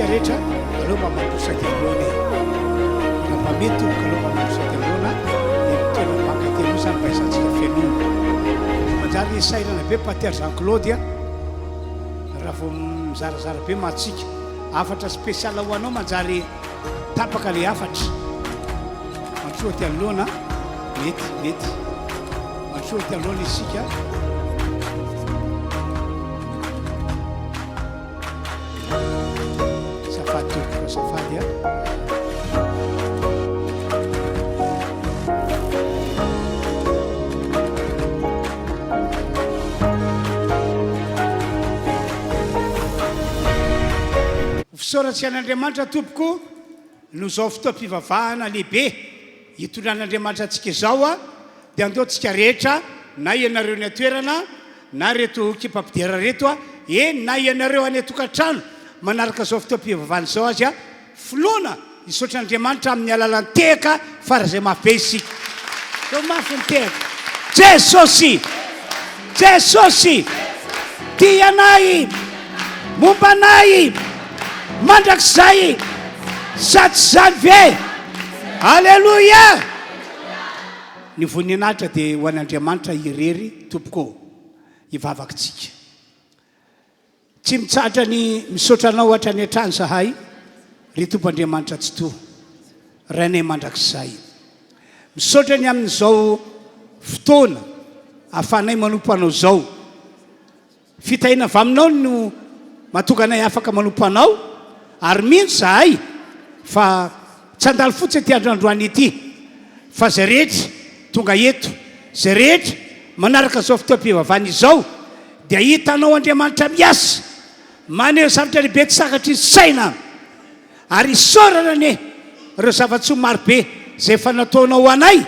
Tsika rehetra aleo mba mandroso aty anoloana e. Raha mba mety tompoko aleo mba mandroso aty anoloana dia ny toerana banky aty aloha izany mba ahisantsika fenoina. Manjary sahirana be Pater Jean Claude a. Raha vao mizarazara be mantsika. Hafatra spécial ho anao manjary tapaka le hafatra. Mandrosoa aty anoloana. Mety, mety. Mandrosoa aty anoloana isika. Safady tompoko safady a. Fisaorantsika an'Andriamanitra tompoko noho izao fotoam-pivavahana lehibe hitondran'Andriamanitra antsika izao a. Dia andao tsika rehetra na ianareo any an-toerana na reto ekipa-mpidera reto a, eny na ianareo any an-tokantrano manaraka izao fotoam-pivavahana izao azy a, finoana hisaotra an'Andriamanitra amin'ny alalan'ny tehaka faran'izay mafy be isika. Teo mafy ny tehaka. Jesosy! Jesosy! Tia anay! Momba anay! Mandrakizay! Sa tsy izany ve? Aleloia! Ny voninahitra dia ho an'Andriamanitra irery tompoko ô. Hivavaka tsika. Tsy mitsahatra ny misaotra Anao hatrany hatrany zahay ry Tompo Andriamanitra Tsitoha, Rainay mandrakizay. Misaotra ny amin'izao fotoana ahafahanay manompo Anao izao. Fitahiana avy aminao no mahatonga anay afaka manompo Anao, ary mino izahay fa tsy handalo fotsiny ity andro androany ity, fa izay rehetra tonga eto, izay rehetra manaraka izao fotoam-pivavahana izao, dia hahita Anao Andriamanitra miasa, maneho zavatra lehibe tsy takatry ny saina, ary isaorana anie ireo zava-tsoa marobe izay efa nataonao ho anay.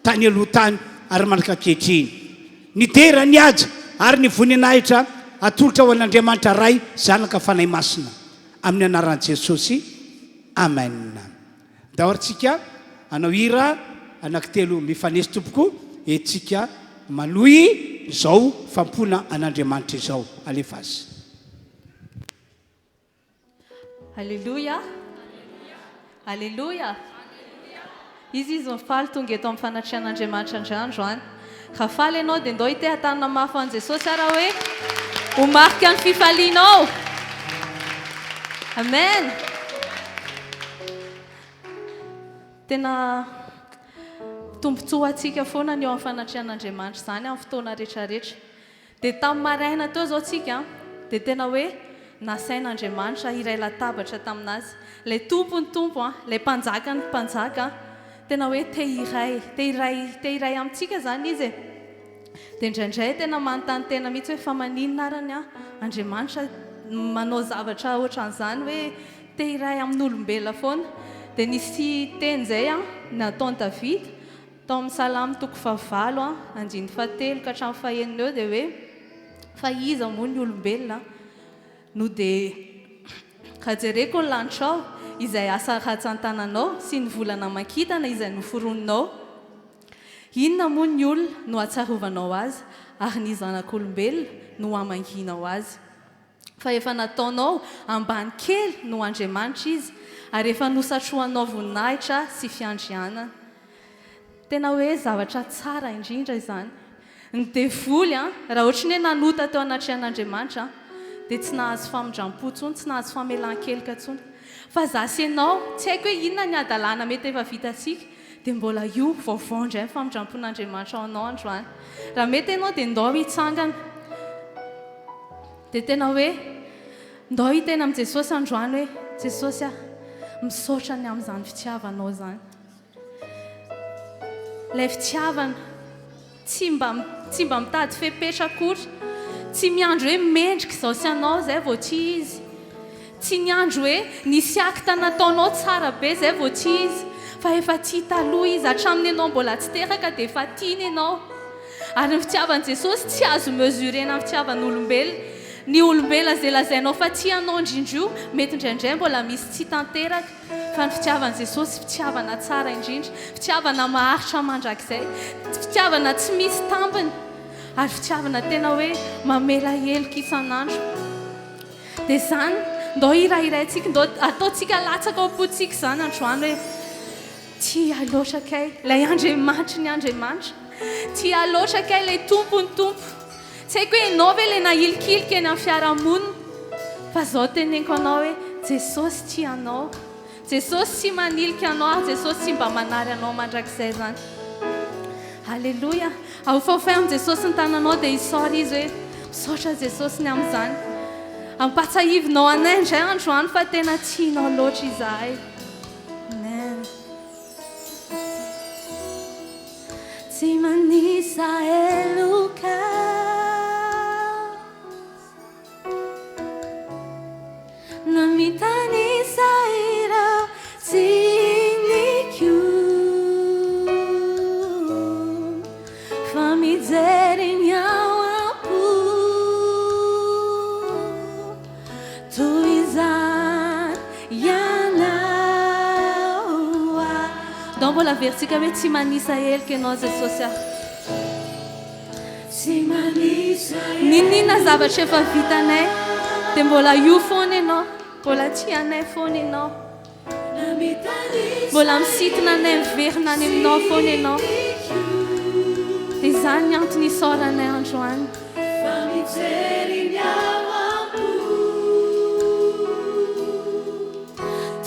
Tany aloha tany ary mandrak'ankehitriny. Ny dera, ny haja ary ny voninahitra atolotra ho an'Andriamanitra Ray, Zanaka, Fanahy Masina. Amin'ny anaran'i Jesosy. Amen. Ndao ary tsika hanao hira anankitelo mifanesy tompoko entintsika manohy izao fampona an'Andriamanitra izao. Alefaso. Aleloia! Aleloia! Iza izy no faly tonga eto amin'ny fanatrehan'Andriamanitra indray androany? Raha faly ianao dia ndao hiteha-tanana mafy ho an'i Jesosy ara hoe ho marika ny fifalianao. Amen! Tena tombontsoa ho antsika foana ny eo amin'ny fanatrehan'Andriamanitra izany amin'ny fotoana rehetrarehetra. Dia tamin'ny maraina teo izao tsika dia tena hoe nasain'Andriamanitra hiray latabatra tamin'Azy. Ilay Tompon'ny Tompo an, ilay Mpanjakan'ny Mpanjaka an, tena hoe te hiray, te hiray, te hiray amintsika izany Izy e. Dia indraindray tena manontany tena mihitsy hoe fa maninona arany an Andriamanitra manao zavatra ohatran'izany hoe te hiray amin'olombelona foana. Dia nisy teny izay an nataon'i Davida, Tao amin'ny Salamo toko fahavalo andininy fahatelo ka hatramin'ny fahenina eo dia hoe, Fa iza moa ny olombelona no dia Raha jereko ny lanitrao, izay asa ratsan-tananao, sy ny volana aman-kintana izay noforoninao, inona moa ny olona no hahatsiarovanao azy, ary ny zanak'olombelona no hamangianao azy? Fa efa nataonao ambany kely noho Andriamanitra izy, ary efa nosatrohanao voninahitra sy fiandrianana. Tena hoe zavatra tsara indrindra izany. Ny devoly, raha ohatry ny hoe nanota teo anatrehan'Andriamanitra, dia tsy nahazo famindram-po intsony, tsy nahazo famelan-keloka intsony. Fa za sy ianao, tsy haiko hoe inona ny hadalana mety efa vitantsika, dia mbola io vaovao indray ny famindram-pon'Andriamanitra ho anao androany. Raha mety ianao dia ndao hitsangana. Dia tena hoe ndao hiteny amin'i Jesosy androany hoe, Jesosy ah, misaotra ny amin'izany fitiavanao izany. Ilay fitiavana tsy mba tsy mba mitady fepetra akory, tsy miandry hoe mendrika izao sy anao izay vao tia izy. Tsy niandry hoe nisy acte nataonao tsara be izay vao tia izy, fa efa tia taloha izy, hatramin'ny ianao mbola tsy teraka dia efa tiany ianao. Ary ny fitiavan'i Jesosy tsy azo mesurer-na amin'ny fitiavan'olombelona. Ny olombelona izay lazainao fa tia anao indrindra io, mety indraindray mbola misy tsy tanteraka, fa ny fitiavan'i Jesosy fitiavana tsara indrindra, fitiavana maharitra mandrakizay, fitiavana tsy misy tambiny, ary fitiavana tena hoe mamela heloka isan'andro. Dia izany Ndao hirahiraintsika, ndao ataontsika latsaka ao am-pontsika izany androany hoe, Tia ahy loatra kay ilay Andriamanitry ny andriamanitra. Tia ahy loatra kay ilay Tompon'ny tompo. Tsy haiko hoe ianao ve ilay nahilikilika eny amin'ny fiarahamonina, fa izao teneniko anao hoe Jesosy tia anao. Jesosy tsy manilika anao ary Jesosy tsy mba manary anao mandrakizay izany. Aleloia. Ahofahofahy amin'i Jesosy ny tananao dia isaory Izy hoe misaotra Jesosy ny amin'izany. Ampatsahivinao anay indray androany fa tena tianao loatra izahay. Amen. Tsy manisa heloka. Na mitanisa ireo tsiniko. Fa mijery ny ao am-po. Toy izany ianao aho. Ndao mbola averintsika hoe tsy manisa heloka ianao Jesosy ah. Tsy manisa heloka. N'inon'inona zavatra efa vitanay dia mbola io foana ianao, mbola tia anay foana ianao. Mbola misintona anay miverina any aminao foana ianao. Dia izany ny antony isaoranay androany. Fa mijery ny ao am-po.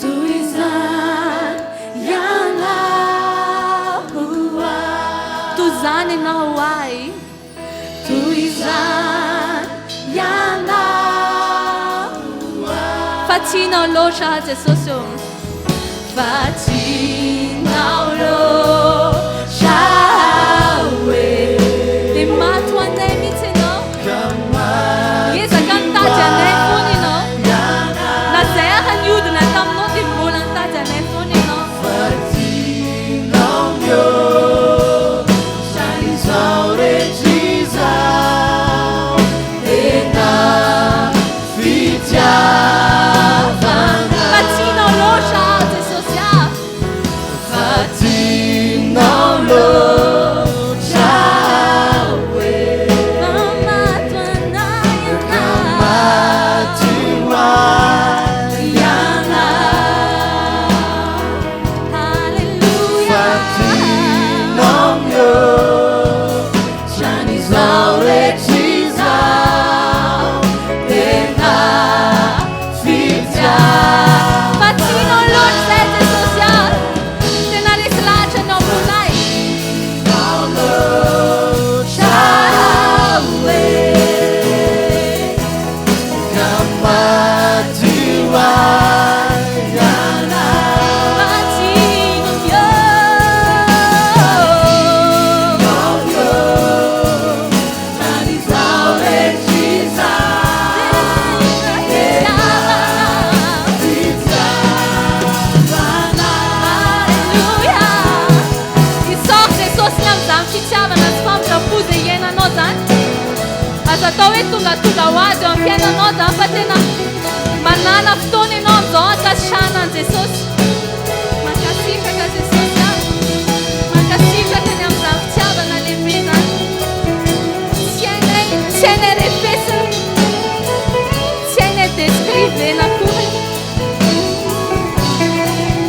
Toy izany ianao ho ahy. Toy izany ianao ho ahy. Toy izany ianao ho ahy. Fa tianao loatra aho Jesosy ô. Fa tianao loatra aho e. Dia maty ho anay mihitsy ianao. Niezaka nitady anay foana ianao. Na izay ara nihodina taminao dia mbola nitady anay foana ianao. Fa tianao loatra aho Jesosy ah. Fa tianao loatra aho e. Fa maty ho anay ianao. Maty ho ahy ianao. Haleloia. Fa tianao mihoatra an'izao rehetra izao. Tena fitiavana. Fa tianao loatra izay Jesosy ah. Tena resy lahatra ny ao am-ponay. Tianao loatra aho e. Ka maty ho ahy ianao. Fa tianao mihoatra an'izao rehetra izao. Tena fitiavana. Alléluia. Isaory Jesosy ny amin'izany fitiavana sy famindram-po izay iainanao izany. Aza atao hoe tongatonga ho azy eo amin'ny fiainanao izany fa tena manàna fotoana ianao amin'izao hankasitrahana an'i Jesosy. Mankasitraka Jesosy a! Mankasitraka ny amin'izany fitiavana lehibe izany. Tsy hainay, tsy hainay refesina, tsy hainay descrivena akory.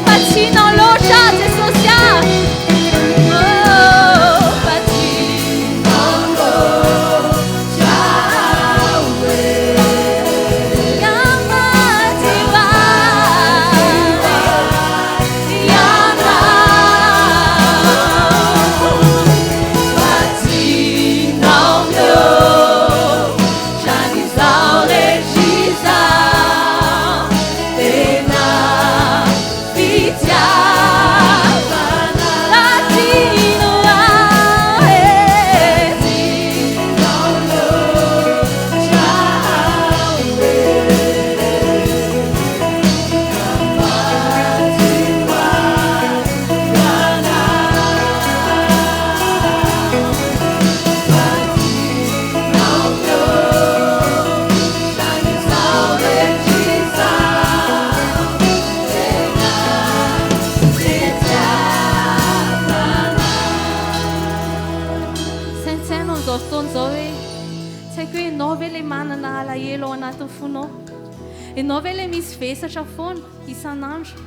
Fa tianao loatra Jesosy a! Oh, fa tianao loatra aho e. Ka maty ho ahy ianao. Fa tianao mihoatra an'izao rehetra izao. Tena fitiavana tianao ahy e. Tianao loatra aho e. Ka maty ho ahy ianao. Fa tianao mihoatra an'izao rehetra izao. Tena fitiavana. Saintsaino amin'izao fotoana izao hoe, tsy haiko hoe ianao ve ilay manana alahelo ao anatin'ny fonao? Ianao ve ilay misy vesatra foana isan'andro?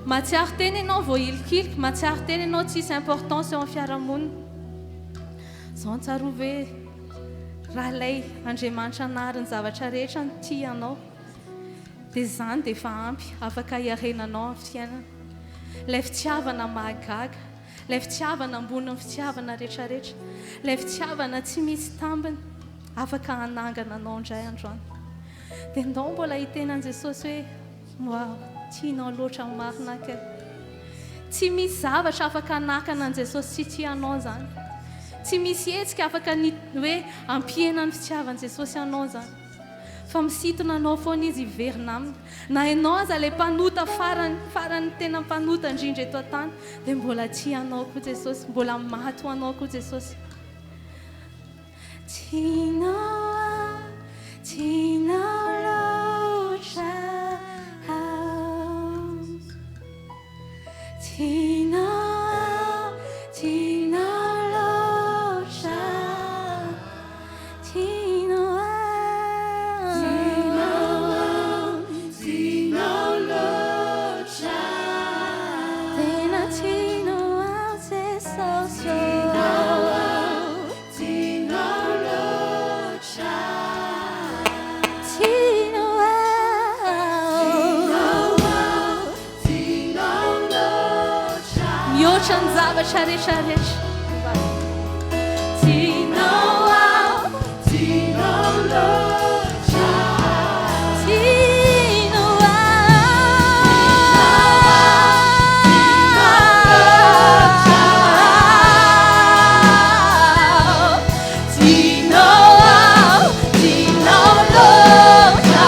Mahatsiaro tena ianao voahilikiliky, mahatsiaro tena ianao tsisy importance eo amin'ny fiarahamonina. Izao no tsarovy hoe raha ilay Andriamanitra nahary ny zavatra rehetra no tia anao dia izany dia efa ampy afaka hiarenanao amin'ny fiainana. Ilay fitiavana mahagaga. Ilay fitiavana ambonin'ny fitiavana rehetrarehetra. Ilay fitiavana tsy misy tambiny afaka hanangana anao indray androany. Dia ndao mbola hiteny an'i Jesosy hoe, Wow, tianao loatra marina aky e. Tsy misy zavatra afaka hanakana an'i Jesosy tsy tia anao izany. Tsy misy hetsika afaka ny hoe hampihena ny fitiavan'i Jesosy anao izany. Fa misintona anao foana Izy hiverina Aminy. Na ianao aza ilay mpanota farany, farany tena mpanota indrindra eto an-tany, dia mbola tia anao koa Jesosy, mbola maty ho anao koa Jesosy. Tianao aho, tianao loatra aho. Tianao aho, tianao loatra aho. Tianao aho, tianao aho, tianao loatra aho. Tena tianao aho Jesosy ô. Tianao aho, tianao loatra aho. Tianao aho, tianao aho, tianao loatra aho. Mihoatra ny zavatra rehetra rehetra. Tianao aho, tianao loatra aho. Tianao aho, tianao aho, tianao loatra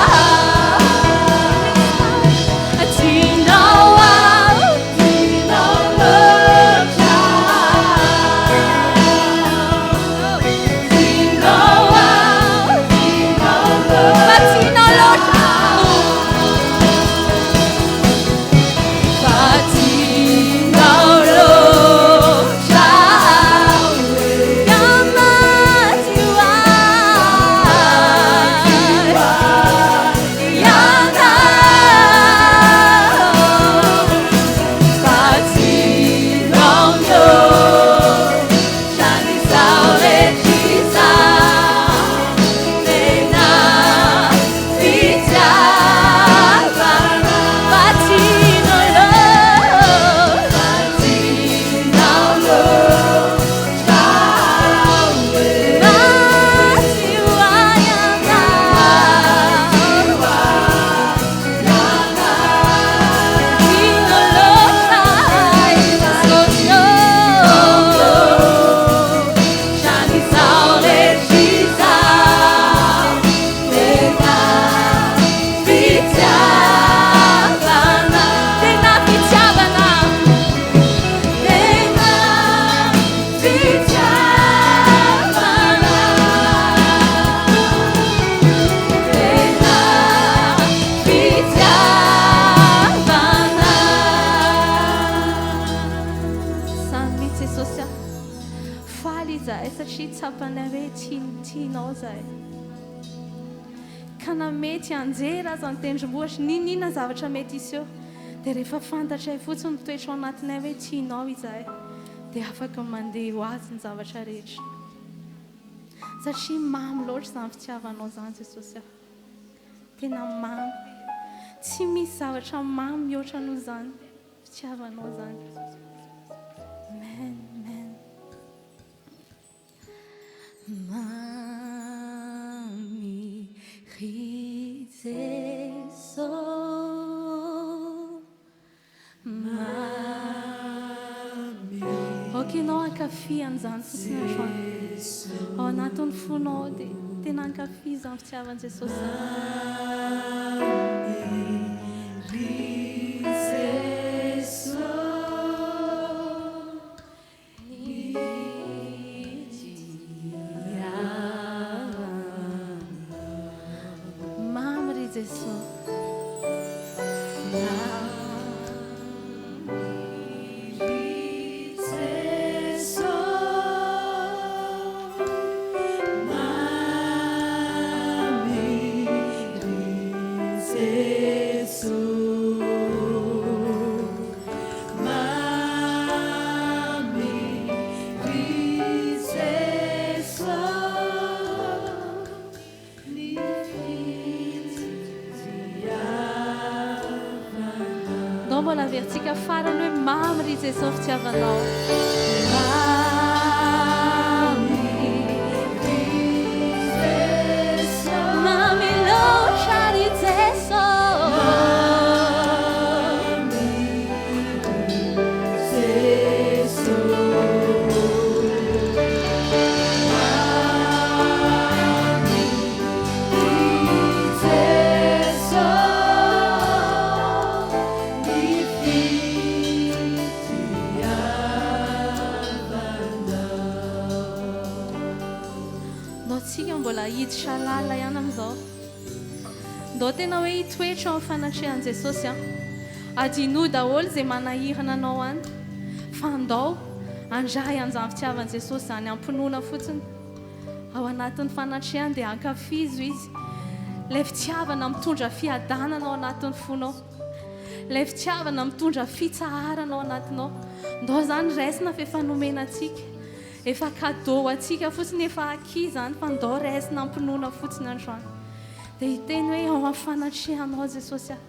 aho. Tianao aho, tianao loatra aho. Tianao aho, tianao loatra. Fa tianao loatra aho. Fa tianao loatra aho. Ka maty ho ahy ianao. Fa tianao loatra ny izao rehetra izao. Tena fitiavana. Fa tianao loatra. Fa tianao loatra aho. Maty ho ahy ianao. Tianao loatra Jesosy ô. Izao rehetra izao. Tena fitiavana. Tena fitiavana. Tena fitiavana. Tena fitiavana. Samy mihitsy Jesosy a. Faly izahay satria tsapanay hoe tianao izahay. Ka na mety hianjera aza ny tendrombohitra, n'inon'inona zavatra mety hiseho, dia rehefa fantatray fotsiny mitoetra ao anatinay hoe tianao izahay, dia afaka mandeha ho azy ny zavatra rehetra. Satria mamy loatra izany fitiavanao izany Jesosy a. Tena mamy. Tsy misy zavatra mamy mihoatra noho izany fitiavanao izany. Amen, amen. Mamy ry Jeso Mamy. Aoka ianao hankafy an'izany fotsiny androany. Ao anatin'ny fonao ao dia tena hankafy izany fitiavan'i Jesosy izany. Mamy ry Jeso. Mamy ry Jesoa. Mamy ry Jesoa. Mamy ry. mbola averintsika farany hoe mamy ry Jesoa fitiavanao. Mamy ry Jesoa. Mamy loatra ry Jesoa. Mamy ry Jesoa. Mamy ry Jesoa. Ny fitiavanao. Ndao tsika mbola hiditra lalina ihany amin'izao. Ndao tena hoe hitoetra ao amin'ny fanatrehan'i Jesosy an. Adinoy daholo izay manahirana anao any fa ndao handray an'izany fitiavan'i Jesosy izany am-pinoana fotsiny. Ao anatin'ny fanatrehany dia ankafizo Izy. Ilay fitiavana mitondra fiadanana ao anatin'ny fonao. Ilay fitiavana mitondra fitsaharana ao anatinao. Ndao izany raisina fa efa nomena antsika. Efa cadeau ho antsika fotsiny, efa acquis izany fa ndao raisina am-pinoana fotsiny androany. Dia hiteny hoe ao amin'ny fanatrehanao Jesosy aho.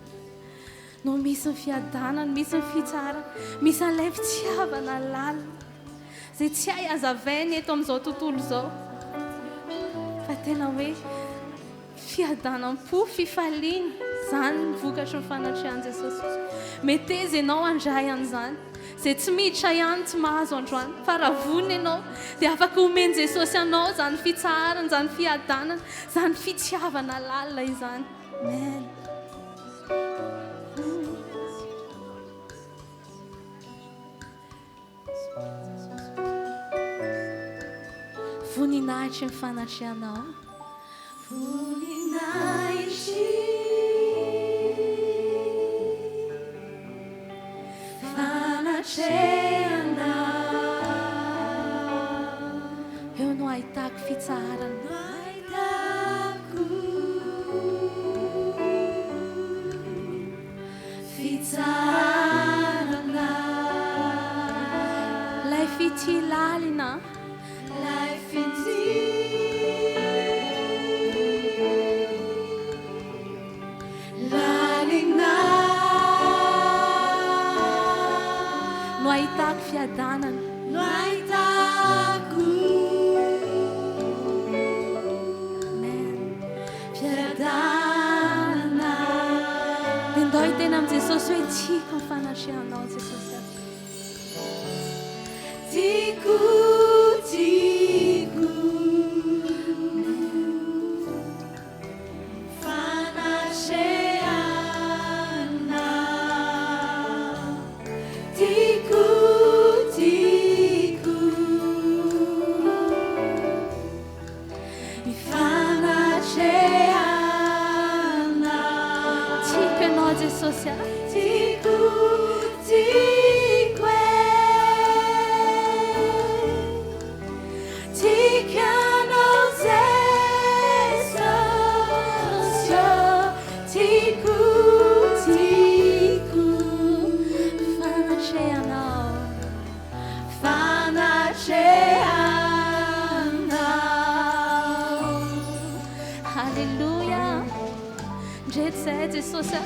No misy ny fiadanana, misy ny fitsaharana, misy an'ilay fitiavana lalina izay tsy hay hazavaina eto amin'izao tontolo izao fa tena hoe fiadanam-po, fifaliana, izany ny vokatry ny fanatrehan'i Jesosy. Meteza ianao handray an'izany. Izay tsy miditra ihany tsy mahazo androany, fa raha vonona ianao dia afaka omen'i Jesosy anao izany fitsaharana, izany fiadanana, izany fitiavana lalina izany. Amen. Voninahitry ny fanatrehanao. Voninahitry fanatrehanao. Eo no ahitako fitsaharana. Ahitako fitsaharana. Ilay fitia lalina. Ilay fitia lalina. No ahitako fiadanana. No ahitako. Amen. Fiadanana. Dia ndao hiteny amin'i Jesosy hoe tiako ny fanatrehanao Jesosy a. Tiako, tiako. Fanatrehanao. Tiako, tiako. Ny fanatrehanao. Tiako ianao Jesosy a. Tiako, tiako e. Tiako ianao Jesosy ô. Tiako, tiako. Ny fanatrehanao. Fanatrehanao. Haleloia. Ndreto izahay Jesosy a.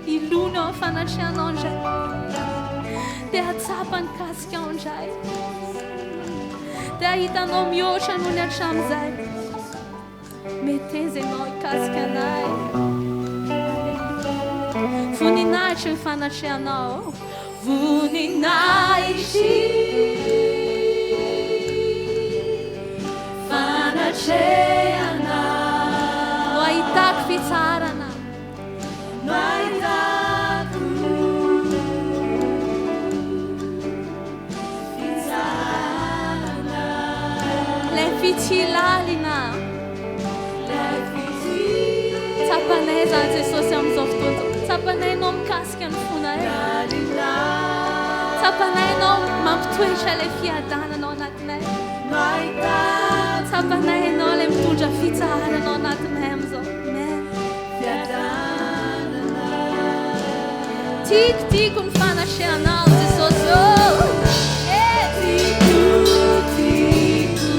Hilona eo amin'ny fanatrehanao indray. Te hahatsapa ny kasikao indray. Te hahita anao mihoatra noho ny hatramin'izay. Meteza ianao hikasika anay. Voninahitry ny fanatrehanao. Voninahitry fanatrehanao. No ahitako fitsaharana. No ahitako fitsaharana. Ilay fitia lalina. Ilay fitia. Tsapanay izany Jesosy amin'izao fotoana izao. Tsapanay Ianao mikasika ny fonay. Lalina. Tsapanay Ianao mampitoetra ilay fiadanana ao anatinay. Tsapanay Ianao ilay mitondra fitsaharana ao anatinay amin'izao. Amen. Fiadanana. Tiako, tiako ny fanatrehanao Jesosy ô. Eh, tiako, tiako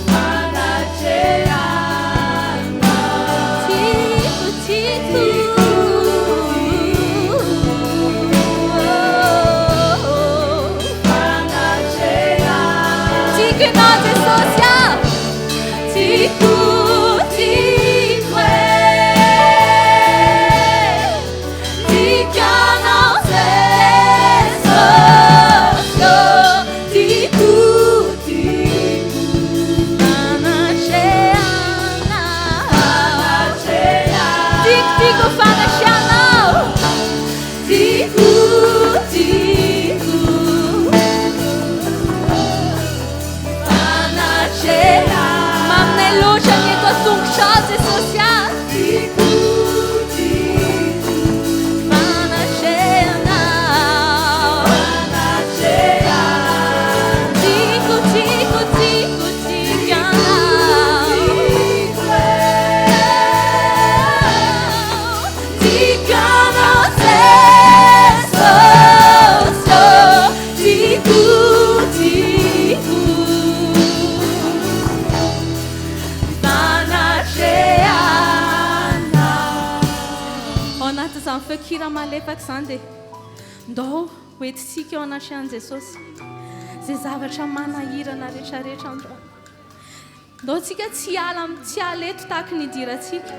fanatrehanao. Tiako, tiako. Tiako Jesosy ah. Tiako, tiako. Fanatrehanao. Tiako, tiako, tiako, tiako Anao. Tiako Anao Jesosy ô. Tiako, tiako. Fanatrehanao. Ao anatin'izany feon-kira malefaka izany dia ndao hoentintsika eo anatrehan'i Jesosy izay zavatra manahirana rehetrarehetra androany. Ndao tsika tsy hiala amin'ny tsy hiala eto tahaka ny nidirantsika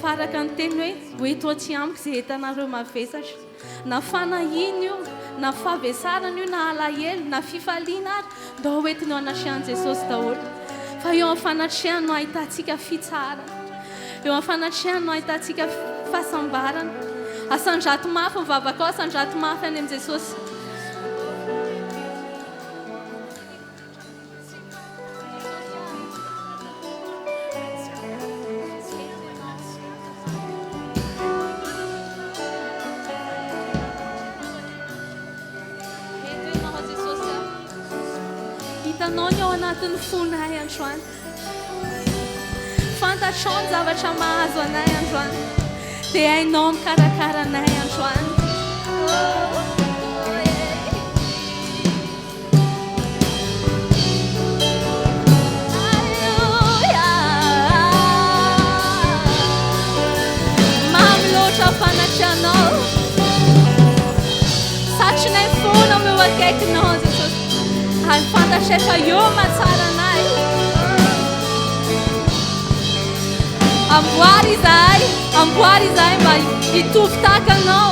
fa araka ny teniny hoe ho eto aty amiko izay entanareo mavesatra. Na fanahiana io, na fahavesarana io, na alahelo, na fifaliana ary, ndao ho entina eo anatrehan'i Jesosy daholo. Fa eo amin'ny fanatrehany no ahitantsika fitsaharana. Eo amin'ny fanatrehany no ahitantsika fahasambarana. Asandrato mafy ny vavakao, asandrato mafy any amin'i Jesosy. Hitanao ny ao anatin'ny fonay androany. Fantatrao ny zavatra mahazo anay androany. Dia hainao mikarakara anay androany. Oh, oh, yeah. Aleloia! Mamy loatra fanatrehanao. Satrinay foana ho eo akaikinao Jesosy. Ary fantatray fa eo mahatsara anay. Amboary izahay, amboary izahay mba hitovy tahaka anao.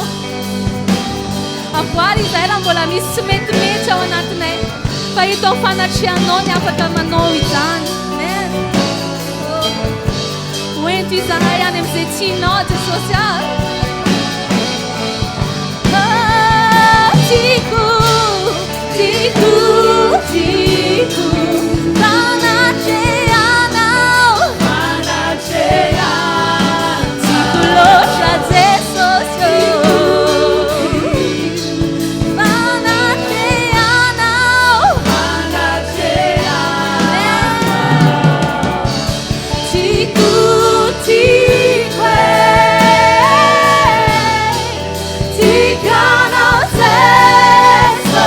Amboary izahay raha mbola misy tsy metimety ao anatinay. Fa eto amin'ny fanatrehanao ny afaka manao izany. Amen. Oh. Hoento izahay any amin'izay tianao Jesosy ah. Ah, tiako, tiako, tiako. Fanatrehanao. Tiako loatra Jesosy oh. Fanatrehanao. Tiako, tiako e. Tiako Anao Jesosy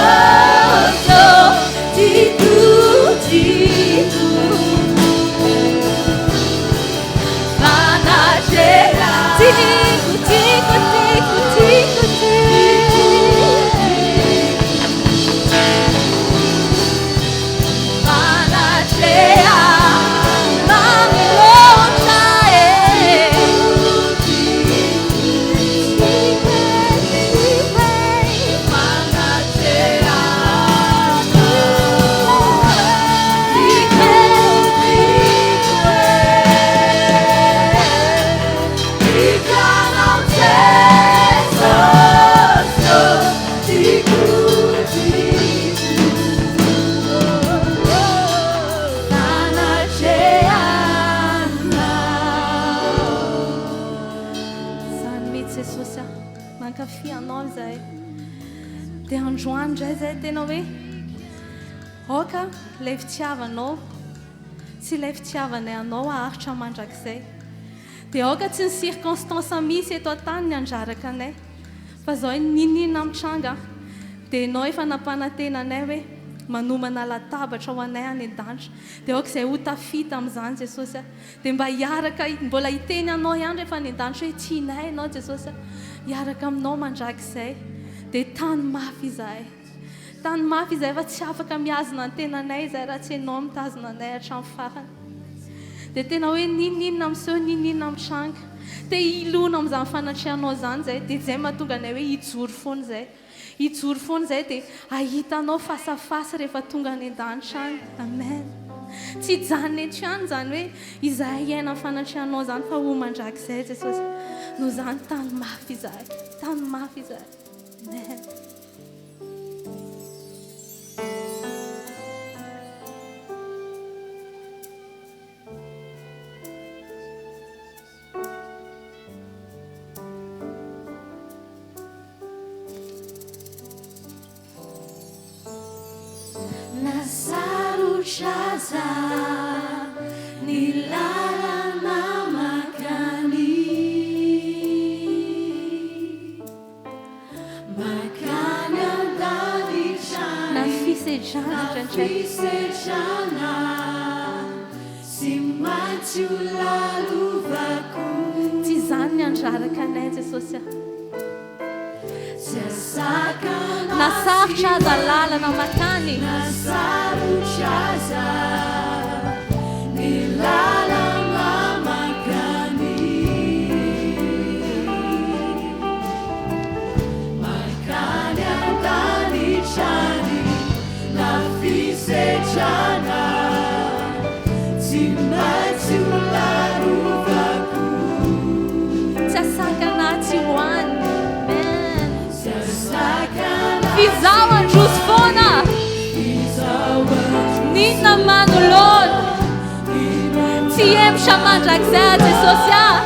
oh. Tiako, tiako. Fanatrehanao. Tiako, tiako, tiako, tiako, tiako. Fanatrehanao mamy loatra e. Tiako e, tiako e. Tiako e, tiako e. Tiako Anao Jesosy oh. Tiako, tiako. Fanatrehanao. Zany mihitsy Jesosy ah, mankafy anao izahay. Dia androany indray izay tena hoe aoka ilay fitiavanao sy ilay fitiavanay anao haharitra mandrakizay. Dia aoka tsy ny circonstance misy eto an-tany ny handraraka anay. Fa zao hoe n'inon'inona mitranga dia ianao efa nampanantena anay hoe manomana latabatra ho anay any an-danitra. Dia aoka izay ho tafita amin'izany Jesosy a. Dia mba hiaraka mbola hiteny anao ihany rehefa any an-danitra hoe tianay ianao Jesosy a. Hiaraka aminao mandrakizay. Dia tano mafy izahay. Tano mafy izahay fa tsy afaka mihazona ny tenanay izahay raha tsy ianao mitazona anay hatramin'ny farany. Dia tena hoe n'inon'inona miseho, n'inon'inona mitranga. Te hilona amin'izany fanatrehanao izany izahay. Dia izay mahatonga anay hoe hijoro foana izahay. Hijoro foana izahay dia hahita anao face à face rehefa tonga any an-danitra any. Amen. Tsy hijanona eto ihany izany hoe izahay hiaina amin'ny fanatrehanao izany fa ho mandrakizay Jesosy. Noho izany tano mafy izahay. Tano mafy izahay. Amen. sarotra aza ny lalana mankany. Mankany an-danitra Na any. fisedrana Na indraindray. fisedrana tsy maintsy ho lalovako. Tsy izany ny handraraka anay Jesosy a. Tsy hahasakana Na tsy sarotra ho aza any. lalana mankany. Na sarotra aza ny lalana mankany. Mankany an-danitra any na fisedrana tsy maintsy ho lalovako. Tsy hahasakana ahy tsy ho any. Amen. Tsy hahasakana F'izaho tsy ho handroso foana. any. F'izaho handroso N'inona manoloana. Tsy hihemotra mandrakizay aho Jesosy ah.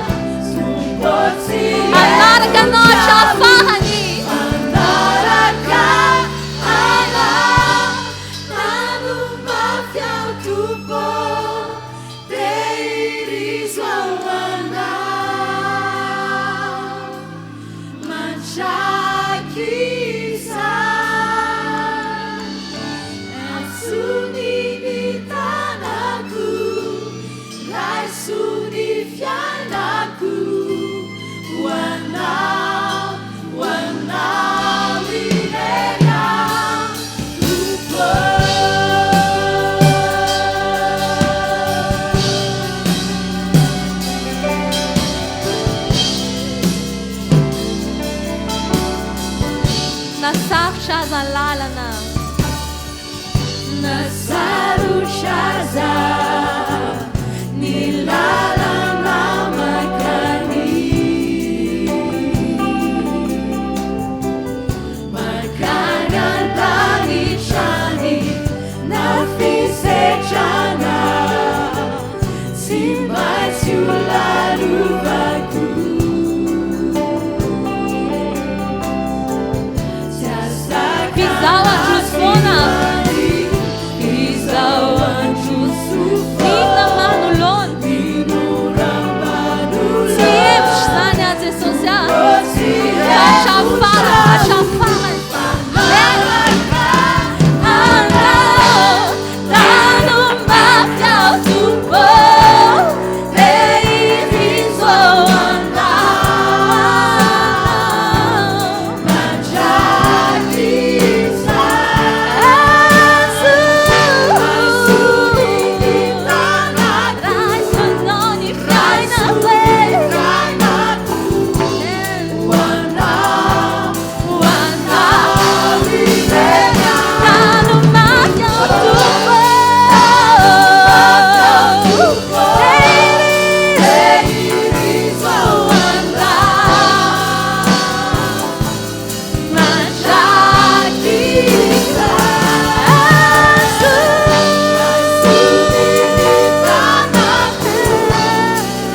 Tompo tsy Hanaraka anao hemotra hatramin'ny farany. Hanaraka anao. Tano mafy aho Tompo, tehirizo ao anao. Mandrakizay. Azony ny tanako, raiso ny fiainako, ho anao, ho anao irery aho, Tompo. Na sarotra aza ny lalana. Na sarotra aza ny lalana mankany. Mankany an-danitra any na fisedrana tsy maintsy ho lalovako. Tsy F'izaho hahasakana handroso tsy foana. ho any. F'izaho handroso N'inona foana. manoloana. N'inona Tsy hihemotra manoloana. izany aho Jesosy ah. Tompo tsy Fa hatramin'ny hemotra farany, hatramin'ny farany. Amen. Hanaraka Anao, tano mafy aho Tompo, tehirizo ao anao. Mandrakizay. Azo, Azony ny tanako, raisinao ny raiso fiainako ny e. fiainako. Amen. Ho anao, Ho anao. irery aho. Tano mafy aho Tompo, Tompo, tehirizo ao anao. Mandrakizay. Azony ny tanako,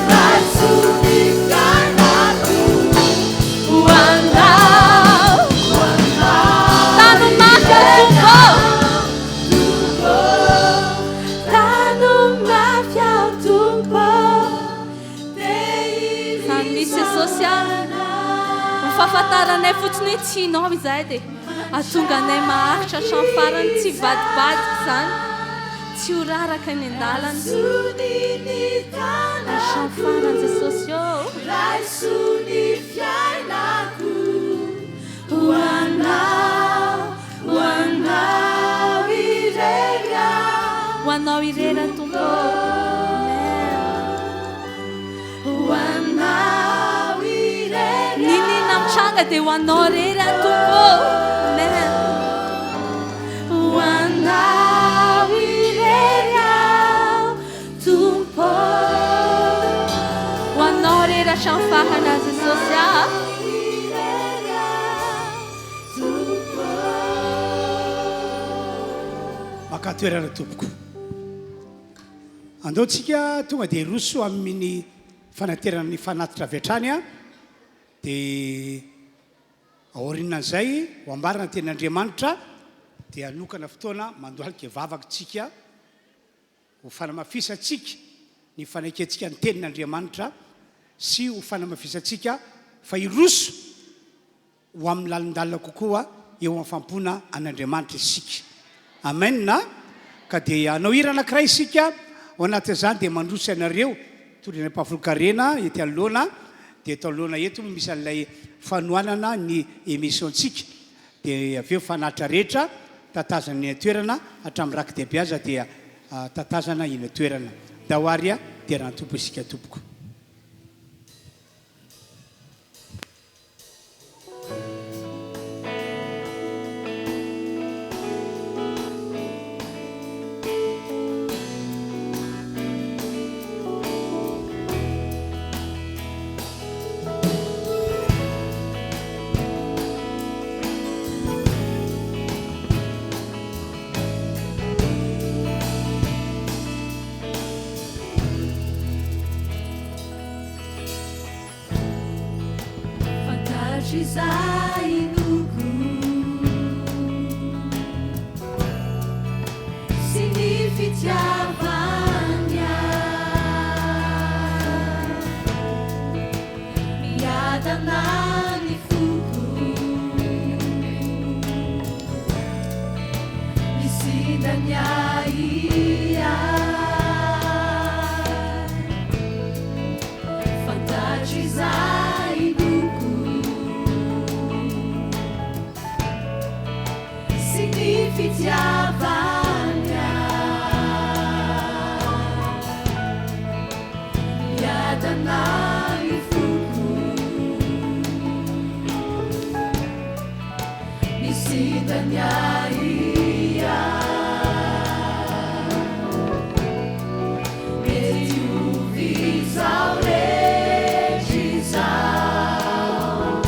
raiso ny fiainako. Ho anao. Ho anao Tano mafy aho irery Tompo. aho. Tano mafy aho Tompo, Zany mihitsy tehirizo Jesosy ao ah. anao. Ny fahafantaranay fotsiny hoe tianao izahay dia hahatonga anay maharitra hatramin'ny farany, tsy hivadibadika izany, tsy ho raraka eny an-dalana. Azony ny Hatramin'ny tanako, farany Jesosy ô. raiso ny fiainako. Ho anao, ho anao irery aho. Ho anao irery aho Tompo. Amen. Ho anao irery N'inon'inona aho. mitranga dia ho anao irery aho Tompo. Amen. Ho anao irery aho, Tompo. Ho anao irery hatramin'ny farany aho Jesosy ah. Irery aho, Tompo. Maka toerana tompoko. Andao tsika tonga dia roso amin'ny fanaterana ny fanatitra avy hatrany a. Dia aorianan'izay ho ambarana tenin'Andriamanitra dia hanokana fotoana mandohalika vavaka tsika. ho fanamafisantsika ny fanekentsika ny Tenin'Andriamanitra sy ho fanamafisantsika fa hiroso ho amin'ny lalindalina kokoa eo amin'ny fanompoana an'Andriamanitra isika. Amen a! Ka dia hanao hira anankiray isika, ao anatin'izany dia mandroso ianareo, toy ny ampahafolon-karena ety anoloana, dia eto anoloana eto moa misy an'ilay fanohanana ny émission-tsika, dia avy eo fanatitra rehetra tatazana eny an-toerana, hatramin'ny raki-dehibe aza dia tatazana eny an-toerana. Ndao ary dera ny Tompo isika tompoko. Fantatro izay inoako Sy ny fitiavany ahy Miadana ny foko Misinda ny ahiahy Fantatro izay inoako Sy ny fitiavany ahy Miadana ny foko Misinda ny ahiahy Mety ho vizao rehetra izao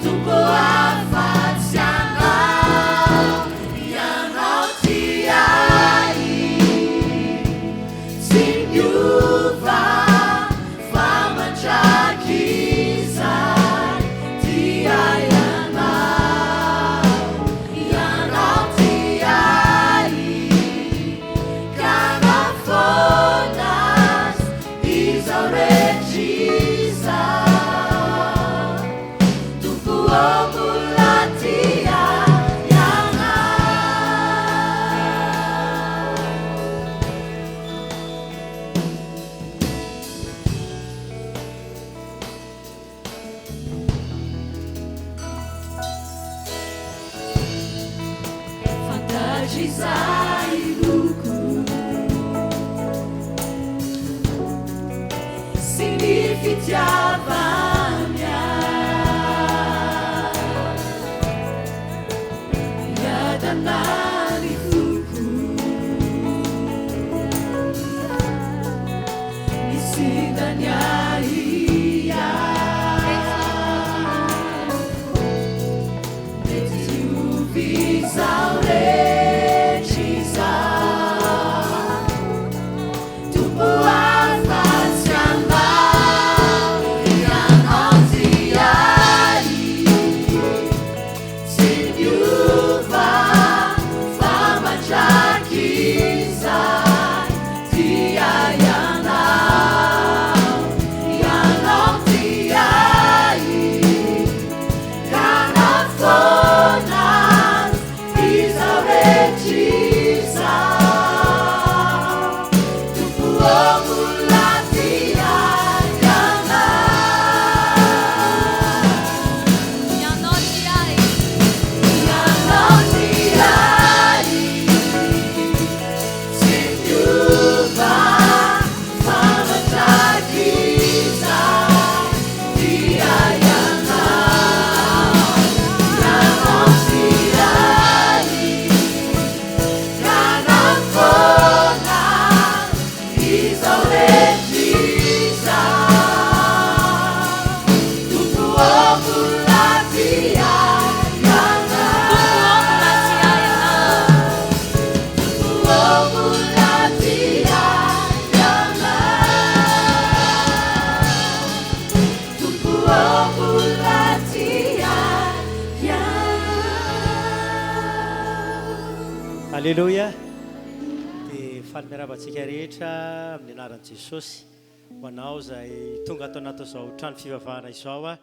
Tompo afa-tsy Anao Ianao tia ahy Tsy miova fa mandrakizay Tia Ianao Ianao tia ahy Ka nafoana izao rehetra izao Tompo ô mbola tia Ianao. Fantatro izay loko sy ny fitiavany ahy. Miadana ny foko. Misinda ny ahiahy. Mety ho izao rehetra izao. Tompo afa-tsy Anao, Ianao tia ahy. Tsy miova fa mandrakizay tia Ianao, Ianao tia ahy ka nahafoana izao rehetra izao. Tompo ô mbola tia Ianao. Ianao tia ahy. Ianao tia ahy. Tsy miova fa mandrakizay. Tia Ianao. Ianao tia ahy. Ka nafoana izao rehetra izao. Tompo ô mbola tia Tompo ô mbola tia Ianao. Ianao. Tompo ô mbola tia Ianao. Tompo ô mbola tia Ianao. Aleloia! Dia. Faly miarahaba antsika rehetra amin'ny anaran'i Jesosy. Ho anao izay tonga ato anatin'izao trano fivavahana izao aho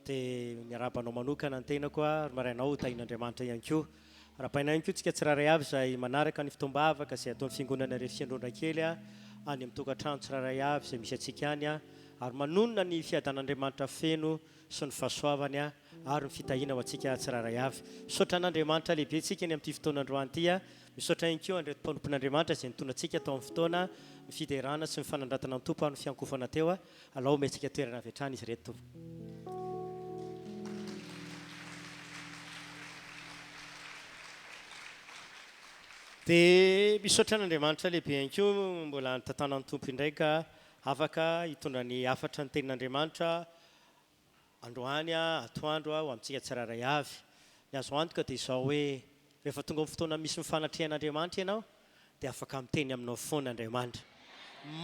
dia miarahaba anao manokana ny tenako ary marainao ho tahian'Andriamanitra ihany koa. Arahabaina ihany koa tsika tsirairay avy izay manaraka ny fotoam-bavaka izay ataon'ny Fiangonana Ref Fiandrondrakely any amin'ny tokantrano tsirairay avy izay misy antsika any ary manonona ny fiadanan'Andriamanitra feno sy ny fahasoavany ary ny fitahiana ho antsika tsirairay avy. Misaotra an'Andriamanitra lehibe tsika ny amin'ity fotoana androany ity. Misaotra ihany koa an'ireto mpanompon'Andriamanitra izay nitondra antsika tao amin'ny fotoana ny fiderana sy ny fanandratana ny Tompo ary ny fiankofana teo. Alao omentsika toerana avy hatrany izy ireto Tompoko. Dia misaotra an'Andriamanitra lehibe ihany koa mbola nitantanan'ny Tompo indray ka afaka hitondra ny hafatra ny tenin'Andriamanitra androany atoandro ho amintsika tsirairay avy. Ny azo antoka dia izao hoe rehefa tonga amin'ny fotoana misy ny fanatrehan'Andriamanitra ianao dia afaka miteny aminao foana Andriamanitra.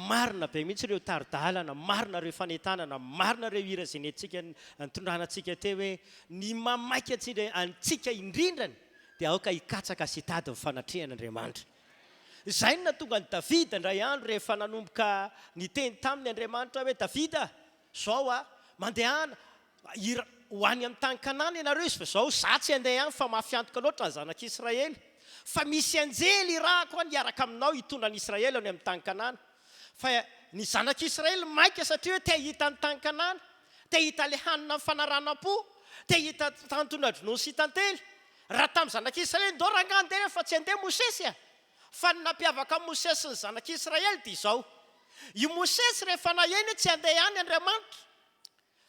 Marina be mihitsy ireo tari-dalana, marina ireo fanentanana, marina ireo hira izay nentintsika nitondrana antsika teo hoe ny mamaika antsika indrindrany dia aoka hikatsaka sy hitady ny fanatrehan'Andriamanitra. Izay no nahatonga an'i Davida indray andro rehefa nanomboka niteny taminy Andriamanitra hoe Davida, Zao a, mandehana, hira, ho any amin'ny tany Kanana ianareo izy fa zao za tsy handeha any fa mafy antoka loatra ny zanak'Israely. Fa misy anjely irahako any hiaraka aminao hitondra an'i Israely any amin'ny tany Kanana. Fa ny zanak'Israely maika satria hoe te hahita ny tany Kanana, te hahita ilay hanina amin'ny fanaranam-po, te hahita tany tondra-dronono sy tantely. Raha tamin'ny zanak'Israely, ndao rangahy andeha fa tsy handeha Mosesy a! Fa ny nampiavaka an'i Mosesy sy ny zanak'Israely dia izao, I Mosesy rehefa naheno hoe tsy handeha any Andriamanitra,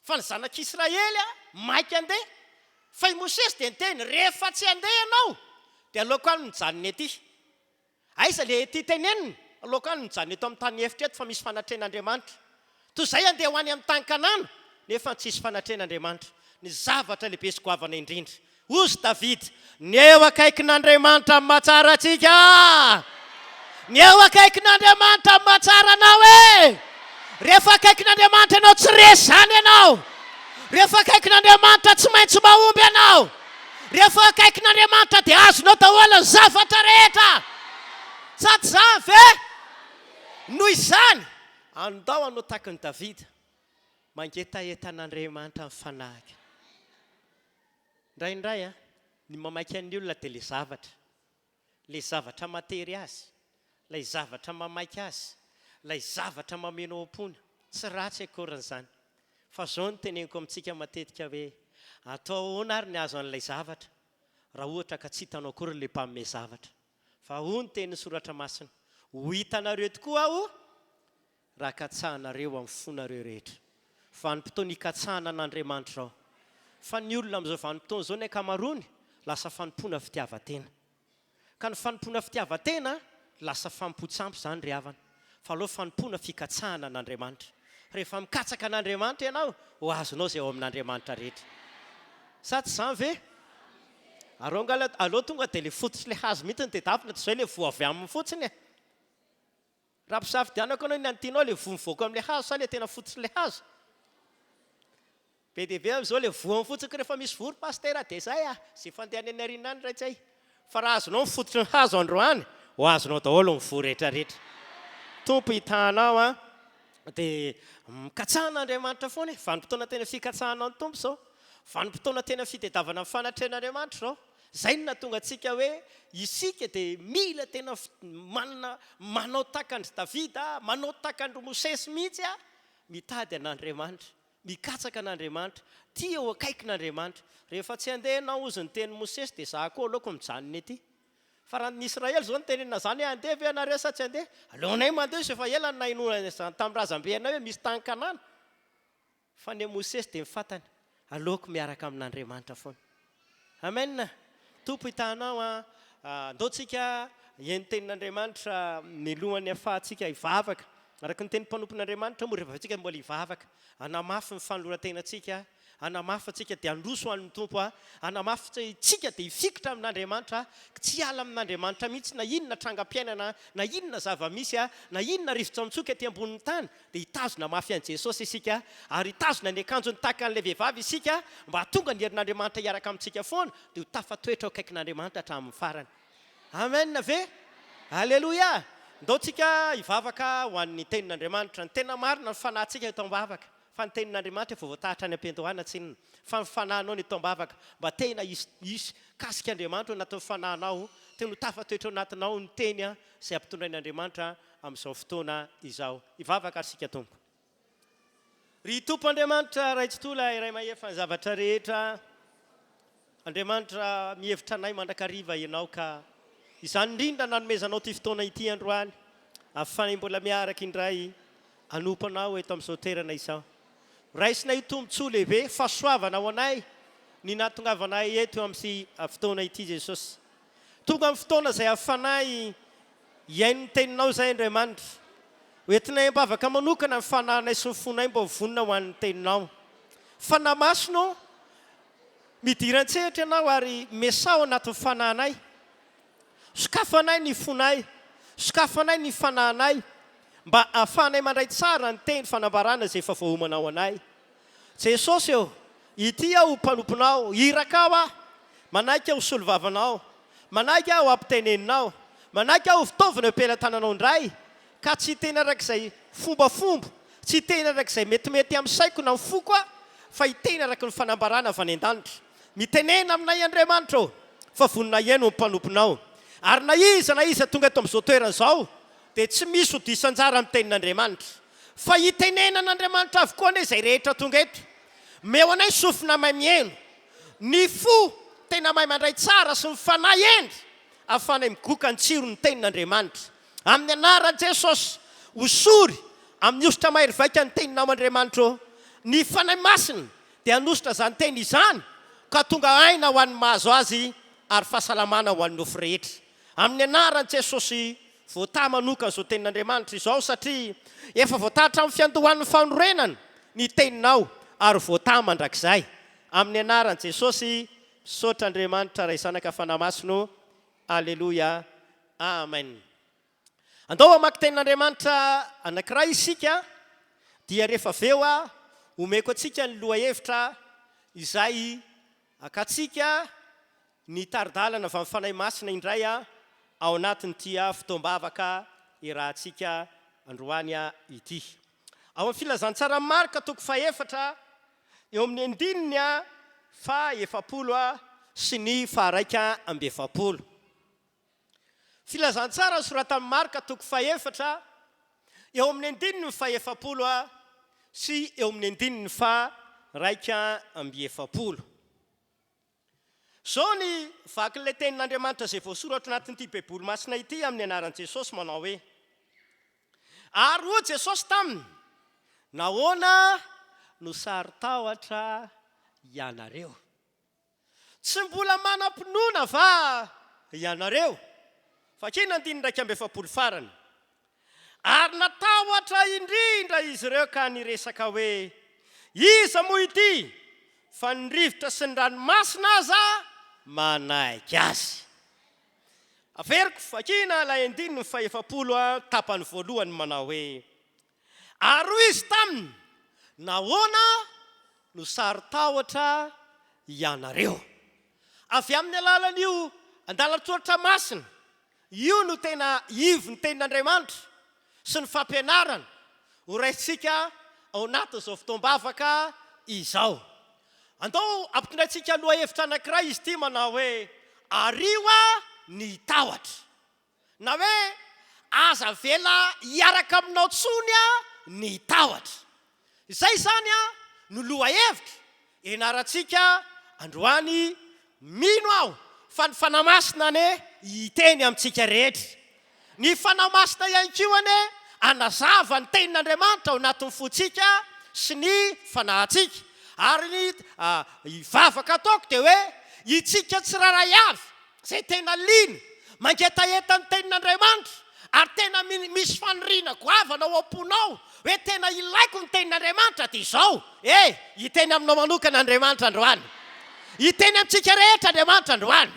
fa ny zanak'Israely maika handeha. Fa i Mosesy dia niteny, rehefa tsy handeha ianao, dia aleoko any mijanona ety. Aiza ilay ety teneniny? Aleoko any mijanona eto amin'ny tany efitra eto fa misy fanatrehan'Andriamanitra. Toy izay handeha ho any amin'ny tany Kanana, nefa tsisy fanatrehan'Andriamanitra. Ny zavatra lehibe sy goavana indrindra. Hozy Davida, Ny eo akaikin'Andriamanitra no mahatsara antsika! Ny eo akaikin'Andriamanitra no mahatsara anao e! Rehefa akaikin'Andriamanitra ianao, tsy resy izany ianao! Rehefa akaikin'Andriamanitra, tsy maintsy mahomby ianao! Rehefa akaikin'Andriamanitra dia azonao daholo ny zavatra rehetra! Sa tsy izany ve? Noho izany, Andao hanao tahaka an'i Davida, mangetaheta an'Andriamanitra ny fanahiko. Indraindray ny mamaika ny olona dia ilay zavatra, ilay zavatra matery azy, ilay zavatra mamaika azy, ilay zavatra mameno ao am-pony. Tsy ratsy akory izany. Fa izao no teneniko amintsika matetika hoe, atao ahoana ary ny hahazo an'ilay zavatra raha ohatra ka tsy hitanao akory ilay mpanome zavatra? Fa hoy ny tenin'ny Soratra Masina, Ho hitanareo tokoa Aho, raha katsahanareo amin'ny fonareo rehetra. Vanim-potoana ikatsahana an'Andriamanitra izao. Fa ny olona amin'izao vanim-potoana izao, ny ankamaroany, lasa fanompoana fitiavan-tena. Ka ny fanompoana fitiavan-tena, lasa fanompoan-tsampy izany ry havana. Fa aleo fanompoana fikatsahana an'Andriamanitra. Rehefa mikatsaka an'Andriamanitra ianao, ho azonao izay ao amin'Andriamanitra rehetra. Sa tsy izany ve? Areo angaha aleo tonga dia le fototry le hazo mihitsy no tedavina toy izay le voa avy aminy fotsiny e! Raha ampisafidianako ianao inona no tianao le voa mivoaka amle hazo sa le tena fototry le hazo? Be dia be amizao le voany fotsiny ko rehefa misy voa ry pasitera dia zay a! Ze fandehany any aoriana any ray tsy hay fa raha azonao ny fototry ny hazo androany ho azonao daholo ny voa rehetra rehetra. Tompo hitahanao an! Dia mikatsaha an'Andriamanitra foana e! Vanim-potoana tena fikatsahana ny Tompo izao. Vanim-potoana tena fitediavana ny fanatrehan'Andriamanitra izao. Izay no nahatonga antsika hoe isika dia mila tena manana manao tahaka an-dry Davida, manao tahaka an-dry Mosesy mihitsy, mitady an'Andriamanitra, mikatsaka an'Andriamanitra, tia eo akaikin'Andriamanitra. Rehefa tsy handeha ianao hozy ny tenin'i Mosesy dia izaho koa aleoko mijanona ety. Fa raha ny Israely izao no tenenina izany hoe handeha ve ianareo sa tsy handeha? Aleonay mandeha izy efa ela no nahenoana izany tamin'ny razambe anay hoe misy tany Kanana. Fa ny an'i Mosesy dia ny fantany, aleoko miaraka amin'Andriamanitra foana. Amen! Tompo hitahanao an! Andao tsika hihaino tenin'Andriamanitra milohan'ny ahafahantsika hivavaka. Araka ny tenin'ny mpanompon'Andriamanitra moa rehefa avy tsika mbola hivavaka, hanamafy ny fanoloran-tenantsika Hanamafy antsika dia handroso ho an'ny Tompo aho. Hanamafy antsika dia hifikitra amin'Andriamanitra aho. Tsy hiala amin'Andriamanitra mihitsy na inona trangam-piainana, na inona zava-misy, na inona rivotra mitsoka ety ambonin'ny tany, dia hitazona mafy an'i Jesosy isika ary hitazona ny akanjony tahaka an'ilay vehivavy isika mba hahatonga ny herin'Andriamanitra hiaraka amintsika foana dia ho tafatoetra eo akaikin'Andriamanitra hatramin'ny farany. Amen ve? Aleloia! Ndao tsika hivavaka ho an'ny Tenin'Andriamanitra. Ny tena marina, ny fanahintsika eto am-bavaka, fa ny Tenin'Andriamanitra efa voatahatra any am-piandohana tsinona. Fa ny fanahinao no eto am-bavaka, mba tena hisy, hisy kasik'Andriamanitra ao anatin'ny fanahinao, tena ho tafatoetra ao anatinao ny Teny izay ampitondrain'Andriamanitra amin'izao fotoana izao. Hivavaka ary isika Tompo. Ry Tompo Andriamanitra, Ray Tsitoha, Ilay Ray mahefa ny zavatra rehetra, Andriamanitra mihevitra anay mandrakariva Ianao ka izany indrindra nanomezanao ity fotoana ity androany ahafahanay mbola miaraka indray hanompo Anao eto amin'izao toerana izao. Raisinay ho tombontsoa lehibe, fahasoavana ho anay ny nahatongavanay eto amin'ity fotoana ity Jesosy. Tonga ny fotoana izay ahafanay hihaino ny Teninao izahay Andriamanitra. Ho entinay am-bavaka manokana ny fanahinay sy ny fonay mba ho vonona ho an'ny Teninao. Fanahy Masina ô, midira an-tsehatra Ianao ary miasà ao anatin'ny fanahinay. Sokafanay ny fonay, sokafanay ny fanahinay mba ahafahanay mandray tsara ny Teny fanambarana izay efa voaomana ho anay. Jesosy ô, ity aho mpanomponao, irakao aho, manaiky aho ho solovavanao, manaiky aho hampiteneninao, manaiky aho ho fitaovana eo am-pelatananao indray, ka tsy hiteny araka izay fombafomba, tsy hiteny araka izay metimety amin'ny saiko na ny foko aho, fa hiteny araka ny fanambarana avy any an-danitra. Mitenena aminay Andriamanitra ô, fa vonona hihaino ny mpanomponao. Ary na iza na iza tonga eto amin'izao toerana izao, dia tsy misy ho diso anjara amin'ny tenin'Andriamanitra. Fa hitenenan'Andriamanitra avokoa anie izay rehetra tonga eto. Omeo anay sofina mahay mihaino, ny fo tena mahay mandray tsara sy ny fanahy hendry ahafahanay migoka ny tsiron'ny tenin'Andriamanitra. Amin'ny anaran'i Jesosy, hosory amin'ny hosotra mahery vaika ny teninao Andriamanitra ô. Ny Fanahy Masina dia hanosotra izany teny izany ka tonga aina ho an'ny mahazo azy ary fahasalamana ho an'ny nofo rehetra. Amin'ny anaran'i Jesosy, voatahy manokana izao tenin'Andriamanitra izao satria efa voatahy hatramin'ny fiandohan'ny fanorenana ny teninao ary voatahy mandrakizay. Amin'ny anaran'i Jesosy, misaotra Andriamanitra Ray Zanaka Fanahy Masina o. Aleloia. Amen. Andao hamaky tenin'Andriamanitra anankiray isika dia rehefa avy eo omeko antsika ny lohahevitra izay hakantsika ny tari-dalana avy amin'ny Fanahy Masina indray ao anatin'ity fotoam-bavaka iarahantsika androany ity. Ao amin'ny Filazantsaran'i Marka toko fahefatra eo amin'ny andininy faha-efapolo sy ny faha-41. Filazantsara nosoratan'i Marka toko fahefatra eo amin'ny andininy fahefapolo sy eo amin'ny andininy faha-41. Izao ny vakin'ilay tenin'Andriamanitra izay voasoratra anatin'ity Baiboly masina ity amin'ny anaran'i Jesosy manao hoe, Ary hoy Jesosy taminy, Nahoana no saro-tahotra ianareo? Tsy mbola manam-pinoana va ianareo? Vakina andininy 41 farany. Ary natahotra indrindra izy ireo ka niresaka hoe, Iza moa ity fa ny rivotra sy ny ranomasina aza manaiky azy? Averiko vakina ilay andininy fahefapolo tapany voalohany manao hoe, Ary hoy izy taminy, Nahoana no saro-tahotra ianareo? Avy amin'ny alalan'io andalan-tsoratra masina io no tena ivon'ny Tenin'Andriamanitra sy ny fampianarana ho raisintsika ao anatin'izao fotoam-bavaka izao. Andao ampitondraintsika lohahevitra anankiray izy ity manao hoe, Ario ny tahotra. Na hoe aza avela hiaraka aminao intsony ny tahotra. Izay izany no lohahevitra ianarantsika androany. Mino aho fa ny Fanahy Masina anie hiteny amintsika rehetra. Ny Fanahy Masina ihany koa anie hanazava ny Tenin'Andriamanitra ao anatin'ny fontsika sy ny fanahintsika. Ary ny vavaka ataoko dia hoe itsika tsirairay avy Izay tena liana, mangetaheta ny Tenin'Andriamanitra, ary tena misy faniriana goavana ao am-ponao hoe tena ilaiko ny Tenin'Andriamanitra, dia izao, E, hiteny aminao manokana Andriamanitra androany. Hiteny amintsika rehetra Andriamanitra androany.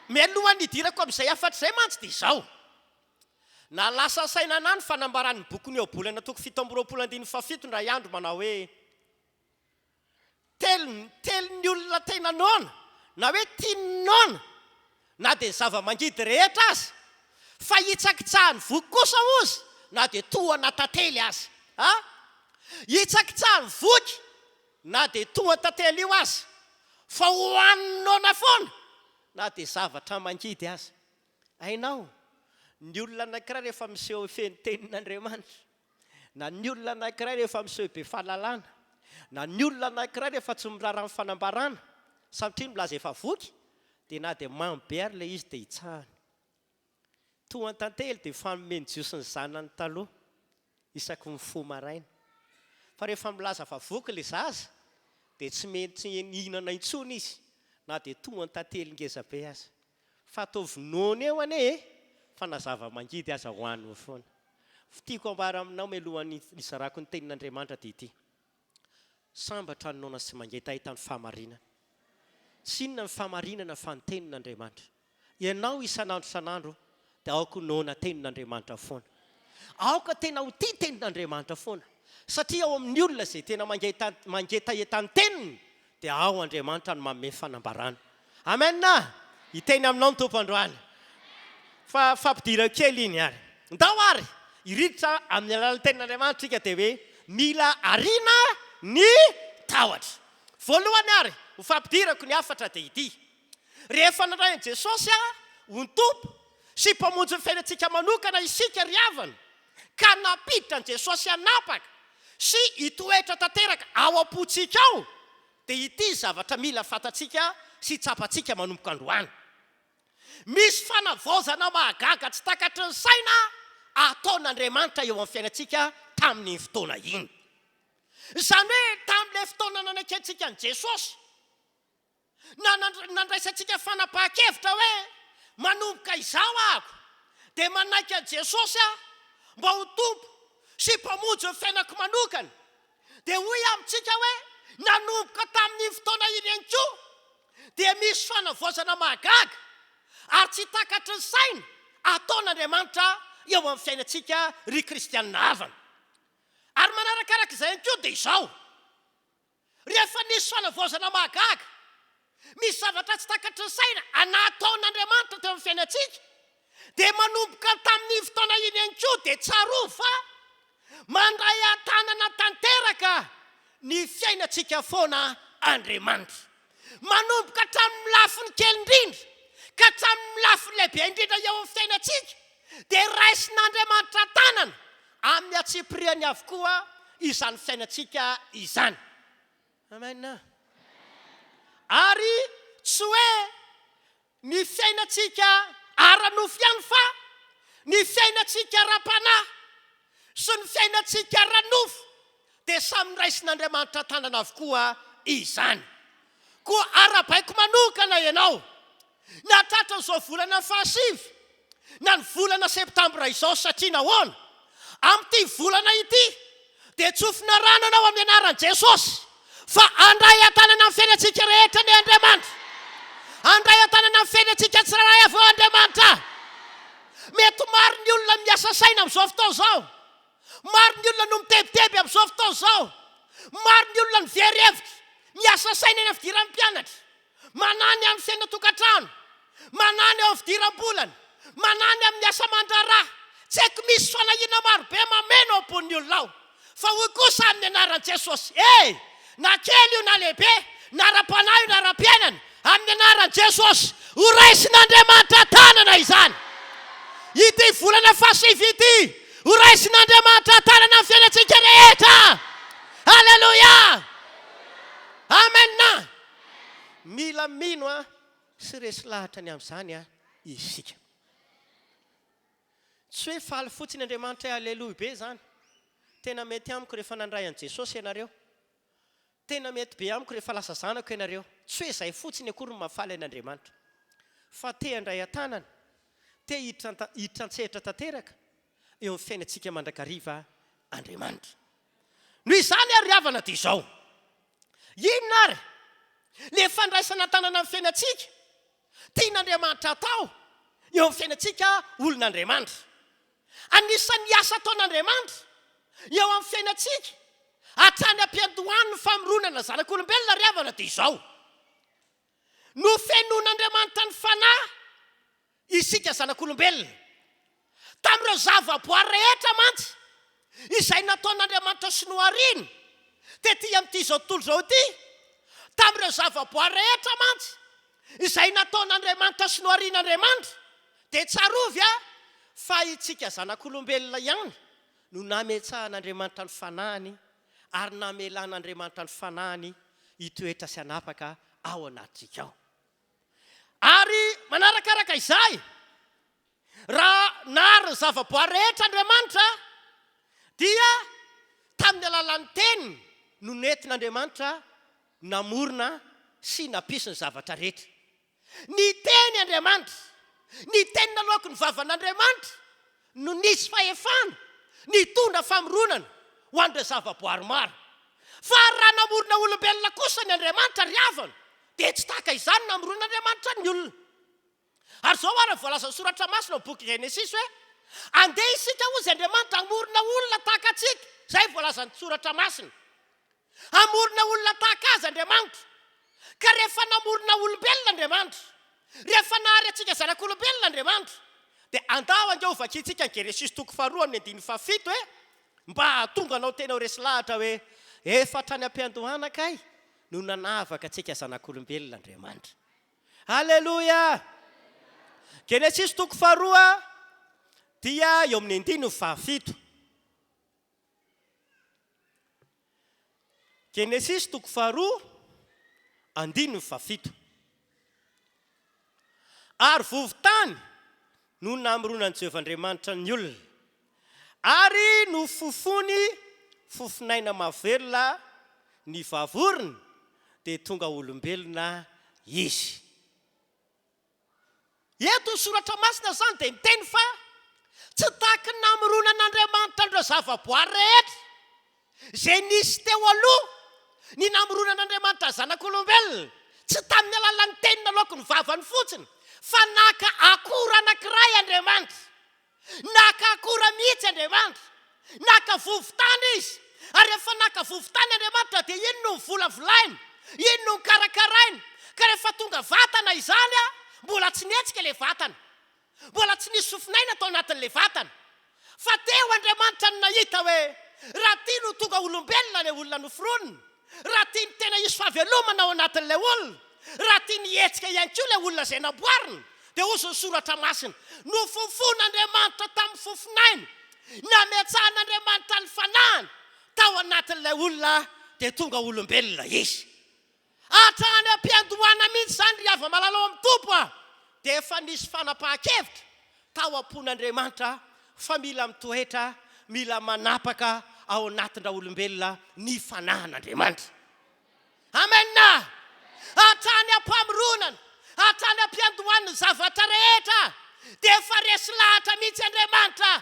Mialohan'ny hidirako amin'izay hafatra izay mantsy dia izao. Nahalasa saina anà ny fanambaran'ny bokin'ny Ohabolana toko 27 andininy fahafito indray andro manao hoe, Teliny, telin'ny olona tena noana, na hoe tian'ny noana, na dia ny zava-mangidy rehetra aza. Fa hitsakitsahan'ny voky kosa hozy na dia tohana tantely aza. A! Hitsakitsahan'ny voky na dia tohan-tantely io aza. Fa hohanin'ny noana foana na dia zavatra mangidy aza. Hainao, ny olona anankiray rehefa miseho feno tenin'Andriamanitra, na ny olona anankiray rehefa miseho be fahalalana, na ny olona anankiray rehefa tsy miraharaha ny fanambarana, satria milaza efa voky, dia na dia mamy be ary ilay izy dia hitsahany. Tohan-tantely dia fanome ny Jiosy ny zanany taloha, isaky ny mifoha maraina. Fa rehefa milaza fa voky ilay zaza, dia tsy mety hihinana intsony izy, na dia tohan-tantely ngeza be aza. Fa ataovy noana eo anie e! Fa na zava-mangidy aza hohaniny foana. Tiako ambara aminao mialohan'ny hizarako ny tenin'Andriamanitra dia ity. Sambatra ny noana sy mangetaheta ny fahamarinana. Tsy inona ny fahamarinana fa ny tenin'Andriamanitra. Ianao isan'andro isan'andro dia aoka ho noana tenin'Andriamanitra foana. Aoka tena ho tia tenin'Andriamanitra foana. Satria ao amin'ny olona izay tena mangetaheta ny teniny dia ao Andriamanitra no manome fanambarana. Amen! Hiteny aminao ny Tompo androany. Fa fampidirako kely iny ary. Ndao ary hiriditra amin'ny alalan'ny tenin'Andriamanitra isika dia hoe mila ariana ny tahotra. Voalohany ary ho fampidirako ny hafatra dia ity. Rehefa nandray an'i Jesosy ho ny Tompo sy Mpamonjy ny fiainantsika manokana isika ry havana ka nampiditra an'i Jesosy hanapaka sy hitoetra tanteraka ao am-pontsika ao dia ity zavatra mila fantatsika sy tsapantsika manomboka androany. Misy fanavaozana mahagaga tsy takatry ny saina ataon'Andriamanitra eo amin'ny fiainantsika tamin'iny fotoana iny. Izany hoe tamin'ilay fotoana nanekentsika an'i Jesosy, na nandraisantsika fanapahan-kevitra hoe manomboka izao aho dia manaiky an'i Jesosy aho mba ho Tompo sy Mpamonjy ny fiainako manokana, dia hoy amintsika hoe nanomboka tamin'iny fotoana iny ihany koa dia misy fanavaozana mahagaga ary tsy takatry ny saina ataon'Andriamanitra eo amin'ny fiainantsika ry kristianina havana. Ary manarakaraka izay ihany koa dia izao, Rehefa nisy fanavaozana mahagaga, misy zavatra tsy takatry ny saina nataon'Andriamanitra teo amin'ny fiainantsika, dia manomboka tamin'iny fotoana iny ihany koa dia tsarovy fa mandray an-tanana tanteraka ny fiainantsika foana Andriamanitra. Manomboka hatramin'ny lafiny kely indrindra ka hatramin'ny lafiny lehibe indrindra eo amin'ny fiainantsika dia raisin'Andriamanitra an-tanana Amin'ny antsipiriany avokoa izany fiainantsika izany. Amen. Ary tsy hoe ny fiainantsika ara-nofo ihany fa ny fiainantsika ara-panahy sy ny fiainantsika ara-nofo dia samy raisin'Andriamanitra an-tanana avokoa izany. Koa arahabaiko manokana ianao Nahatratra an'izao volana fahasivy na ny volana septambra izao satria nahoana? Amin'ity volana ity dia tsofina rano ianao amin'ny anaran'i Jesosy fa handray an-tanana ny fiainantsika rehetra anie Andriamanitra. Handray an-tanana ny fiainantsika tsirairay avy eo Andriamanitra. Mety maro ny olona miasa saina amin'izao fotoana izao. Maro ny olona no mitebiteby amin'izao fotoana izao. Maro ny olona no very hevitra, miasa saina eny amin'ny fidiran'ny mpianatra. Manahy ny amin'ny fiainan-tokantrano, manahy ny eo amin'ny fidiram-bolana, manahy ny amin'ny asa aman-draharaha. Tsy haiko misy fanahiana marobe mameno ao am-pon'ny olona ao. Fa hoy kosa amin'ny anaran'i Jesosy, E! Na kely io na lehibe, na ara-panahy io na ara-piainana, amin'ny anaran'i Jesosy, ho raisin'Andriamanitra an-tanana izany. Ity volana fahasivy ity, ho raisin'Andriamanitra an-tanana ny fiainantsika rehetra. Aleloia! Amen! Mila mino sy resy lahatra ny amin'izany isika. Tsy hoe faly fotsiny Andriamanitra hoe aleloia be izany. Tena mety amiko rehefa nandray an'i Jesosy ianareo. Tena mety be amiko rehefa lasa zanako ianareo. Tsy hoe izay fotsiny akory no mahafaly an'Andriamanitra. Fa te handray an-tanana, te hiditra an-tsehatra tanteraka eo amin'ny fiainantsika mandrakariva Andriamanitra. Noho izany ary ry havana dia izao. Inona ary le fandraisana an-tanana ny fiainantsika tian'Andriamanitra atao eo amin'ny fiainantsika olon'Andriamanitra? Anisan'ny asa ataon'Andriamanitra eo amin'ny fiainantsika hatrany am-piandohan'ny famoronana zanak'olombelona ry havana dia izao, nofenoin'Andriamanitra ny Fanahy isika zanak'olombelona. Tamin'ireo zavaboary rehetra mantsy izay nataon'Andriamanitra sy nohariny tety amin'ity izao tontolo izao ity, tamin'ireo zavaboary rehetra mantsy izay nataon'Andriamanitra sy noharin'Andriamanitra, dia tsarovy a, fa itsika zanak'olombelona ihany no nametsahan'Andriamanitra ny Fanahiny ary namelan'Andriamanitra ny Fanahiny hitoetra sy hanapaka ao anatintsika ao. Ary manarakaraka izay, raha nahary ny zavaboary rehetra Andriamanitra, dia tamin'ny alalan'ny Teniny no nentin'Andriamanitra namorona sy nampisy ny zavatra rehetra. Niteny Andriamanitra. Ny teny naloaky ny vavan'Andriamanitra no nisy fahefana nitondra famoronana ho an'ireo zavaboary maro. Fa raha namorona olombelona kosa ny Andriamanitra ry havana, dia tsy tahaka izany namoronan'Andriamanitra ny olona. Ary izao ary ny voalazan'ny Soratra Masina ao boky Genesisy hoe, Andeha isika hozy Andriamanitra hamorona olona tahaka antsika. Izay voalazan'ny Soratra Masina. Hamorona olona tahaka Azy Andriamanitra. Ka rehefa namorona olombelona Andriamanitra, rehefa nahary antsika zanak'olombelona Andriamanitra, dia andao ange ho vakintsika ny Genesisy toko faharoa amin'ny andininy fahafito e, mba hahatonga anao tena ho resy lahatra hoe efa hatrany am-piandohana kay no nanavaka antsika zanak'olombelona Andriamanitra. Aleloia! Genesisy toko faharoa dia eo amin'ny andininy fahafito. Genesisy toko faharoa, andininy fahafito. Ary vovo-tany no namoronan'i Jehovah Andriamanitra ny olona, ary nofofony fofon'aina mahavelona ny vavorony, dia tonga olombelona izy. Eto ny Soratra Masina izany dia miteny fa tsy tahaky ny namoronan'Andriamanitra an'ireo zavaboary rehetra izay nisy teo aloha ny namoronan'Andriamanitra ny zanak'olombelona, tsy tamin'ny alalan'ny teny naloaky ny vavany fotsiny, fa naka akora anankiray Andriamanitra. Naka akora mihitsy Andriamanitra. Naka vovo-tany Izy. Ary rehefa naka vovo-tany Andriamanitra dia iny no novolavolainy, iny no nokarakarainy. Ka rehefa tonga vatana izany, mbola tsy nihetsika ilay vatana. Mbola tsy nisy sofin'aina tao anatin'ilay vatana. Fa teo Andriamanitra no nahita hoe raha tiany ho tonga olombelona ilay olona noforoniny, Raha tiany tena hisy fahavelomana ao anatin'ilay olona, raha tiany hihetsika ihany koa ilay olona izay namboarina, dia hozy ny Soratra Masina, Nofofoin'Andriamanitra tamin'ny fofonainy, nametsahan'Andriamanitra ny Fanahiny tao anatin'ilay olona, dia tonga olombelona izy. Hatrany am-piandohana mihitsy izany, ry hava-malala ao amin'ny Tompo a, dia efa nisy fanapahan-kevitra tao am-pon'Andriamanitra fa mila mitoetra, mila manapaka ao anatin-draolombelona ny fanahin'Andriamanitra. Amen! Hatrany am-pamoronana, hatrany am-piandohan'ny zavatra rehetra dia efa resy lahatra mihitsy Andriamanitra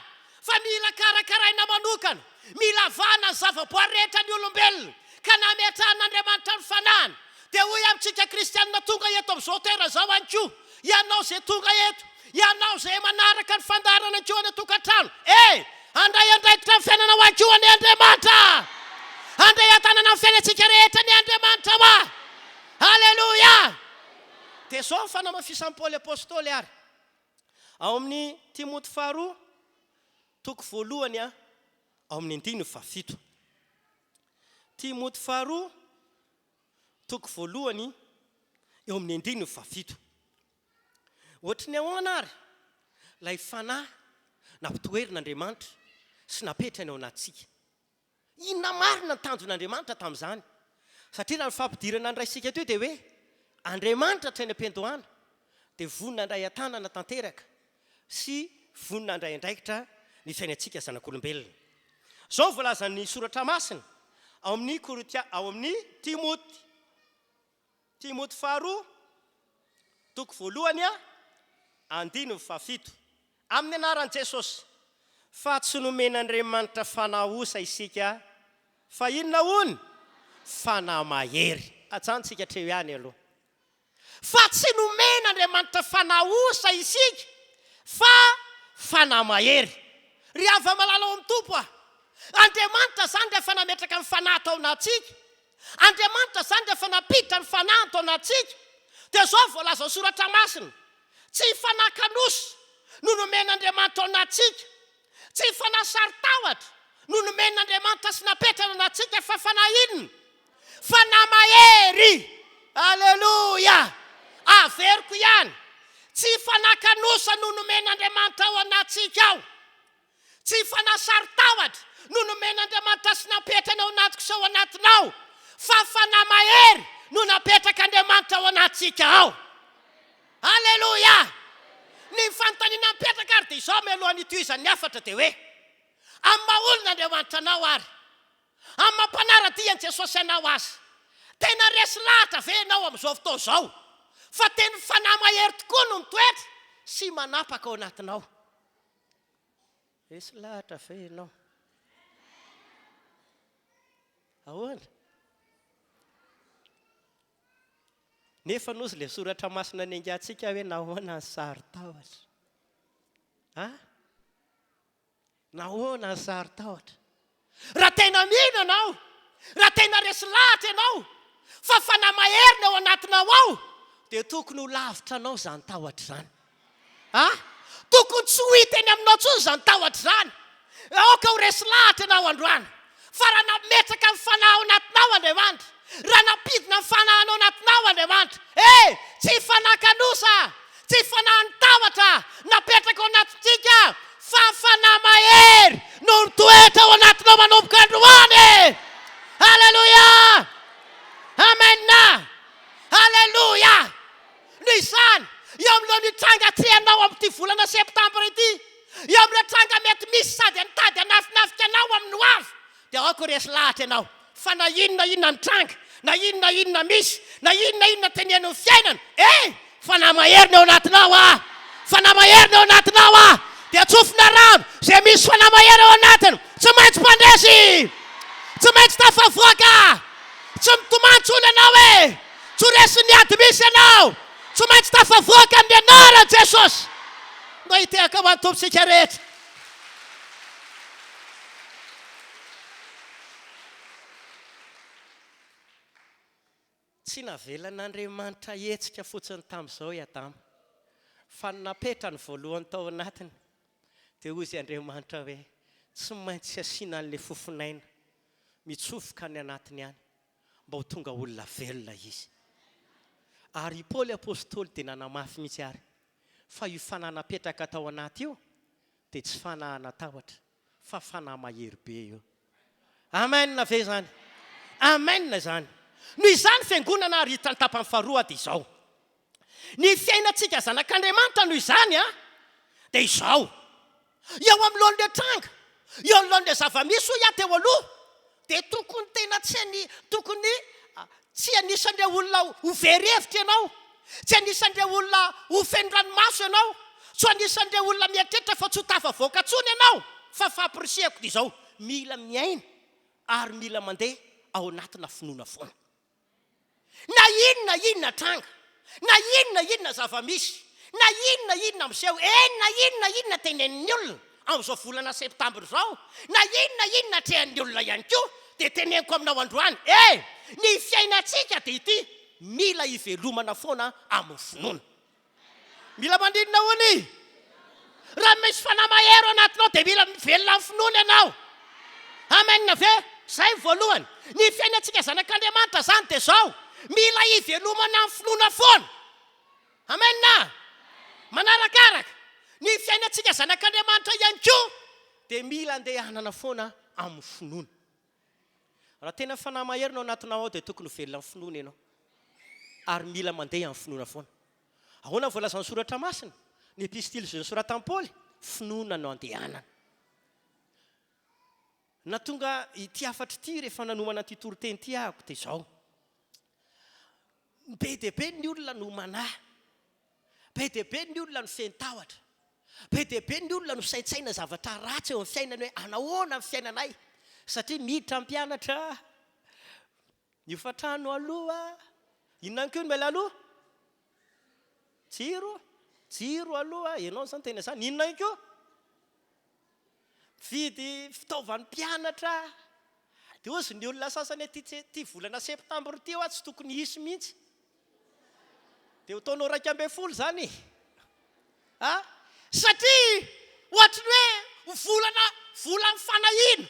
fa mila karakaraina manokana, mila avahana ny zavaboary rehetra ny olombelona, ka nametrahan'Andriamanitra ny fanahiny. Dia hoy amintsika kristianina tonga eto amin'izao toerana izao ihany koa, Ianao izay tonga eto, ianao izay manaraka ny fandaharana ankoho any an-tokantrano, eh! Handray andraikitra amin'ny fiainanao ihany koa anie Andriamanitra! Handray an-tanana ny fiainantsika rehetra anie Andriamanitra hoa! Aleloia! Dia izao ny fanamafisan'i Paoly Apostoly ary, ao amin'ny Timoty faharoa, toko voalohany, ao amin'ny andininy fahafito. Timoty faharoa, toko voalohany eo amin'ny andininy fahafito. Ohatry ny ahoana àry ilay fanahy nampitoherin'Andriamanitra sy napetrany ao anatintsika? Inona marina ny tanjon'Andriamanitra tamin'izany? Satria raha ny fampidirana niraisintsika teo dia hoe Andriamanitra hatrany am-piandohana dia vonona handray an-tanana tanteraka sy vonona handray andraikitra ny fiainantsika zanak'olombelona. Izao no voalazan'ny Soratra Masina ao amin'ny Korintia, ao amin'ny Timoty, Timoty faharoa, toko voalohany, andininy fahafito. Amin'ny anaran'i Jesosy, fa tsy nomen'Andriamanitra fanahy osa isika, fa inona hono? Fanahy mahery. Ajanontsika hatreo ihany aloha. Fa tsy nomen'Andriamanitra fanahy osa isika, fa fanahy mahery. Ry hava-malala ao amin'ny Tompo a! Andriamanitra izany rehefa nametraka ny fanahy tao anatintsika, Andriamanitra izany rehefa nampiditra ny fanahiny tao anatintsika, dia izao no voalazan'ny Soratra Masina, Tsy fanahy kanosa no nomen'Andriamanitra ao anatintsika. Tsy fanahy saro-tahotra no nomen'Andriamanitra sy napetrany anatintsika fa fanahy inona? Fanahy mahery! Aleloia! Averiko ihany, tsy fanahy kanosa no nomen'Andriamanitra ao anatintsika ao. Tsy fanahy saro-tahotra no nomen'Andriamanitra sy napetrany ao anatiko sy ao anatinao, fa fanahy mahery no napetrak'Andriamanitra ao anatintsika ao. Aleloia! Ny fanontaniana mipetraka ary dia izao mialohan'ny hitohizan'ny hafatra dia hoe, Amin'ny maha olona Andriamanitra anao ary amin'ny maha mpanara-dia an'i Jesosy anao aza, tena resy lahatra ve ianao amin'izao fotoana izao fa tena fanahy mahery tokoa no mitoetra sy manapaka ao anatinao? Resy lahatra ve ianao? Ahoana? Nefa nozy ilay soratra masina niaingantsika hoe nahoana ny saro-tahotra? Ha? Nahoana ny saro-tahotra? Raha tena mino ianao, raha tena resy lahatra ianao fa fanahy mahery ny ao anatinao ao, dia tokony ho lavitra anao izany tahotra izany. A! Tokony tsy ho hita eny aminao intsony izany tahotra izany. Aoka ho resy lahatra ianao androany fa raha nametraka ny fanahy ao anatinao Andriamanitra, raha nampidina ny fanahiny ao anatinao Andriamanitra, e! Tsy fanahy kanosa, tsy fanahin'ny tahotra napetraka ao anatintsika fa fanahy mahery no mitoetra ao anatinao manomboka androany e! Aleloia! Amen! Aleloia! Noho izany, eo amin'ireo nitranga atrehanao amin'ity volana septambra ity, eo amin'ireo tranga mety misy sady mitady hanafinafika anao amin'ny ho avy, dia aoka ho resy lahatra ianao fa na inona inona mitranga, na inona inona misy, na inona inona tenenin'ny fiainana, eh! Fanahy mahery ny ao anatinao ah! Fanahy mahery ny ao anatinao ah! Dia tsofina rano, izay misy fanahy mahery ao anatiny, tsy maintsy mpandresy! Tsy maintsy tafavoaka! Tsy mitomany intsony ianao e! Tsy ho resin'ny ady misy ianao! Tsy maintsy tafavoaka amin'ny anaran'i Jesosy! Mba hitehaka ho an'ny Tompontsika rehetra. Tsy navelan'Andriamanitra hihetsika fotsiny tamin'izao i Adama, fa ny napetrany voalohany tao anatiny dia hoy izy Andriamanitra hoe, tsy maintsy asiana an'ilay fofon'aina mitsofoka any anatiny any mba ho tonga olona velona izy. Ary i Paoly Apostoly dia nanamafy mihitsy ary fa io fanahy napetraka tao anaty io dia tsy fanahy natahotra fa fanahy mahery be io. Amen ve izany? Amen izany. Noho izany fiangonana ary hiditra ny tapany faharoa dia izao. Ny fiainantsika zanak'Andriamanitra noho izany a dia izao. Eo anoloan'ilay tranga, eo anoloan'ilay zava-misy hoy aho teo aloha dia tokony tena tsy any tokony tsy anisan'ireo olona ho very hevitra ianao, tsy anisan'ireo olona ho feno ranomaso ianao, tsy ho anisan'ireo olona mieritreritra fa tsy ho tafavoaka intsony ianao fa fampirisihako dia izao, mila miaina ary mila mandeha ao anatina finoana foana. Na inona inona tranga, na inona inona zava-misy, na inona inona miseho, eny na inona inona tenenin'ny olona amin'izao volana septambra izao, na inona inona atrehan'ny olona ihany koa, dia teneniko aminao androany, e! Ny fiainantsika dia ity, mila ivelomana foana amin'ny finoana. Mila mandinina hono i. Raha misy fanahy mahery ao anatinao dia mila mivelona amin'ny finoana ianao. Amen ve? Izay ny voalohany. Ny fiainantsika zanak'Andriamanitra izany dia izao, mila ivelomana amin'ny finoana foana. Amen. Manarakaraka, ny fiainantsika zanak'Andriamanitra ihany koa dia mila andehanana foana amin'ny finoana. Raha tena fanahy mahery no ao anatinao ao dia tokony ho velona amin'ny finoana ianao. Ary mila mandeha amin'ny finoana foana. Ahoana ny voalazan'ny Soratra Masina? Ny epistily izay nosoratan'i Paoly, finoana no andehanana. Nahatonga ity hafatra ity rehefa nanomana ity toriteny ity ahako dia izao. Be dia be ny olona no manahy. Be dia be ny olona no feno tahotra. Be dia be ny olona no saintsaina zavatra ratsy eo amin'ny fiainany hoe anahoana ny fiainanay satria miditra mpianatra, ny hofantrano aloha, inona ihany koa no mila aloha? Jiro, jiro aloha, ianao izany tena izany, inona ihany koa? Mividy fitaovan'ny mpianatra, dia hozy ny olona sasany aty ity volana septambra ity hoa tsy tokony hisy mihitsy. Dia ho taona 11 izany e! A! Satria ohatry ny hoe Volana, volan'ny fanahiana,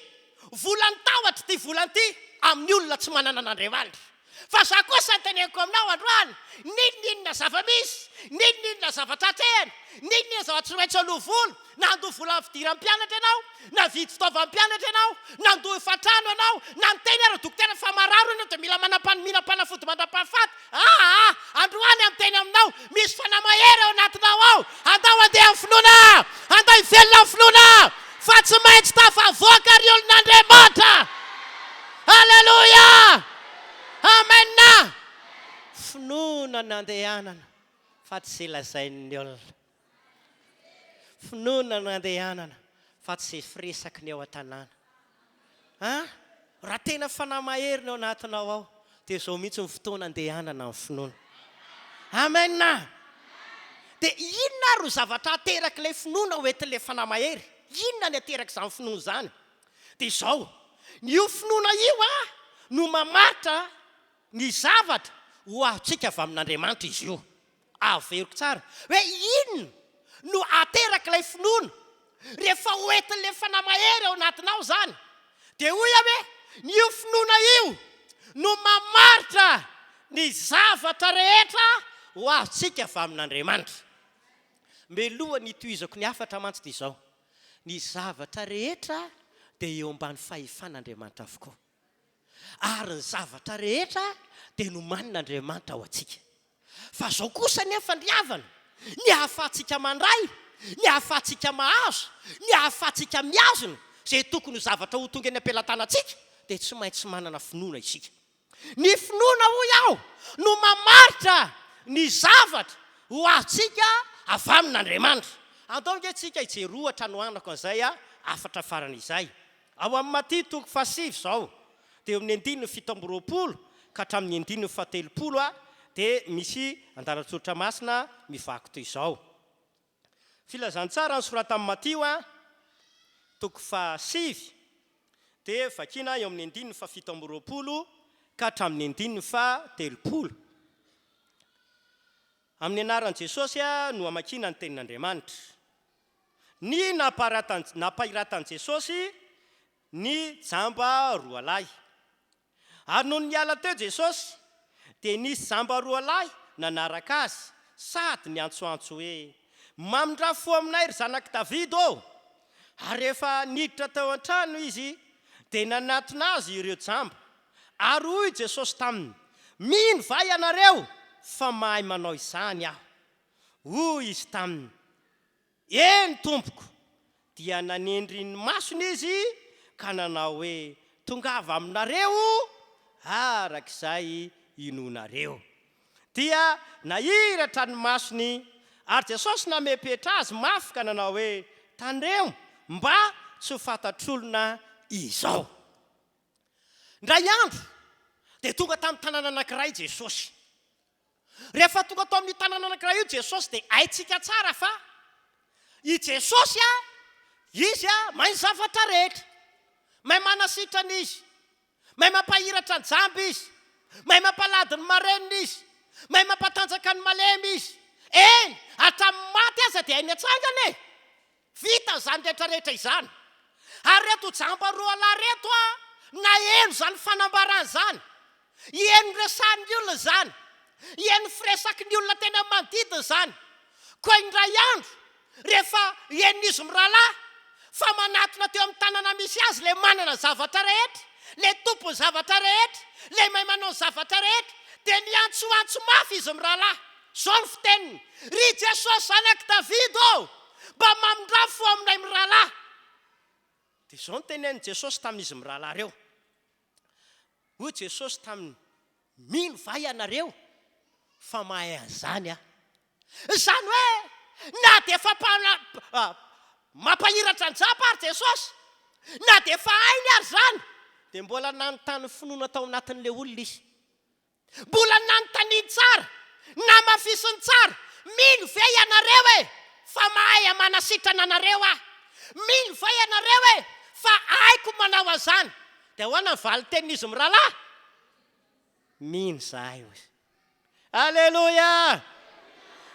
volan'ny tahotra ity volana ity amin'ny olona tsy manana an'Andriamanitra. Fa za kosa ny teneniko aminao androany, n'inon'inona zava-misy, n'inon'inona zavatra atrehina, n'inon'inona zavatra tsy maintsy aloa vola, na handoa volan'ny fidiran'ny mpianatra ianao, na hividy fitaovan'ny mpianatra ianao, na handoa hofantrano ianao, na miteny ary ny dokotera fa marary hono ianao dia mila manam-mihinam-panafody mandra-pahafaty, aa! Androany aho miteny aminao, misy fanahy mahery ao anatinao ao, andao handeha amin'ny finoana, andao hivelona amin'ny finoana, fa tsy maintsy tafavoaka ry olon'Andriamanitra! Aleloia! Amen! Finoana no andehanana fa tsy izay lazain'ny olona. Finoana no andehanana fa tsy izay firesaky ny ao an-tanàna. An! Raha tena fanahy mahery ny ao anatinao ao dia izao mihitsy ny fotoana andehanana amin'ny finoana. Amen! Dia inona ary no zavatra aterak'ilay finoana ho entin'ilay fanahy mahery? Inona ny aterak'izany finoana izany? Dia izao, io finoana io an, no mamaritra ny zavatra ho azontsika avy amin'Andriamanitra izy io. Averiko tsara hoe inona no aterak'ilay finoana rehefa hoentin'ilay Fanahy Mahery ao anatinao izany. Dia hoy aho hoe, io finoana io no mamaritra ny zavatra rehetra ho azontsika avy amin'Andriamanitra. Mialohan'ny hitohizako ny hafatra mantsy dia izao, Ny zavatra rehetra dia eo ambany fahefan'Andriamanitra avokoa. Ary ny zavatra rehetra dia nomanin'Andriamanitra ho antsika. Fa izao kosa anefa ry havana, ny ahafahantsika mandray, ny ahafahantsika mahazo, ny ahafahantsika mihazona izay tokony ho zavatra ho tonga eny am-pelatanantsika dia tsy maintsy manana finoana isika. Ny finoana hoy aho no mamaritra ny zavatra ho azontsika avy amin'Andriamanitra. Andao ange tsika hijery ohatra hanohanako an'izay hafatra farany izay. Ao amin'ny Matio toko fahasivy izao, dia eo amin'ny andininy 27 ka hatramin'ny andininy fahatelopolo dia misy andalan-tsoratra masina mivaky toy izao. Filazantsara nosoratan'i Matio a, toko fahasivy, dia vakiana eo amin'ny andininy fahafito amby roapolo ka hatramin'ny andininy fahatelopolo. Amin'ny anaran'i Jesosy no amakiana ny tenin'Andriamanitra. Ny nampahiratan'i Jesosy ny jamba roa lahy. Ary nony niala teo Jesosy, dia nisy jamba roa lahy nanaraka Azy, sady niantsoantso hoe, Mamindrà fo aminay, ry Zanak'i Davida ô! Ary rehefa niditra tao an-trano Izy, dia nanatona Azy ireo jamba. Ary hoy Jesosy taminy, Mino va ianareo fa mahay manao izany Aho? Hoy izy taminy, Eny, tompoko! Dia nanendry ny masony izy ka nanao hoe, Tongava aminareo araka izay inoanareo. Dia nahiratra ny masony, ary Jesosy namepetra azy mafy ka nanao hoe, Tandremo mba tsy ho fantatr'olona izao. Indray andro, dia tonga tamin'ny tanàna anankiray Jesosy. Rehefa tonga tao amin'io tanàna anankiray io Jesosy dia haintsika tsara fa i Jesosy Izy mahay ny zavatra rehetra. Mahay manasitrana Izy. Mahay mampahiratra ny jamba Izy. Mahay mampalady ny marenina Izy. Mahay mampatanjaka ny malemy Izy. Eny, hatramin'ny maty aza dia hainy atsangana e! Vita izany rehetra rehetra izany. Ary ireto jamba roalahy ireto naheno izany fanambarana izany. Heno resahin'ny olona izany. Heno firesaky ny olona teny amin'ny manodidina izany. Koa indray andro, rehefa henon'izy mirahalahy fa manatona teo amin'ny tanana misy azy ilay manana ny zavatra rehetra, ilay tompon'ny zavatra rehetra, ilay mahay manao ny zavatra rehetra, dia niantsoantso mafy izy mirahalahy. Izao ny fiteniny, Ry Jesosy Zanak'i Davida ô, mba mamindrà fo aminay mirahalahy. Dia izao no tenenin'i Jesosy tamin'izy mirahalahy ireo. Hoy Jesosy taminy, Mino va ianareo fa mahay an'izany Aho? Izany hoe, na dia efa mampahiratra ny jamba ary Jesosy, na dia efa hainy ary izany, dia mbola nanontany finoana tao anatin'ilay olona Izy. Mbola nanontaniany tsara, namafisiny tsara, Mino ve ianareo e fa mahay manasitrana anareo aho? Mino ve ianareo e fa haiko manao an'izany? Dia ahoana ny valin-tenin'izy mirahalahy? Mino izahay, hoy izy. Aleloia!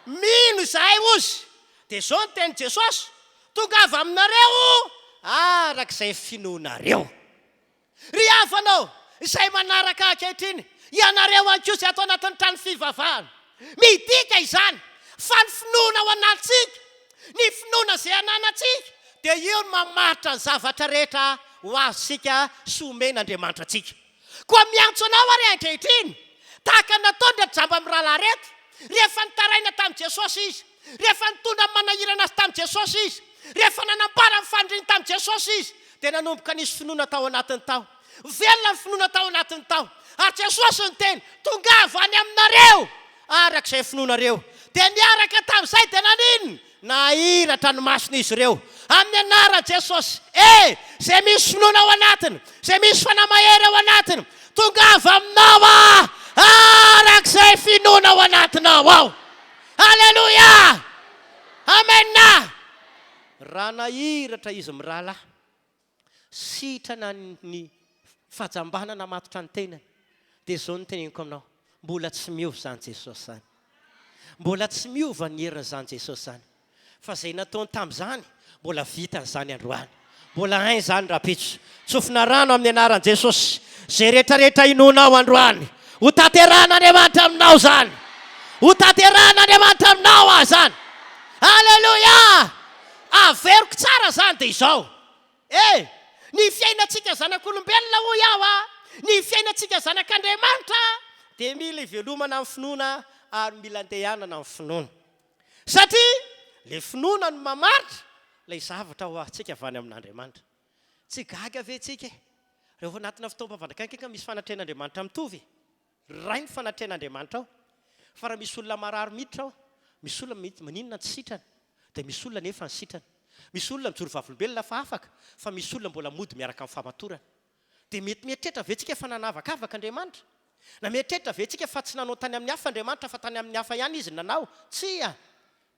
Mino izahay, hozy. Dia izao ny tenin'i Jesosy, Tongava aminareo araka izay finoanareo. Ry havana ô, izay manaraka ahy ankehitriny, ianareo ihany koa izay ato anatin'ny trano fivavahana. Midika izany fa ny finoana ao anatintsika, ny finoana izay ananantsika, dia io no mamaritra ny zavatra rehetra ho azontsika sy omen'Andriamanitra antsika. Koa miantso anao àry ankehitriny, tahaka ny nataon'ireto jamba mirahalahy ireto, rehefa nitaraina tamin'i Jesosy izy, rehefa nitondra ny manahirana azy tamin'i Jesosy izy, rehefa nanambara ny faniriany tamin'i Jesosy izy, dia nanomboka nisy finoana tao anatiny tao. Velona ny finoana tao anatiny tao. Ary Jesosy niteny, Tongava any aminareo araka izay finoanareo. Dia niaraka tamin'izay dia naninona? Nahiratra ny mason'izy ireo. Amin'ny anaran'i Jesosy. E! Izay misy finoana ao anatiny, izay misy fanahy mahery ao anatiny, tongava aminao aho araka izay finoana ao anatinao ao. Aleloia! Amena! Raha nahiratra izy mirahalahy, sitrana ny fahajambana namatotra ny tenany, dia izao no teneniko aminao, mbola tsy miova izany Jesosy izany. Mbola tsy miova ny herin'izany Jesosy izany. Fa izay nataony tamin'izany, mbola vitany izany androany. Mbola hainy izany rahampitso. Tsofina rano amin'ny anaran'i Jesosy. Izay rehetrarehetra inoanao androany, ho tanterahan'Andriamanitra aminao izany. Ho tanterahan'Andriamanitra aminao aho izany. Aleloia! Averiko tsara izany dia izao. E! Ny fiainantsika zanak'olombelona hoy aho a, ny fiainantsika zanak'Andriamanitra dia mila ivelomana amin'ny finoana ary mila andehanana amin'ny finoana. Satria ilay finoana no mamaritra ilay zavatra ho azontsika avy any amin'Andriamanitra. Tsy gaga ve tsika e? Rehefa anatina fotoam-pavandrakana misy fanatrehan'Andriamanitra mitovy e! Ray ny fanatrehan'Andriamanitra ao. Fa raha misy olona marary miditra ao, misy olona mety maninona tsy sitrana, dia misy olona nefa ny sitrana. Misy olona mijoro vavolombelona fa afaka, fa misy olona mbola mody miaraka amin'ny famatorana. Dia mety mieritreritra ve tsika fa nanavakavaka Andriamanitra? Na mieritreritra ve tsika fa tsy nanao tany amin'ny hafa Andriamanitra fa tany amin'ny hafa ihany Izy no nanao? Tsia!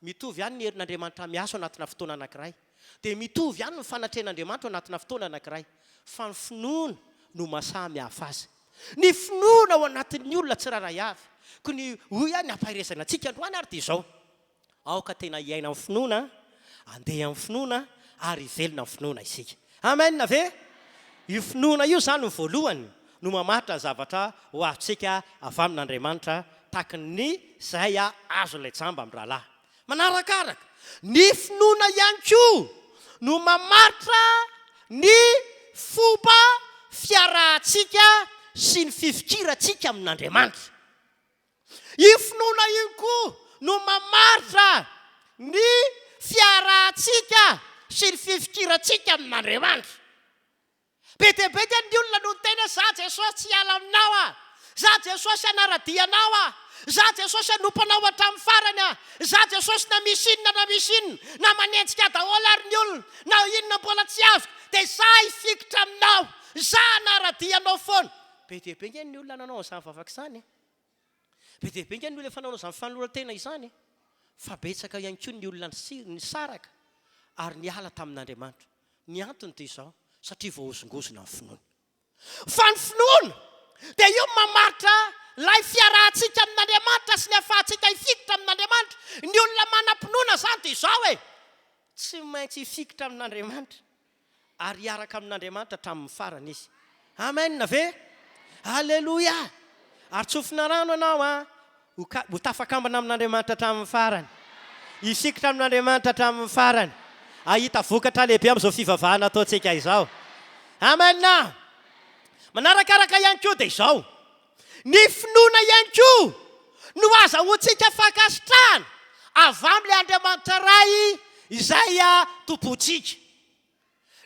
Mitovy ihany ny herin'Andriamanitra miasa ao anatina fotoana anankiray. Dia mitovy ihany ny fanatrehan'Andriamanitra ao anatina fotoana anankiray. Fa ny finoana no mahasamy hafa azy. Ny finoana ao anatin'ny olona tsirairay avy. Koa ny hoy aho ny hampaherezana antsika androany ary dia izao, aoka tena hiaina amin'ny finoana, handeha amin'ny finoana ary hivelona amin'ny finoana isika. Amen ve? Io finoana io izany no voalohany no mamaritra ny zavatra ho azontsika avy amin'Andriamanitra tahaka ny izay azon'ilay jamba amin'ny rahalahy. Manarakaraka, ny finoana ihany koa no mamaritra ny fomba fiarahantsika sy ny fifikirantsika amin'Andriamanitra. Io finoana io koa no mamaritra ny fiarahantsika sy ny fifikirantsika amin'Andriamanitra. Be dia be dia ny olona no niteny hoe, Za Jesosy tsy hiala aminao aho. Za Jesosy hanara-dia anao aho. Za Jesosy hanompo anao hatramin'ny farany aho. Za Jesosy na misy inona na misy inona, na manenjika ahy daholo ary ny olona, na inona mbola tsy azoko, dia za hifikitra aminao. Za hanara-dia anao foana. Be dia be ange ny olona nanao an'izany vavaka izany e. Be dia be ange ny olona efa nanao izany fanoloran-tena izany e. Fa betsaka ihany koa ny olona nisaraka ary niala tamin'Andriamanitra. Ny antony dia izao, satria voahozongozona ny finoana. Fa ny finoana dia io mamaritra ilay fiarahantsika amin'Andriamanitra sy ny ahafahantsika hifikitra amin'Andriamanitra. Ny olona manam-pinoana izany dia izao e, tsy maintsy hifikitra amin'Andriamanitra ary hiaraka amin'Andriamanitra hatramin'ny farany izy. Amen ve? Aleloia! Ary tsofina rano ianao an! Ho ka, ho tafakambana amin'Andriamanitra hatramin'ny farany. Hifikitra amin'Andriamanitra hatramin'ny farany. Hahita vokatra lehibe amin'izao fivavahana ataontsika izao. Amen! Manarakaraka ihany koa dia izao, ny finoana ihany koa no azahoantsika fankasitrahana avy amin'ilay Andriamanitra Ray izay tompontsika.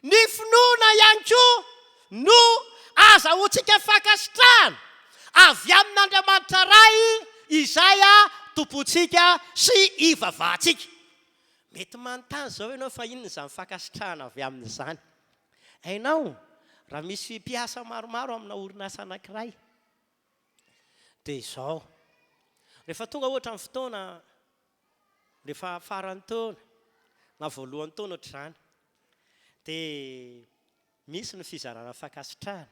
Ny finoana ihany koa no azahoantsika fankasitrahana avy amin'Andriamanitra Ray izay tompontsika sy ivavahantsika. Mety manontany izao ianao fa inona izany fankasitrahana avy aminy izany? Hainao, raha misy mpiasa maromaro amina orinasa anankiray, dia izao, rehefa tonga ohatra ny fotoana Rehefa faran'ny taona na voalohan'ny taona ohatr'izany dia misy ny fizarana fankasitrahana.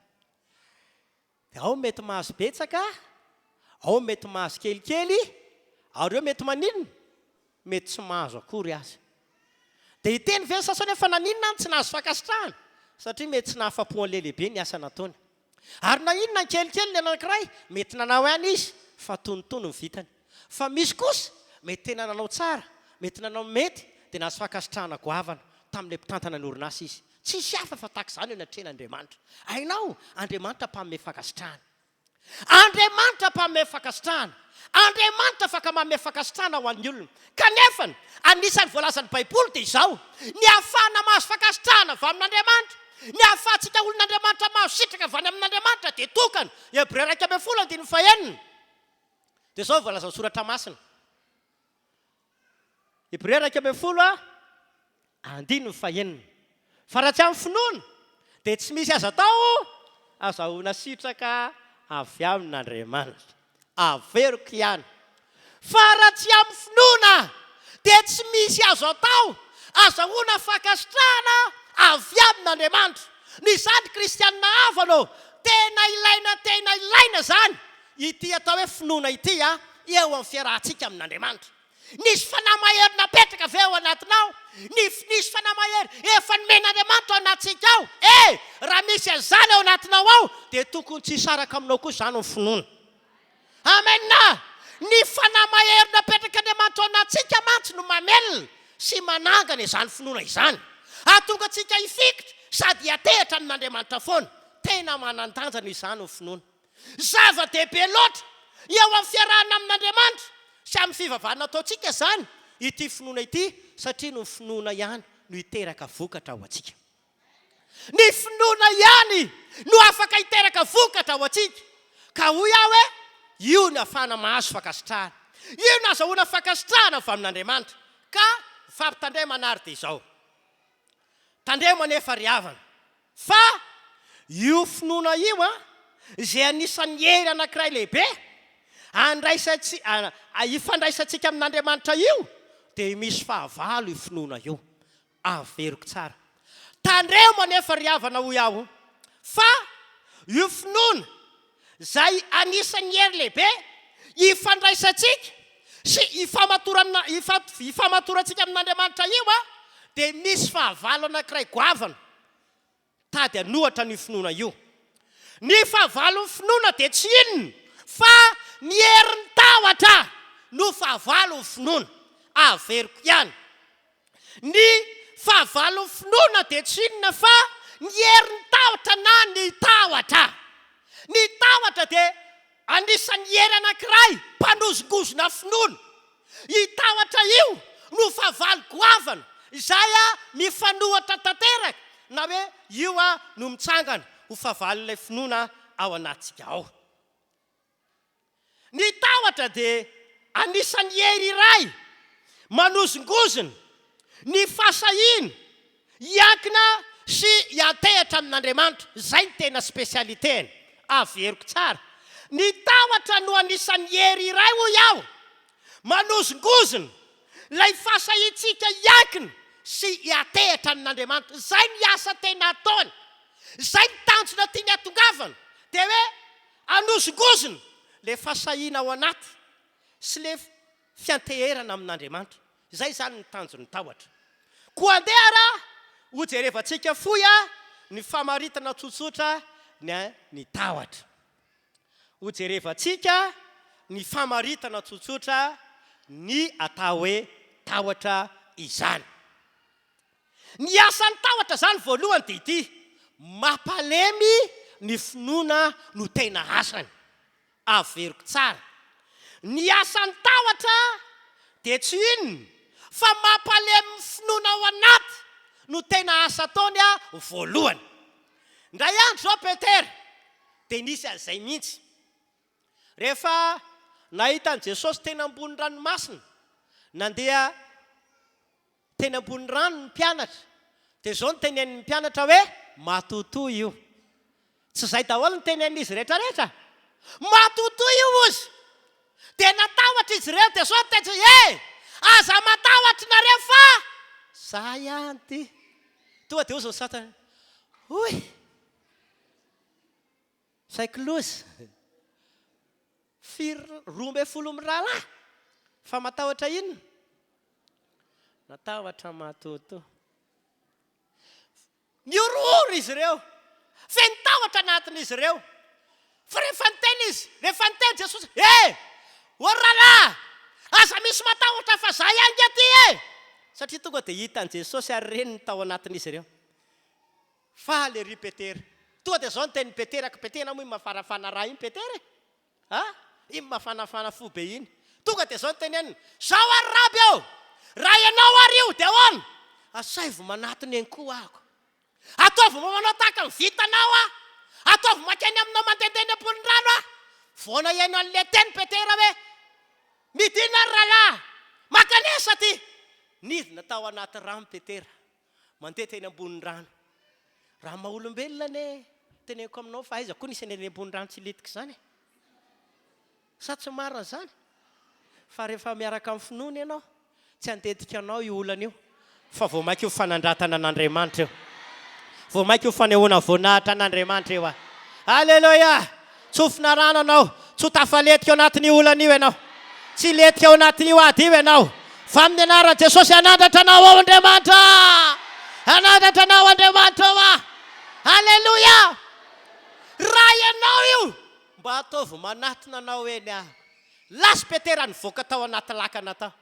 Dia ao mety mahazo betsaka, ao mety mahazo kelikely, ary eo mety maninona? Mety tsy mahazo akory aza. Dia hiteny ve ny sasany hoe fa naninona aho no tsy nahazo fankasitrahana? Satria mety tsy nahafa-po an'ilay lehibe ny asa nataony. Ary na inona ny kelikely ny anankiray, mety nanao ihany izy fa tonitony ny vitany. Fa misy kosa mety tena nanao tsara, mety nanao ny mety dia nahazo fankasitrahana goavana tamin'ilay mpitantana ny orinasa izy. Tsisy hafa fa tahaka izany eo anatrehan'Andriamanitra. Hainao, Andriamanitra mpanome fankasitrahana. Andriamanitra mpanome fankasitrahana. Andriamanitra afaka manome fankasitrahana ho an'ny olona. Kanefa, anisan'ny voalazan'ny Baiboly dia izao, ny ahafahana mahazo fankasitrahana avy amin'Andriamanitra, ny ahafahantsika olon'Andriamanitra mahazo sitraka avy any amin'Andriamanitra dia tokana. Hebreo 11 andininy fahenina. Dia izao no voalazan'ny Soratra Masina. Hebreo 11 andininy fahenina. Fa raha tsy amin'ny finoana, dia tsy misy azo atao azahoana sitraka avy amin'Andriamanitra. Averiko ihany. Fa raha tsy amin'ny finoana, dia tsy misy azo atao azahoana fankasitrahana avy amin'Andriamanitra. Noho izany, kristianina havana ô, tena ilaina tena ilaina izany ity atao hoe finoana ity eo amin'ny fiarahantsika amin'Andriamanitra. Nisy fanahy mahery napetraka ve ao anatinao? Ny nisy fanahy mahery efa nomen'Andriamanitra ao anatintsika ao? E! Raha misy an'izany ao anatinao ao, dia tokony tsy hisaraka aminao koa izany ny finoana. Amen! Ny fanahy mahery napetrak'Andriamanitra ao anatintsika mantsy no mamelona sy manangana izany finoana izany. Hahatonga antsika hifikitra sady hiantehitra amin'Andriamanitra foana. Tena manan-danja noho izany ny finoana. Zava-dehibe loatra eo amin'ny fiarahana amin'Andriamanitra sy amin'ny fivavahana ataontsika izany ity finoana ity satria ny finoana ihany no hiteraka vokatra ho antsika. Ny finoana ihany no afaka hiteraka vokatra ho antsika. Ka hoy aho hoe, io no ahafahana mahazo fankasitrahana. Io no azahoana fankasitrahana avy amin'Andriamanitra. Ka ny fampitandremana ary dia izao. Tandremo anefa ry havana fa io finoana io an, izay anisan'ny hery anankiray lehibe andraisantsika, ifandraisantsika amin'Andriamanitra io dia misy fahavalo io finoana io. Averiko tsara. Tandremo anefa ry havana hoy aho fa io finoana izay anisan'ny hery lehibe ifandraisantsika sy ifamatoran'ny ifamatorantsika amin'Andriamanitra io dia misy fahavalo anankiray goavana tady hanohatra an'io finoana io. Ny fahavalon'ny finoana dia tsy inona fa ny herin'ny tahotra no fahavalon'ny finoana. Averiko ihany. Ny fahavalon'ny finoana dia tsy inona fa ny herin'ny tahotra na ny tahotra. Ny tahotra dia anisan'ny hery anankiray mpanozongozona finoana. Io tahotra io no fahavalo goavana izay mifanohatra tanteraka na hoe io no mitsangana ho fahavalon'ilay finoana ao anatintsika ao. Ny tahotra dia anisan'ny hery iray manozongozona ny fahasahiana hiankina sy hiantehitra amin'Andriamanitra. Izay no tena spécialité-ny. Averiko tsara. Ny tahotra no anisan'ny hery iray hoy aho manozongozona ilay fahasahiantsika hiankina sy hiantehitra amin'Andriamanitra. Izay ny asa tena ataony. Izay ny tanjona tiany hatongavana. Dia hoe Anozongozona le fahasahiana ao anaty sy le fianteherana amin'Andriamanitra. Izay izany ny tanjon'ny tahotra. Koa andeha ara ho jerevantsika fohy ny famaritana tsotsotra ny ny tahotra. Ho jerevantsika ny famaritana tsotsotra ny atao hoe tahotra izany. Ny asan'ny tahotra izany voalohany dia ity, mampalemy ny finoana no tena asany. Averiko tsara. Ny asan'ny tahotra dia tsy inona fa mampalemy ny finoana ao anaty no tena asa ataony voalohany. Indray andro izao Petera dia nisy an'izay mihitsy. Rehefa nahita an'i Jesosy teny ambony ranomasina nandeha Teny ambony rano ny mpianatra, dia izao no tenenin'ny mpianatra hoe, Matotoa io. Tsy izay daholo no tenenin'izy rehetra rehetra? Matotoa io hozy. Dia natahotra izy ireo, dia izao no tenin'izy, He! Aza matahotra nareo fa za ihany ity. Tonga dia hozy ny sasany, Hoy! Saiky loza. Firy 12 mirahalahy? Fa matahotra inona? Natahotra matoatoa. Nihorohoro izy ireo. Feno tahotra anatin'izy ireo. Fa rehefa niteny izy, rehefa niteny Jesosy, He! Ô ry rahalahy! Aza misy matahotra fa za ihany nge aty e! Satria tonga dia hitan'i Jesosy ary reniny tao anatin'izy ireo. Faly ery Petera. Tonga dia izao ny tenin'i Petera, ka Petera moa iny mafanafana ra iny Petera e! A! Iny mafanafana fo be iny. Tonga dia izao no teneniny, Zao ary Raby ô! Raha ianao ary io dia ahoana? Asaivo manatona eny koa aho. Ataovy mba manao tahaka ny vitanao aho. Ataovy mankeny aminao mandehandeha eny amponin'ny rano aho. Vao naheno an'ilay teny Petera hoe, Midina ry rahalahy! Mankanesa aty! Nidina tao anaty rano Petera. Mandeha teny ambonin'ny rano. Raha maha olombelona anie, teneniko aminao fa aiza koa nisy an'ireny ambony rano tsy litika izany e? Sa tsy marina izany? Fa rehefa miaraka amin'ny finoana ianao, tsy handentika anao io olana io, fa vao mainka ho fanandratana an'Andriamanitra io. Vao mainka ho fanehoana voninahitra an'Andriamanitra io. Aleloia! Tsofina rano anao, tsy ho tafaletika ao anatin'io olana io ianao. Tsy hilentika ao anatin'io ady io ianao. Fa amin'ny anaran'i Jesosy hanandratra anao ao Andriamanitra! Hanandratra anao Andriamanitra ao ah! Aleloia! Raha ianao io, mba ataovy manatona anao eny aho. Lasa Petera nivoaka tao anaty lakana tao.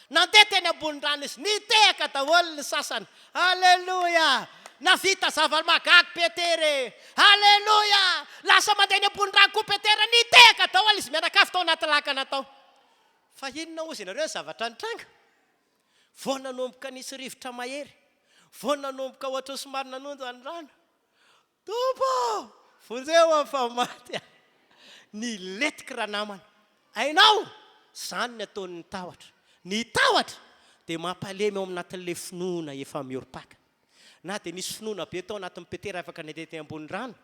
Nandeha teny ambony rano izy. Nitehaka daholo ny sasany. Aleloia! Navita zava-mahagaga Petera e! Aleloia! Lasa mandeha eny ambony rano koa Petera. Nitehaka daholo izy mianakavy tao anaty lakana tao. Fa inona hozy ianareo ny zavatra nitranga? Vao nanomboka nisy rivotra mahery. Vao nanomboka ohatran'ny somary nanonja ny rano. Tompo ô! Vonjeo aho fa maty aho. Niletiky ranamana. Hainao? Izany ny ataon'ny tahotra. Ny tahotra dia mampalemy ao anatin'ilay finoana efa miorim-paka. Na dia nisy finoana be tao anatin'i Petera afaka nandeha teny ambony rano,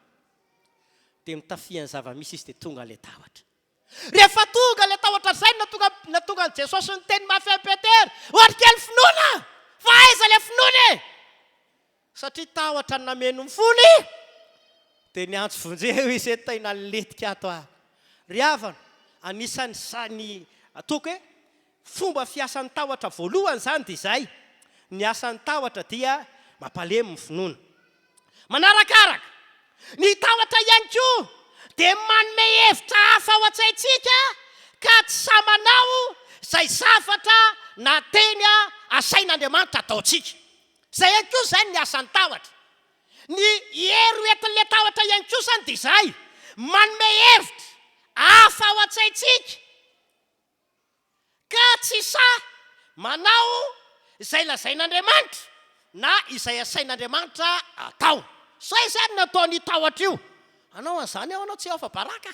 dia notafihan'ny zava-misy izy dia tonga ilay tahotra. Rehefa tonga ilay tahotra izay no nahatonga nahatonga an'i Jesosy niteny mafy an'i Petera, Ory kely finoana! Fa aiza ilay finoana e? Satria tahotra no nameno ny fony, dia niantso vonjeo izy hoe tena nilentika ato aho. Ry havana, anisan'ny sa ny ataoko hoe fomba fiasan'ny tahotra voalohany izany dia izay, ny asan'ny tahotra dia mampalemy ny finoana. Manarakaraka, ny tahotra ihany koa dia manome hevitra hafa ao an-tsaintsika ka tsy sahy manao izay zavatra na teny asain'Andriamanitra ataontsika. Izay ihany koa izay ny asan'ny tahotra. Ny hery ho entin'ilay tahotra ihany koa izany dia izay, manome hevitra hafa ao an-tsaintsika ka tsy sahy manao izay lazain'Andriamanitra na izay asain'Andriamanitra atao. Izay izany no ataon'io tahotra io. Hanao an'izany aho anao tsy afa-baraka.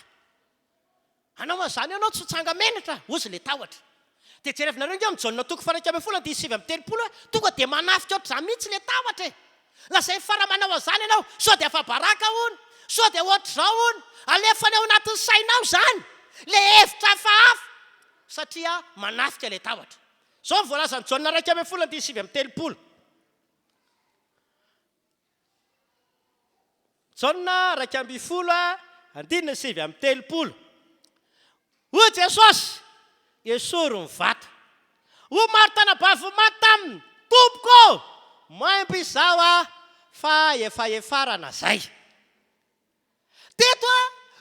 Hanao an'izany ianao tsy ho tsanga-menatra, hozy ilay tahotra. Dia jerevinareo ange ao amin'ny Jaona toko faha-11 andininy 39 hoe tonga dia manafika ohatr'izany mihitsy ilay tahotra e! Lazainy fa raha manao an'izany ianao, sao dia afa-baraka hono, sao dia ohatr'izao hono, alefany ao anatin'ny sainao izany ilay hevitra hafahafa, satria manafika ilay tahotra. Izao no voalazan'i Jaona 11 andininy 39. Jaona 11 andininy 39. Hoy Jesosy, Esory ny vato. Hoy Marta anabavin'i maty taminy, Tompoko ô, maimbo izao fa efa hefarana izay. Teto,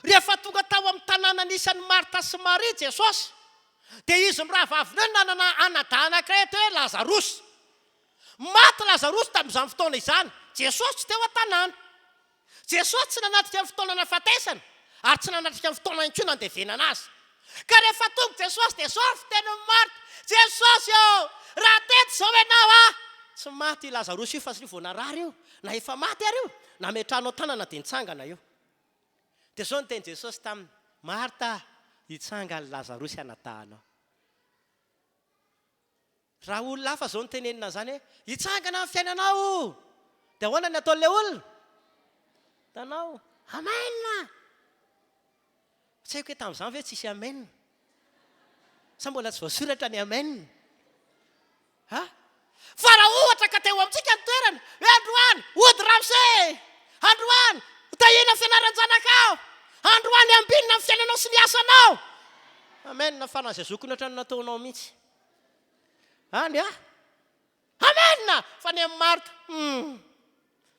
rehefa tonga tao amin'ny tanàna nisy an'i Marta sy Maria Jesosy, dia izy mirahavavy ireo nanana anadahy anankiray atao hoe Lazarosy. Maty Lazarosy tamin'izany fotoana izany. Jesosy tsy teo an-tanàna. Jesosy tsy nanatrika ny fotoana nahafatesana, ary tsy nanatrika ny fotoana ihany koa nandevenana azy. Ka rehefa tonga Jesosy dia izao ny fitenin'i Marta, Jesosy ô, raha teto izao ianao aho, tsy maty i Lazarosy io fa satria vao narary io, na efa maty ary io, nametrahanao tanana dia nitsangana io. Dia izao no tenin'i Jesosy taminy, Marta, hitsangana i Lazarosy anadahinao. Raha olona hafa izao no tenenina an'izany hoe, hitsangana ny fiainanao! Dia ahoana ny ataon'ilay olona? Hitanao? Amen! Tsy haiko hoe tamin'izany ve tsisy amen? Sa mbola tsy voasoratra ny amen? Ha? Fa raha ohatra ka teo amintsika ny toerana, hoe androany, hody ramose! Androany, ho tahiana ny fianaran-janakao! Androany ambinina ny fiainanao sy ny asanao! Amen, fa na izay zokiny ohatran'ny nataonao mihitsy. Any ah! Amen! Fa ny an'i Marta, hum,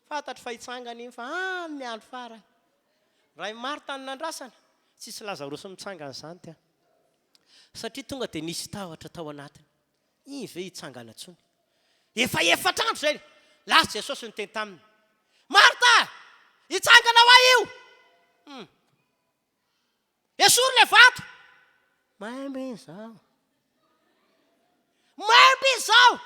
fantatro fa hitsangana iny fa amin'ny andro farany. Raha i Marta no nandrasana, tsisy Lazarosy mitsangana izany teo. Satria tonga dia nisy tahotra tao anatiny. Iny ve hitsangana intsony? Efa efatra andro izay! Lasa Jesosy niteny taminy, Marta! Hitsangana ho ahy io! Hum. Esory ilay vato! Maimbo izy izao. Maimbo izy izao!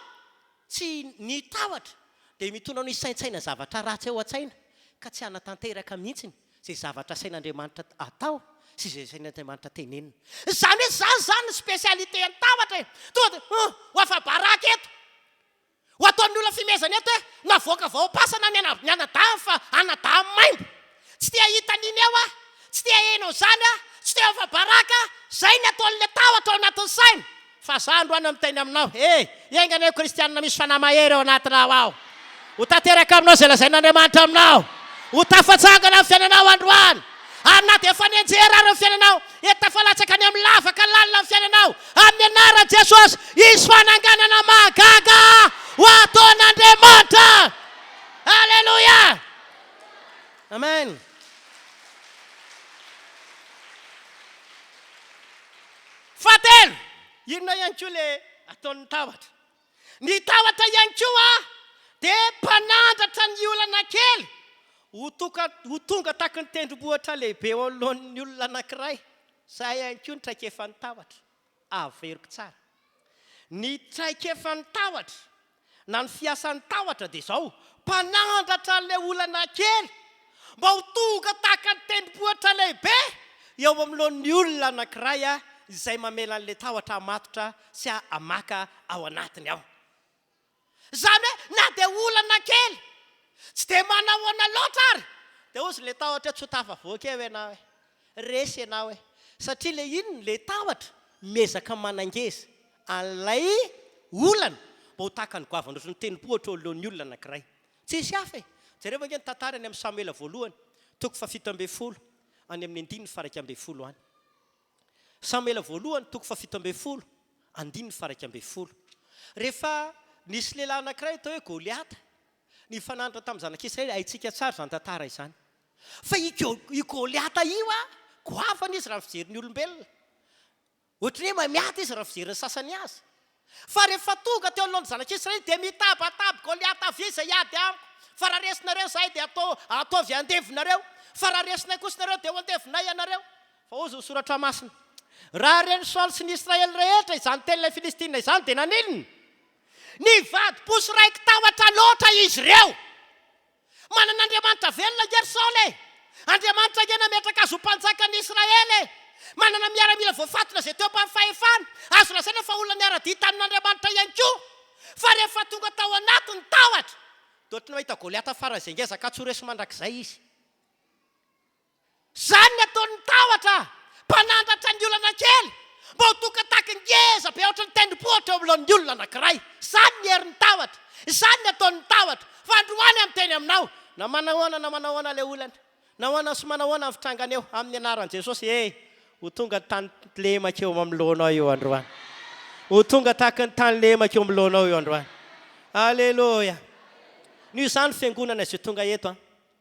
Tsy ny tahotra dia mitondra anao hisaintsaina zavatra ratsy ao an-tsaina ka tsy hanatanteraka mihitsy izay zavatra asain'Andriamanitra atao sy izay asain'Andriamanitra tenenina. Izany hoe izany izany ny spécialité an'ny tahotra e! Tonga dia hum, ho afa-baraka eto! Ho ataon'ny olona fimezana eto hoe navoaka vao am-pasana ny ny anadahiny fa anadahiny maimbo. Tsy te hahita an'iny eo aho, tsy te haheno an'izany aho, tsy te ho afa-baraka aho. Izay ny ataon'ilay tahotra ao anatin'ny saina. Fa za androany miteny aminao, he, enga anie ho kristianina misy fanahy mahery ao anatinao ao. Ho tanteraka aminao izay lazain'Andriamanitra aminao. Ho tafatsangana ny fiainanao androany. Ary na dia efa nianjera ary ny fiainanao, dia tafalatsaka any amin'ny lavaka lalina ny fiainanao. Amin'ny anaran'i Jesosy, hisy fananganana mahagaga ho ataon'Andriamanitra. Aleloia! Amen. Fahatelo, inona ihany koa ilay ataon'ny tahotra? Ny tahotra ihany koa dia mpanandratra ny olana kely ho toka ho tonga tahaky ny tendrombohitra lehibe eo anoloan'ny olona anankiray. Izay ihany koa ny traikefan'ny tahotra. Averiko tsara. Ny traikefan'ny tahotra na ny fiasan'ny tahotra dia izao, mpanandratra an'ilay olana kely mba ho tonga tahaka ny tendrombohitra lehibe eo anoloan'ny olona anankiray izay mamela an'ilay tahotra hamatotra sy hamaka ao anatiny ao. Izany hoe na dia olana kely, tsy dia manahoana loatra ary, dia hozy ilay tahotra hoe tsy ho tafavoaka eo ianao e, resy ianao e, satria ilay inona, ilay tahotra miezaka manangeza an'ilay olana mba ho tahaka ny goavana ohatry ny tendrombohitra eo anoloan'ny olona anankiray. Tsisy hafa e! Jereo ange ny tantara any amin'ny Samoela voalohany, toko fahafito ambinifolo, any amin'ny andininy faha-iraika ambinifolo any. Samoela voalohany toko fahafito ambinifolo, andininy faha-iraika ambinifolo. Rehefa nisy lehilahy anankiray atao hoe Goliata nifanandrina tamin'ny zanak'Israely, haintsika tsara izany tantara izany. Fa i Goliata io, goavana izy raha ny fijerin'ny olombelona. Ohatran'ny hoe mahay miady izy raha ny fijerin'ny sasany azy. Fa rehefa tonga teo anoloan'ny zanak'Israely dia mitabataba, Goliata avia izay hiady amiko, fa raha resinareo izahay dia atao, ataovy andevonareo, fa raha resinay kosa nareo dia ho andevonay ianareo. Fa hozy ny Soratra Masina, Raha ren'i Saoly sy ny Israely rehetra izany tenin'ilay Filistina izany dia naninona? Nivadi-po sy raiki-tahotra loatra izy ireo. Manana Andriamanitra velona ange ry Saoly e! Andriamanitra ange nametraka azy ho mpanjakan'ny Israely e! Manana miaramila voafantina izay teo ambany fahefany. Azo lazaina fa olona niara-dia tamin'Andriamanitra ihany koa. Fa rehefa tonga tao anaty ny tahotra, dia ohatry ny mahita Goliata faran'izay ngeza ka tsy ho resy mandrakizay izy. Izany ny ataon'ny tahotra, mpanandratra ny olana kely, mba ho tonga tahaka ny ngeza be ohatry ny tendrombohitra eo anoloan'ny olona anankiray. Izany ny herin'ny tahotra. Izany ny ataon'ny tahotra. Fa androany aho miteny aminao, na manahoana na manahoana ilay olana, na ahoana sy manahoana ny fitrangany eo, amin'ny anaran'i Jesosy, e, ho tonga ny tany lemaka eo anoloanao io androany. Ho tonga tahaka ny tany lemaka eo anoloanao io androany. Aleloia. Noho izany fiangonana izay tonga eto an.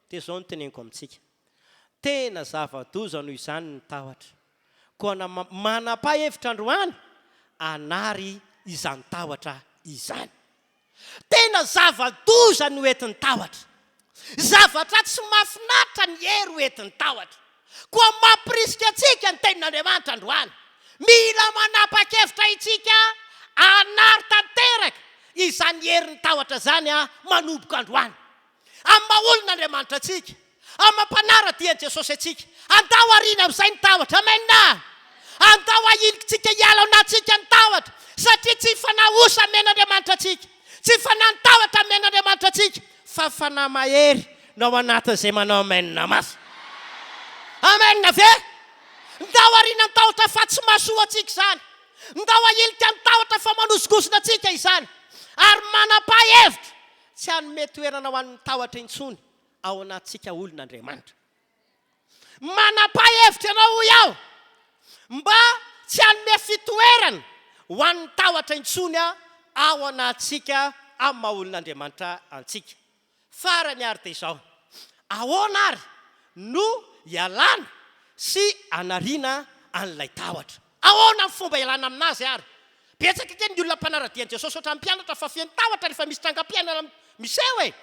Dia izao no teneniko amintsika, tena zava-doza noho izany ny tahotra. Koa na manapa-hevitra androany, hanary izany tahotra izany. Tena zava-doza no entin'ny tahotra. Zavatra tsy mahafinaritra ny hery ho entin'ny tahotra. Koa mampirisika antsika ny Tenin'Andriamanitra androany. Mila manapa-kevitra isika hanary tanteraka izany herin'ny tahotra izany manomboka androany. Amin'ny maha olon' Andriamanitra antsika, amin'ny maha mpanara-dia an'i Jesosy antsika, andao hariana amin'izay ny tahotra. Amen! Andao hahilikintsika hiala ao anatintsika ny tahotra, satria tsy fanahy osa amen'Andriamanitra antsika, tsy fanahy ny tahotra amen'Andriamanitra antsika, fa fanahy mahery no ao anatin'izay manao amen mafy. Amen ve? Ndao hariana ny tahotra fa tsy mahasoa antsika izany. Ndao hahilika ny tahotra fa manozongozona antsika izany. Ary manam-pahevitra Tsy hanome toerana ho an'ny tahotra intsony ao anatintsika olon'Andriamanitra. Manam-pahevitra ianao hoy aho mba tsy hanome fitoerana ho an'ny tahotra intsony ao anatintsika amin'ny maha olon'Andriamanitra antsika. Farany ary dia izao, ahoana ary no ialana sy anariana an'ilay tahotra? Ahoana ny fomba ialana aminazy ary? Betsaka ange ny olona mpanara-dia an'i Jesosy ohatran'ny mpianatra fa feno tahotra rehefa misy trangam-piainana miseho e!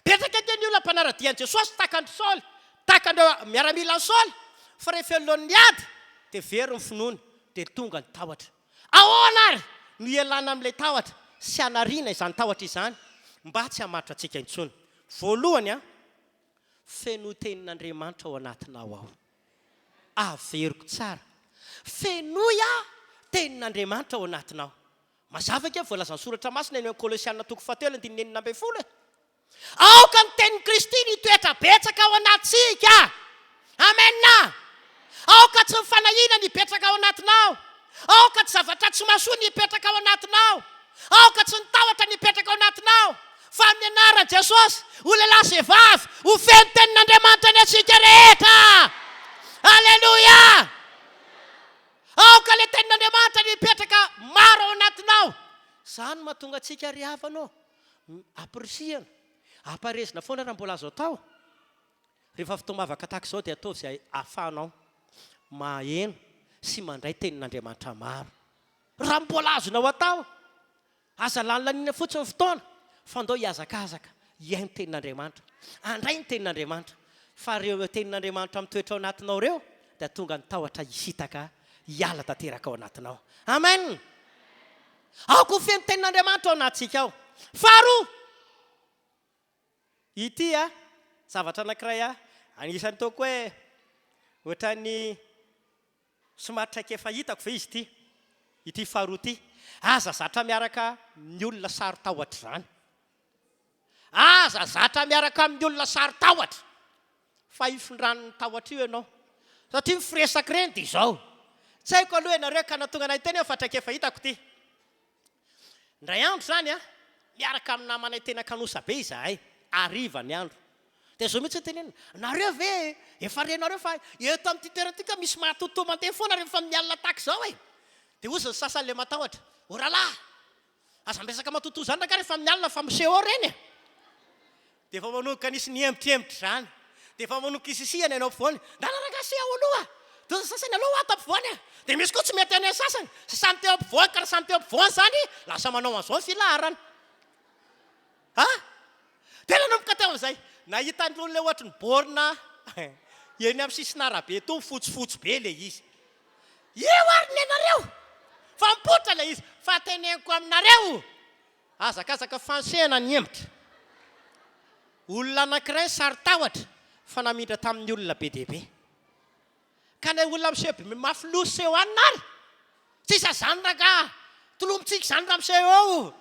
Betsaka ange ny olona mpanara-dia an'i Jesosy tahaka an-dry Saoly, tahaka an'ireo miaramilan'i Saoly, fa rehefa eo anoloan'ny ady dia very ny finoany, dia tonga ny tahotra. Ahoana àry no hialana amin'ilay tahotra sy hanariana izany tahotra izany mba tsy hamatotra antsika intsony? Voalohany, fenoy tenin'Andriamanitra ao anatinao ao. Averiko tsara, fenoy tenin'Andriamanitra ao anatinao. Mazava ange ny voalazan'ny Soratra Masina eny amin'ny Kolosiana toko fahatelo andininy 16 e! Aoka ny tenin'i Kristy ny hitoetra betsaka ao anatintsika. Amen! Aoka tsy ny fanahiana ny hipetraka ao anatinao. Aoka tsy zavatra tsy mahasoa ny hipetraka ao anatinao. Aoka tsy ny tahotra ny hipetraka ao anatinao. Fa amin'ny anaran'i Jesosy, ho lehilahy sy vehivavy, ho feno tenin'Andriamanitra ny antsika rehetra. Aleloia! Aoka ilay tenin'Andriamanitra ny hipetraka maro ao anatinao. Izany no mahatonga antsika ry havana ô. Ampirisihana, ampaherezina foana raha mbola azo atao. Rehefa fotoam-bavaka tahaka izao dia ataovy izay ahafahanao maheno sy mandray tenin'Andriamanitra maro. Raha mbola azonao atao, aza lanilaniana fotsiny ny fotoana fa ndao hihazakazaka hihaino tenin'Andriamanitra. Handray ny tenin'Andriamanitra. Fa ireo tenin'Andriamanitra mitoetra ao anatinao ireo dia tonga ny tahotra hisintaka hiala tanteraka ao anatinao. Amen! Aoka ho feno tenin'Andriamanitra ao anatintsika ao. Faharoa, ity a, zavatra anankiray a, anisan'ny ataoko hoe ohatran'ny somary traikefa hitako ve izy ity, ity faharoa ity. Aza zatra miaraka amin'ny olona saro-tahotra izany. Aza zatra miaraka amin'ny olona saro-tahotra fa hifindran'ny tahotra io ianao. Satria ny firesaka ireny dia izao. Tsy haiko aloha ianareo ka nahatonga anay hiteny aho fa traikefa hitako ity. Indray andro izany an, miaraka amin'ny namanay tena kanosa be izahay, hariva ny andro. Dia izao mihitsy no tenenina, nareo ve efa renareo fa eto amin'ity toerana ity ka misy matotoa mandeha foana rehefa mialina tahaka izao e? Dia hozy ny sasany ilay matahotra, o rahalahy, Aza miresaka matotoa izany rangahy rehefa amin'ny alina fa miseho ao ireny e! Dia efa manomboka nisy nihembotrembotra izany. Dia efa manomboka isisihana eny ampovoany. Ndana rangahy seho ao aloha! Dia hoy ny sasany, aleo ato ampovoany e! Dia misy koa tsy mety any amin'ny sasany. Samy teo ampovoany ka raha samy teo ampovoany izany, lasa manao an'izao ny filaharana. Ha? Dia nanomboka teo amin'izay, nahita an'irony ilay ohatry ny borne eny amin'ny sisin'arabe itony, fotsifotsy be ilay izy. Io ary ny anareo! Fa mipoitra ilay izy. Fa teneniko aminareo, hazakazaka fanosehana ny hembotra. Olona anankiray saro-tahotra fa namindra tamin'ny olona be dia be. Ka ilay olona miseho be mafy loha seho anona ary? Tsisy azany rangaha! Tolomintsika izany raha miseho eo!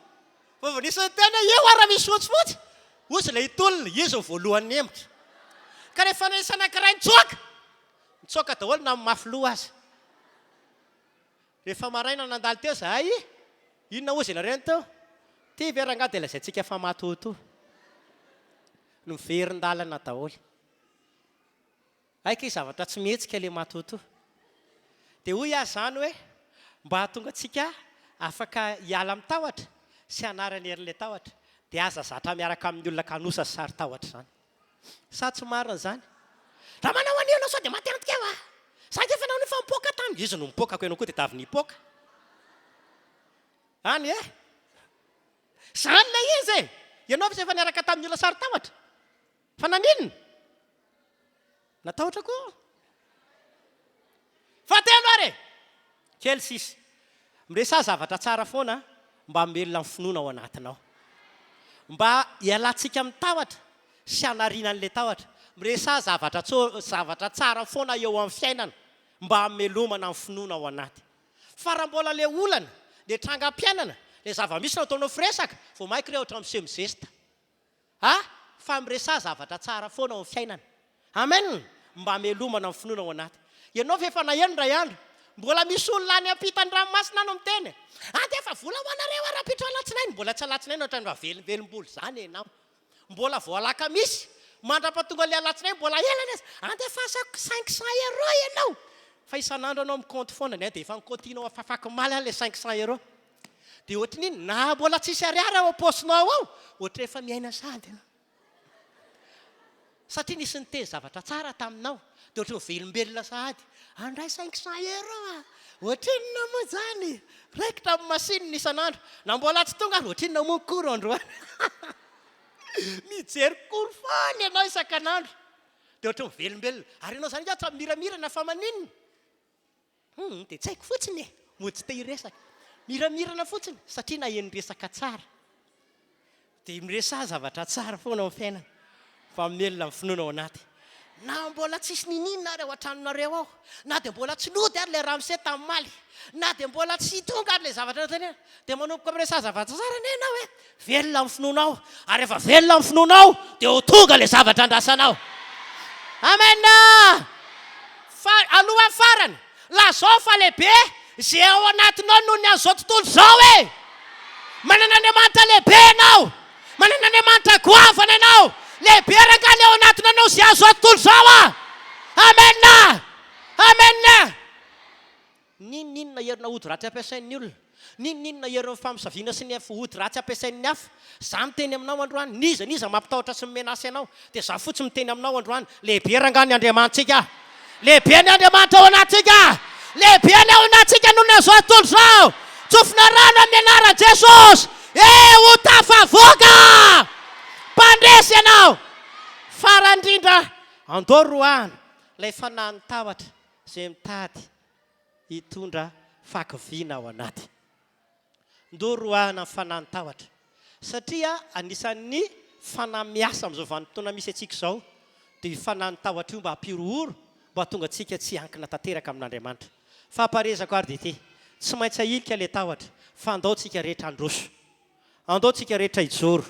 Fa vao nisy niteny hoe eo ary raha misy fotsifotsy! Hozy ilay hitolona, izy no voalohany nihemotra. Ka rehefa nisy anankiray nitsoaka! Nitsoaka daholo na mafy loha aza. Rehefa maraina nandalo teo izahay, inona hozy ianareo ny teo? Ty ve rangaha dia lazaintsika fa matoatoa? Niverin-dalana daholo. Hay kay zavatra tsy mihetsika le matoatoa. Dia hoy aho izany hoe, mba hahatonga antsika afaka hiala amin'ny tahotra sy hanary ny herin'ilay tahotra, dia aza zatra miaraka amin'ny olona kanosa sy saro-tahotra izany. Sa tsy marina izany? Raha manao an'io ianao sao dia maty antoka eo ah! Za ange efa nanao efa mipoaka tany. Izy no mipoaka ko ianao koa dia tavy nipoaka. Any eh! Zany ilay izy e! Ianao ve tsy efa niaraka tamin'ny olona saro-tahotra? Fa naninona? Natahotra koa. Fahatelo ary e! Kely sisa. Miresaha zavatra tsara foana mba hamelona ny finoana ao anatinao. Mba hialantsika amin'ny tahotra sy hanariana an'ilay tahotra. Miresaha zavatra zavatra tsara foana eo amin'ny fiainana mba hamelomana ny finoana ao anaty. Fa raha mbola ilay olana, ilay trangam-piainana, ilay zava-misy no ataonao firesaka, vao mainka ireo ohatran'ny miseho mizesta. A! Fa miresaha zavatra tsara foana ao amin'ny fiainana. Amen! Mba hamelomana ny finoana ao anaty. Ianao ve efa naheno indray andro? Mbola misy olona any ampitan'ny ranomasina any miteny, Handefa vola ho anareo aho rahampitso alatsinainy. Mbola tsy alatsinainy ohatran'ny efa velombelombolo izany ianao. Mbola vao alakamisy, mandra-pahatonga ilay alatsinainy mbola ela anefa. Andefasako 500 euros ianao. Fa isan'andro ianao mi-compte foana, dia efa nikaontinao afafaky omaly ary ilay 500 euros. Dia ohatry ny inona? Na mbola tsisy ariary ao am-paosinao ao, ohatry ny efa miaina sahady ianao. Satria nisy niteny zavatra tsara taminao, dia ohatry ny velombelona sahady. Handray cinq cent euros aho! Ohatrinona moa izany? Raikitra amin'ny machine isan'andro. Na mbola tsy tonga ary, ohatrinona moa ny cours androany? Mijery cours foana ianao isankan'andro. Dia ohatry ny velombelona. Ary ianao izany angaha tsy miramirana fa maninona? Humm dia tsy haiko fotsiny e! Mody tsy te hiresaka. Miramirana fotsiny satria naheno resaka tsara. Dia miresaha zavatra tsara foana ao amin'ny fiainana fa mamelona ny finoana ao anaty. Na mbola tsisy niniana ary ao an-tranonareo ao, na dia mbola tsy nody ary ilay ramose tamin'ny omaly, na dia mbola tsy tonga ary ilay zavatra notenenina, dia manomboka miresaha zavatra tsara anie ianao e! Velona amin'ny finoanao, ary rehefa velona amin'ny finoanao dia ho tonga ilay zavatra andrasanao. Amen! Fa alohan'ny farany, lazao fa lehibe izay ao anatinao noho ny an'izao tontolo izao e! Manana Andriamanitra lehibe ianao! Manana Andriamanitra goavana ianao! Lehibe rangahy ilay ao anatinao noho izay an'izao tontolo izao a! Amen! Amen! N'inon'inona herina ody ratsy ampiasain'ny olona, n'inon'inona herin'ny famosaviana sy ny ody ratsy ampiasain'ny hafa, za miteny aminao androany, n'iza n'iza mampitahotra sy mi-menace anao, dia za fotsiny miteny aminao androany, lehibe rangaha ny Andriamanitsika, lehibe ny Andriamanitra ao anatintsika, lehibe ny ao anatintsika noho ny an'izao tontolo izao, tsofina rano amin'ny anaran'i Jesosy, eh ho tafavoaka! Mpandresy ianao! Farany indrindra, andao roahana ilay fanahin'ny tahotra izay mitady hitondra fahakiviana ao anaty. Ndao roahana ny fanahy ny tahotra satria anisan'ny fanahy miasa amin'izao vanim-potoana misy antsika izao dia io fanahy ny tahotra io mba hampihorohoro mba hahatonga antsika tsy hiankina tanteraka amin'Andriamanitra. Fahaparezako ary dia ity, tsy maintsy ahilika ilay tahotra fa andao tsika rehetra handroso. Andao tsika rehetra hijoro.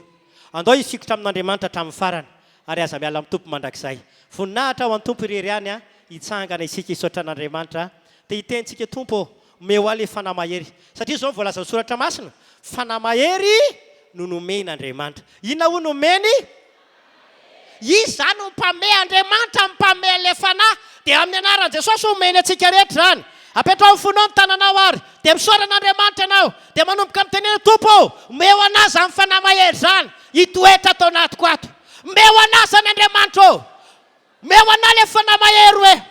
Andao hifikitra amin'Andriamanitra hatramin'ny farany, ary aza miala amin'ny Tompo mandrakizay. Voninahitra ho an'ny Tompo irery ihany a! Hitsangana isika hisaotra an'Andriamanitra. Dia hiteny tsika, Tompo ô, omeo ahy ilay Fanahy Mahery. Satria izao no voalazan'ny Soratra Masina, Fanahy Mahery no nomen'Andriamanitra. Inona hoy no nomeny? Izy izany no mpame, Andriamanitra no mpame an'ilay Fanahy, dia amin'ny anaran'i Jesosy omeny antsika rehetra izany. Apetraho amin'ny fonao ny tananao ary dia misaora an'Andriamanitra ianao, dia manomboka miteny hoe, Tompo ô, omeo an'ahy izany Fanahy mahery izany hitoetra ato anatiko ato. Omeo an'ahy izany Andriamanitra ô. Omeo an'ahy ilay Fanahy mahery hoe,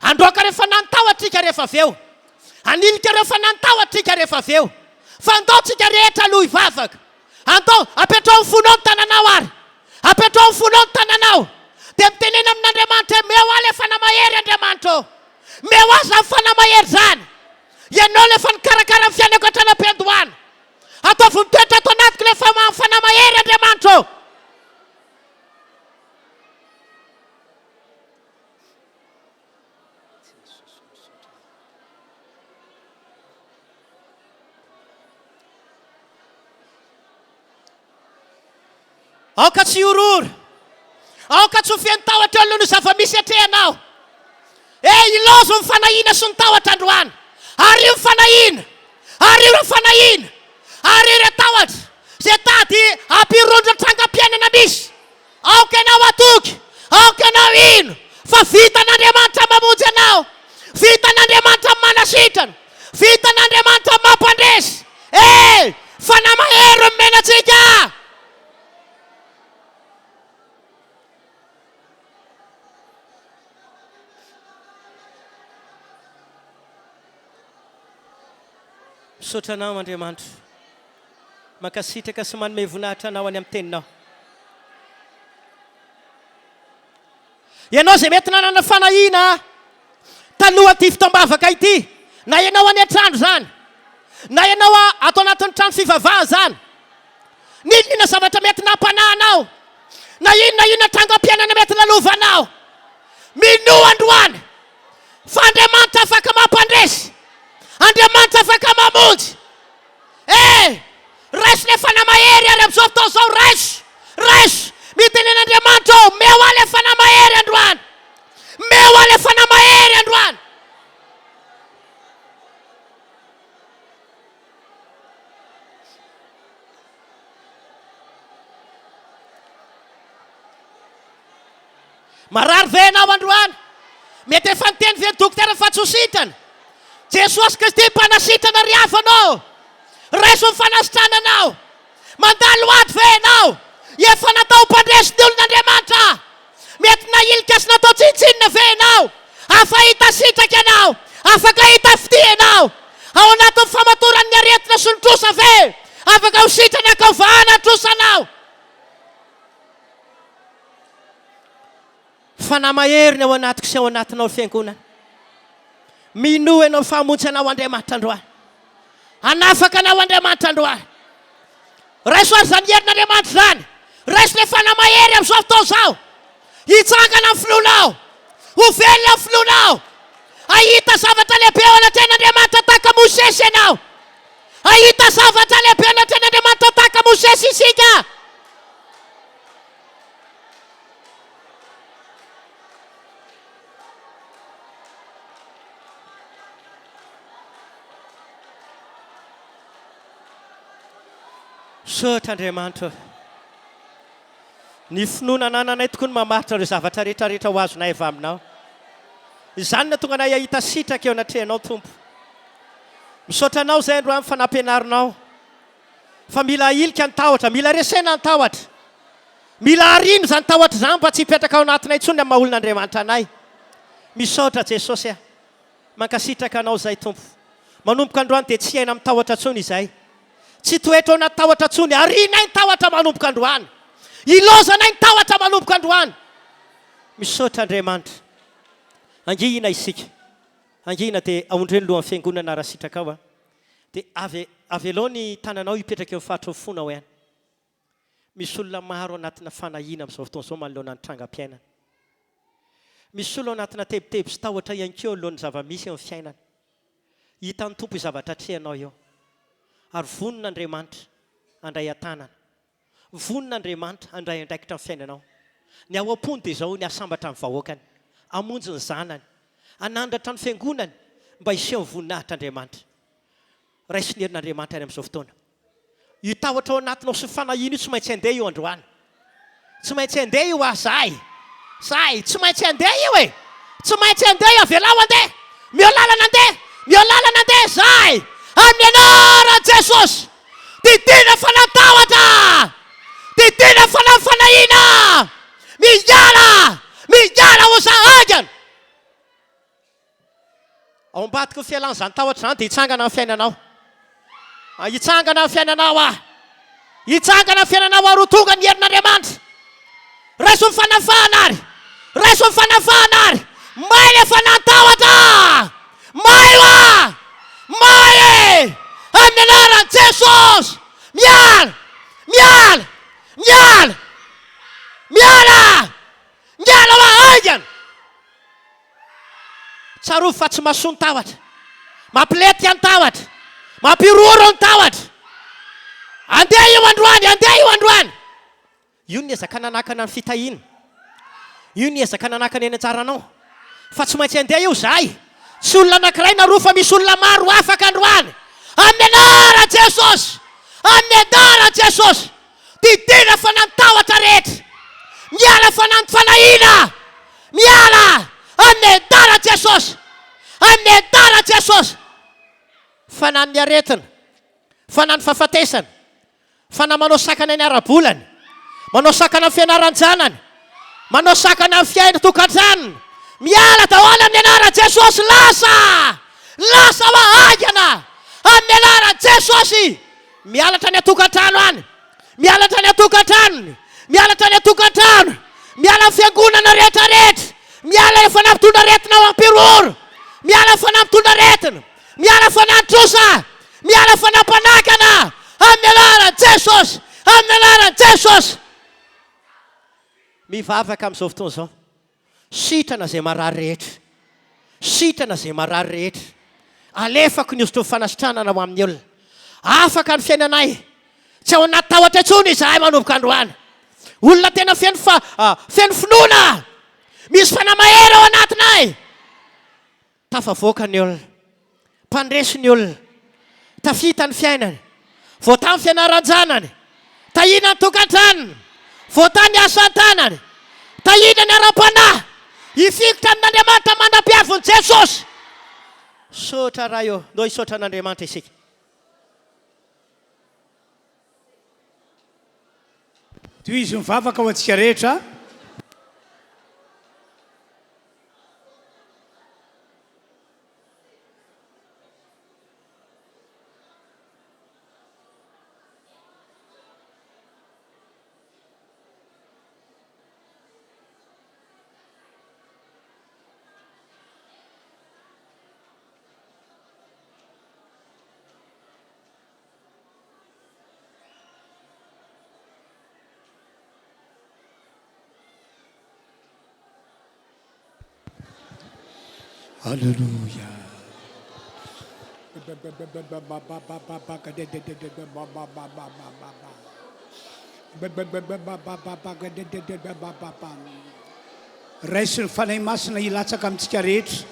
handroaka ireo fanahy nitahotra ika rehefa avy eo. Hanilika ireo fanahy nitahotra ika rehefa avy eo. Fa andao tsika rehetra aloha hivavaka. Andao, apetraho amin'ny fonao ny tananao ary. Apetraho amin'ny fonao ny tananao. Dia mitenena amin'Andriamanitra hoe, Omeo ahy ilay Fanahy mahery, Andriamanitra ô. Omeo ahy izany Fanahy mahery izany. Ianao ilay efa nikarakara ny fiainako hatrany am-piandohana. Ataovy mitoetra ato anatiko ilay Fanahy mahery, Andriamanitra ô. Aoka tsy hihorohoro. Aoka tsy ho feno tahotra eo anoloan'io zava-misy atrehanao. E, ilaozo ny fanahiana sy ny tahotra androany. Ario ny fanahiana. Ario ireo fanahiana. Ario ireo tahotra izay tady hampihorohoro ny trangam-piainana misy. Aoka ianao hatoky, aoka ianao hino fa vitan'Andriamanitra mamonjy anao, vitan'Andriamanitra ny manasitrana, vitan'Andriamanitra ny mampandresy. E! Fanahy mahery no nomena antsika. Misaotra Anao Andriamanitra. Mankasitraka sy manome voninahitra Anao any amin'ny Teninao. Ianao izay mety nanana fanahiana talohan'ity fotoam-bavaka ity, na ianao any an-trano izany, na ianao ato anatin'ny trano fivavahana izany, n'inon'inona zavatra mety nampanahy anao, na inona inona trangam-piainana mety lalovanao, minoa androany fa Andriamanitra afaka mampandresy, Andriamanitra afaka mamonjy. Eh! Raiso ilay Fanahy Mahery ary amin'izao fotoana izao, raiso! Raiso! Mitenena Andriamanitra ô, omeo ahy ilay Fanahy Mahery androany! Omeo ahy ilay Fanahy Mahery androany! Marary ve ianao androany? Mety efa niteny ve ny dokotera fa tsy ho sitrana? Jesosy Kristy mpanasitrana ry havana ô! Raiso ny fanasitrananao. Mandalo ady ve ianao? Efa natao ho mpandresy ny olon'Andriamanitra. Mety nahilika sy natao tsinontsinona ve ianao? Afa-hita sitraka ianao? Afaka hita fitia ianao? Ao anatin'ny famatoran'ny aretina sy ny trosa ve? Afaka ho sitrana ka ho vahana ny trosanao? Fanahy mahery ny ao anatiko sy ao anatinao ry Fiangonana. Minoa ianao fa hamonjy anao Andriamanitra androany. Hanafaka anao Andriamanitra androany. Raiso ary izany herin'Andriamanitra izany. Raiso ilay fanahy mahery amin'izao fotoana izao. Hitsangana ny finoanao. Ho velona ny finoanao. Hahita zavatra lehibe ao anatrehan'Andriamanitra tahaka Mosesy ianao. Hahita zavatra lehibe anatrehan'Andriamanitra tahaka Mosesy isika. Misaotra Andriamanitra ô. Ny finoana anananay tokoa no mamaritra ireo zavatra rehetra rehetra ho azonay avy aminao. Izany no nahatonga anay hahita sitraka eo anatrehanao Tompo. Misaotra anao izay androany fa nampianarinao fa mila ahilika ny tahotra, mila resena ny tahotra. Mila ariana izany tahotra izany mba tsy hipetraka ao anatinay intsony amin'ny maha olon'Andriamanitra anay. Misaotra Jesosy a. Mankasitraka Anao izahay Tompo. Manomboka androany dia tsy hiaina amin'ny tahotra intsony izahay. Tsy hitoetra ao anaty tahotra intsony. Arianay ny tahotra manomboka androany. Ilaozanay ny tahotra manomboka androany. Misaotra Andriamanitra. Angihina isika. Angihina dia aondreo ny lohan'ny fiangonana raha sitrakao a. Dia ave, avelao ny tananao hipetraka eo amin'ny faritry ny fonao ihany. Misy olona maro anatina fanahiana amin'izao fotoana izao manoloana ny trangam-piainana. Misy olona ao anatina tebiteby sy tahotra ihany koa eo anoloan'ny zava-misy eo amin'ny fiainana. Hitan'ny Tompo io zavatra atrehanao io. Ary vonona Andriamanitra handray an-tanana. Vonona Andriamanitra handray andraikitra amin'ny fiainanao. Ny ao am-pony dia izao, ny hahasambatra ny vahoakany, hamonjy ny zanany, hanandratra ny fiangonany mba hiseho ny voninahitr'Andriamanitra. Raiso ny herin'Andriamanitra ary amin'izao fotoana. Io tahotra ao anatinao sy fanahiana io tsy maintsy handeha io androany. Tsy maintsy handeha io ah, zahay. Zahay, tsy maintsy handeha io e! Tsy maintsy handeha io, avelao handeha! Meo lalana handeha! Meo lalana handeha, zahay! Amin'ny anaran'i Jesosy! Didiana fanahy tahotra! Didiana fanahy fanahiana! Miala! Miala ho za haingana! Ao ambadiky ny fialan'izany tahotra izany dia hitsangana ny fiainanao. Hitsangana ny fiainanao ah. Hitsangana ny fiainanao ary ho tonga ny herin'Andriamanitra. Raiso ny fanafahana ary. Raiso ny fanafahana ary. May le fanahy tahotra. May wa. May e. Amin'ny anaran'i Jesosy. Miala. Miala. Miala. Miala. Miala wa haingana. Tsarovy fa tsy mahasoa ny tahotra. Mampilentika ny tahotra. Mampihorohoro ny tahotra. Andeha io androany, andeha io androany. Io ny ezaka nanakana ny fitahiana. Io ny ezaka nanakana eny an-tsaranao. Fa tsy maintsy andeha io zahay. Tsy olona anankiray na roa fa misy olona maro afaka androany. Amin'ny anaran'i Jesosy. Amin'ny anaran'i Jesosy. Didina fa na ny tahotra rehetra. Miala fa na ny fanahiana. Miala amin'ny anaran'i Jesosy. Amin'ny anaran'i Jesosy. Fa na ny aretina, fa na ny fahafatesana, fa na manao sakana ny ara-bolany, manao sakana ny fianaran-janany, manao sakana ny fiainana tokantranony. Miala daholo amin'ny anaran'i Jesosy. Lasa! Lasa hoa haingana amin'ny anaran'i Jesosy. Miala hatrany an-tokantrano any, miala hatrany an-tokantranony, miala hatrany an-tokantrano, miala amin'ny fiangonana rehetra rehetra, miala ilay fanahy mitondra aretina ao am-piroro, miala fanahy mitondra aretina, miala fanahy trosa, miala fanahy mpanakana, amin'ny anaran'i Jesosy, amin'ny anaran'i Jesosy. Mivavaka amin'izao fotoana izao. Sitrana izay marary rehetra. Sitrana izay marary rehetra. Alefako ny hosotro fanasitranana ho amin'ny olona. Afaka ny fiainanay. Tsy ao anaty tahotra intsony izahay manomboka androany. Olona tena feno fa, feno finoana. Misy fanahy mahery ao anatinay. Tafavoaka ny olona. Mpandresy ny olona. Tafita ny fiainany. Voatahy ny fianaran-janany. Tahiana ny tokantranony. Voatahy ny asan-tanany. Tahiana ny ara-panahy. Hifikitra amin'Andriamanitra mandra-piavin'i Jesosy. Misaotra Ray ô. Ndao hisaotra an'Andriamanitra isika. Tohizo ny vavaka ho antsika rehetra. Aleloia. Raiso ny Fanahy Masina hilatsaka amintsika rehetra.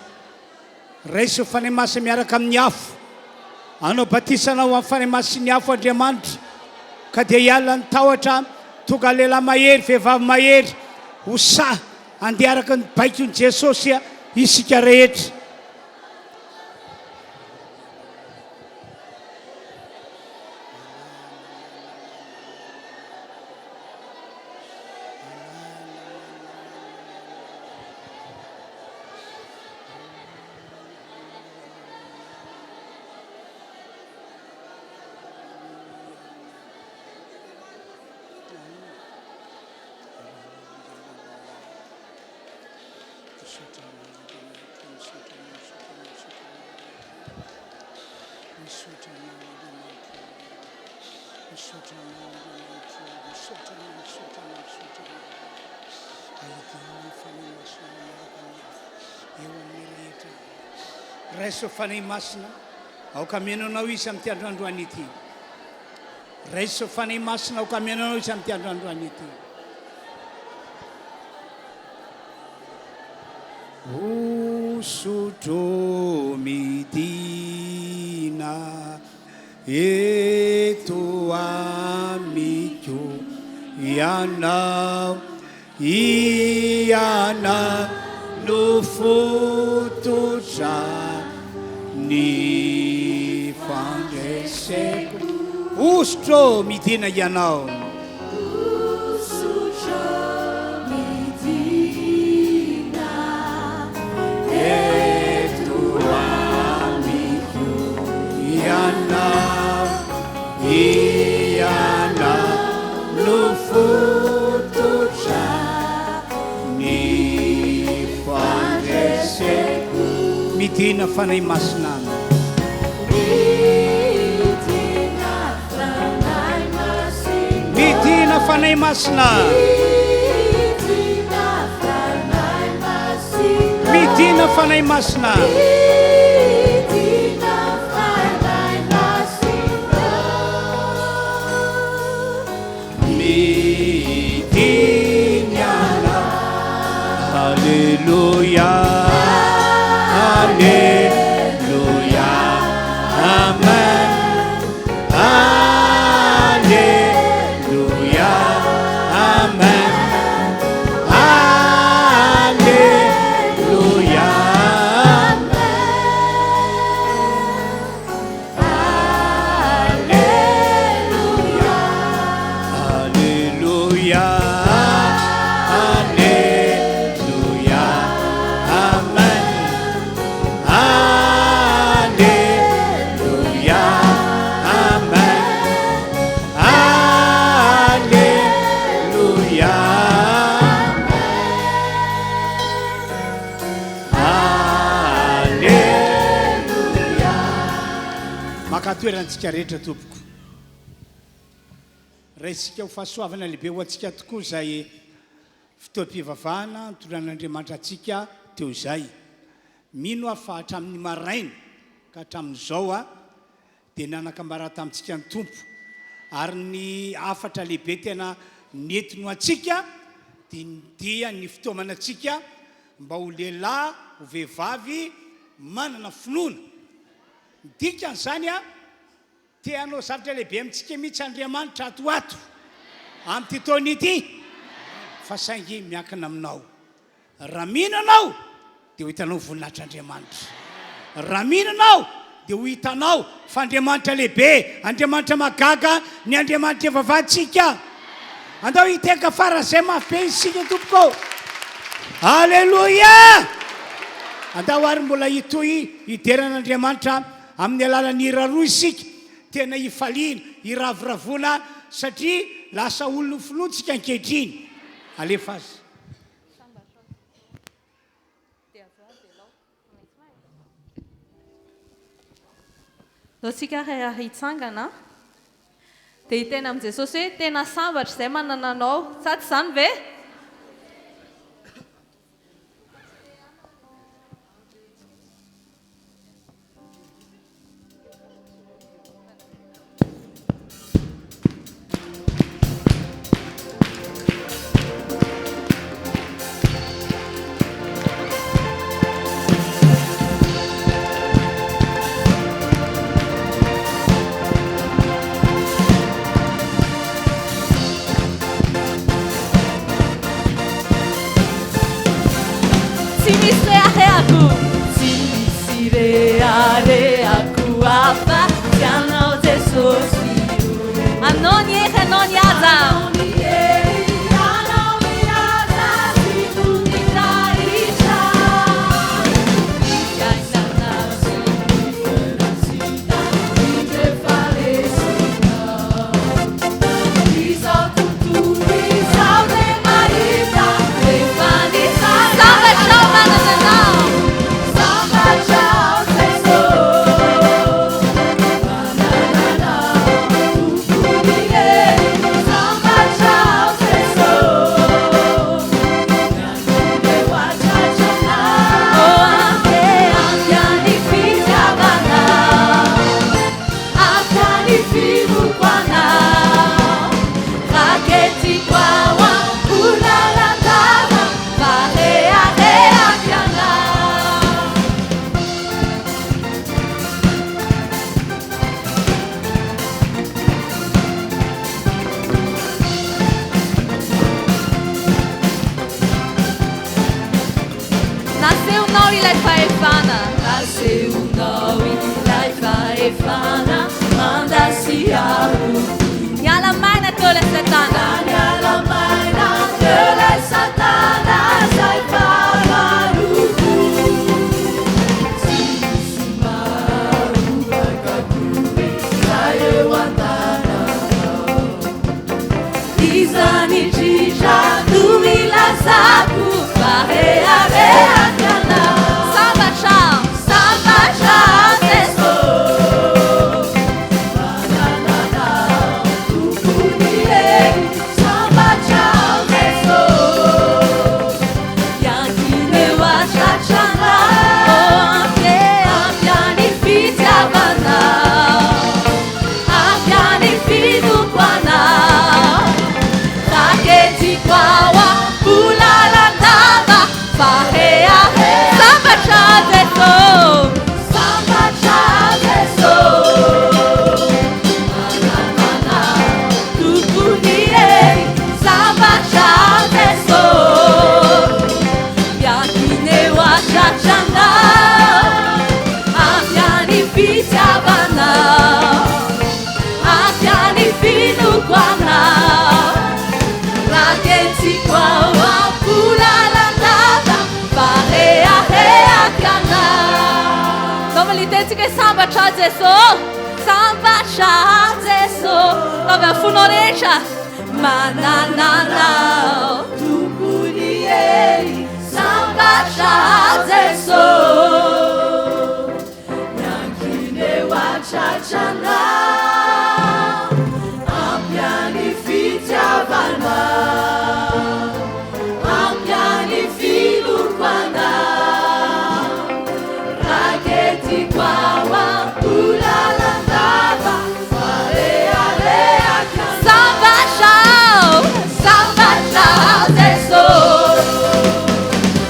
Raiso ny Fanahy Masina miaraka amin'ny afo. Hanao batisa anao amin'ny Fanahy Masin'ny afo Andriamanitra, ka dia hiala ny tahotra, tonga lehilahy mahery, vehivavy mahery, ho sahy handeha araka ny baikon'i Jesosy isika rehetra. Raiso Fanahy Masina, aoka hameno anao Izy amin'ity andro androany ity. Raiso Fanahy Masina, aoka hameno anao Izy amin'ity andro androany ity. Hosotro midina eto amiko Ianao, Ianao no fototra ny fandreseko. Hosotro midina Ianao. Hosotro midina eto amiko Ianao, Ianao no fototra ny fandreseko. Midina Fanahy Masina. Midina Fanahy Masina. Midina Fanahy Masina. Midina Fanahy Masina. Midina Fanahy Masina. Midina Fanahy Masina. Midina Alléluia. Alléluia. Amen. Alléluia. Amen. Alléluia. Alléluia. Alléluia. Amen. Alléluia. Amen. Alléluia. Alléluia. Maka toerantsika rehetra tompoko. Raisika ho fahasoavana lehibe ho antsika tokoa izay fotoam-pivavahana nitondran'Andriamanitra antsika teo izay. Mino aho fa hatramin'ny maraina ka hatramin'izao dia nanakambara tamintsika ny Tompo ary ny hafatra lehibe tena nentiny ho antsika dia ny fitaomana antsika mba ho lehilahy, ho vehivavy manana finoana. Ny dikan'izany, te hanao zavatra lehibe amintsika mihitsy Andriamanitra ato ho ato amin'ity taona ity fa saingy miankina aminao. Raha mino ianao dia ho hitanao ny voninahitr'Andriamanitra. Raha mino ianao dia ho hitanao fa Andriamanitra lehibe, Andriamanitra mahagaga ny Andriamanitra ivavahantsika. Andao hitehaka faran'izay mafy be isika tompoko ô! Aleloia! Andao ary mbola hitohy hidera an'Andriamanitra amin'ny alalan'ny hira roa isika. Tena hifaliana, hiravoravoana satria lasa olon'ny finoana isika ankehitriny. Alefa azy. Ndao tsika ary hitsangana dia hiteny amin'i Jesosy hoe tena sambatra izay manana anao. Sa tsy izany ve? Tsy misy reharehako, tsy misy reharehako afa tsy Anao Jesosy o. Anao ny hery, Anao ny haja. Anao ny hery, Anao ny haja sy voninahitra. Ny fiainana sy ny firaisana indro efa resinao. Izao tontolo izao dia mahita rehefa nitsara. Sambatra aho manana anao. Sambatra aho Jesosy manana anao Tompon'ny hery. Sambatra aho Jesosy miandry eo an-tratranao. Oh ampy ampy ahy ny fitiavanao. Avy any Filokoana, raketiko ao am-po lalandava fa reharehako ianao. Nasehonao ilay fahefana. Nasehonao ilay fahefana manda sy aro. Niala maina teo ilay satana. Niala maina teo ilay satana izay fahavaloko. Tsy misy maroaka akory raha eo an-tananao. Izany indrindra no ilazako fa reharehako ianao. Sambatra aho, sambatra aho Jesosy. Manana Anao Tompon'ny hery. Sambatra aho Jesosy. Miankina eo an-tratranao. Oh, ampy ampy ahy ny fitiavanao. Avy any Finokoana, raketiko ao am-po lalandava fa rehareha. Sambatra Jeso, sambatra Jeso, manana Tompon'ny hery. Sambatra Jeso, miankina eo an-tratranao. Avy any fitiavana, avy any finoako anao. Raketiko ao am-po lalandava fa reharehako ianao. Taovy ny tentsika hoe sambatra aho Jeso, sambatra aho Jeso. Taovy amin'ny fonao rehetra, manana anao. Tompon'ny hery, Sambatra Jeso Miankina eo an-tratranao Ampy ahy ny fitiavanao Ampy ahy ny finoako anao Raketiko ao am-po lalandava Fa reharehako ianao Sambatra aho, sambatra aho Jeso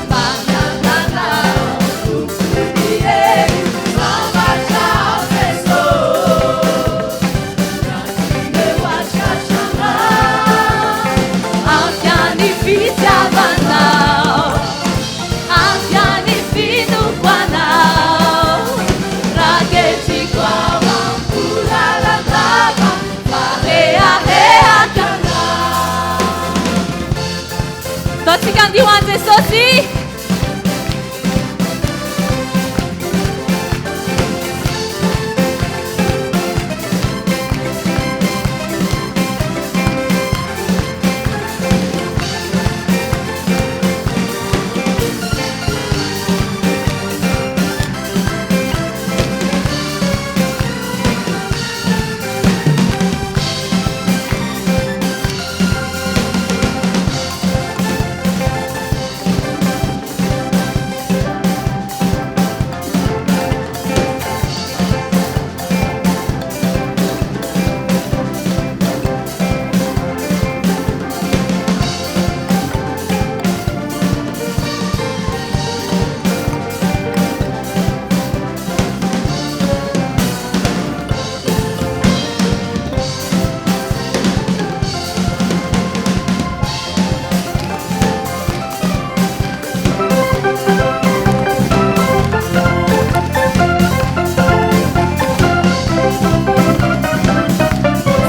Manana Anao Tompon'ny hery Sambatra aho Jeso Miankina eo an-tratranao Ampy ahy ny fitiavanao Avy any finoako anao, raketiko Amboaradia ho an'i Jesosy.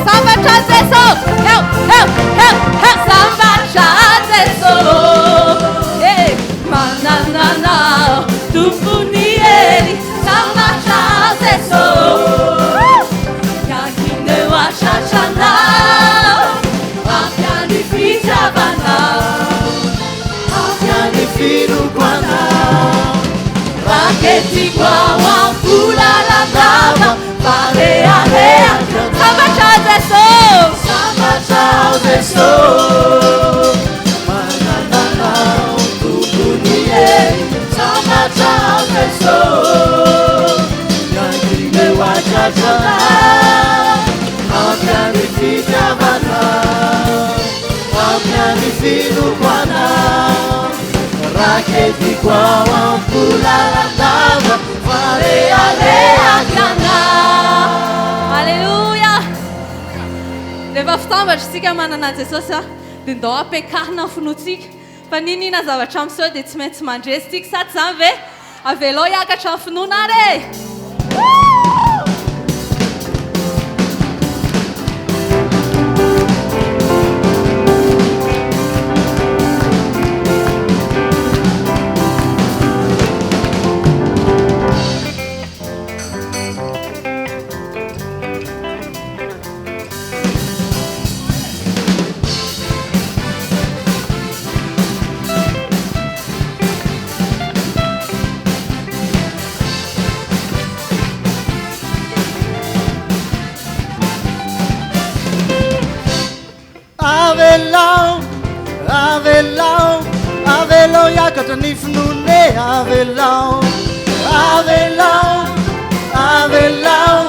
Sambatra Jeso! Heo, heo, heo, heo! Sambatra Jeso! Eh, mananana, tompon'ny hery. Sambatra Jeso! Miankina eo an-tratranao, ampy ny fitiavanao, ampy ny finoako anao. Raketiko ao am-po lalandava, fa rehareha. Sambatra Jeso! Sambatra Jeso! Manana anao, tompon'ny hery. Sambatra Jeso! Miankina eo an-tratranao, ampy ny fitiavanao, ampy ny finoako anao. Raketiko ao am-po lalandava, fa rehareha Ianao. Alléluia. Rehefa fitambatra isika manana an'i Jesosy a, dia ndao ampiakarina ny finoantsika. Fa n'inon'inona zavatra miseho dia tsy maintsy mandresy isika, sa tsy izany ve? Avelao hiakatra ny finoana ary e! Avelao, avelao, avelao hiakatra ny finoana e, avelao, avelao, avelao,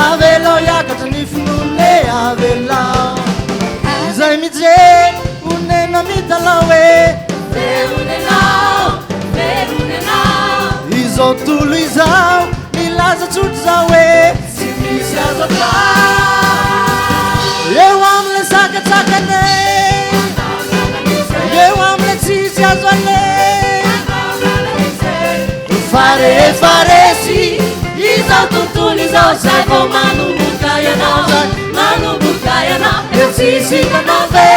avelao hiakatra ny finoana e, avelao. Izay mijery onena mitalao e, Velona ianao, velona ianao. Izao tontolo izao milaza tsotra izao hoe tsy misy azo atao. Eo amin'ilay sakatsakana e, eo amin'ilay tsisy azo aleha. Fa rehefa resy izao tontolo izao, zay vao manomboka ianao, zay manomboka ianao. Eo tsisy hitanao ve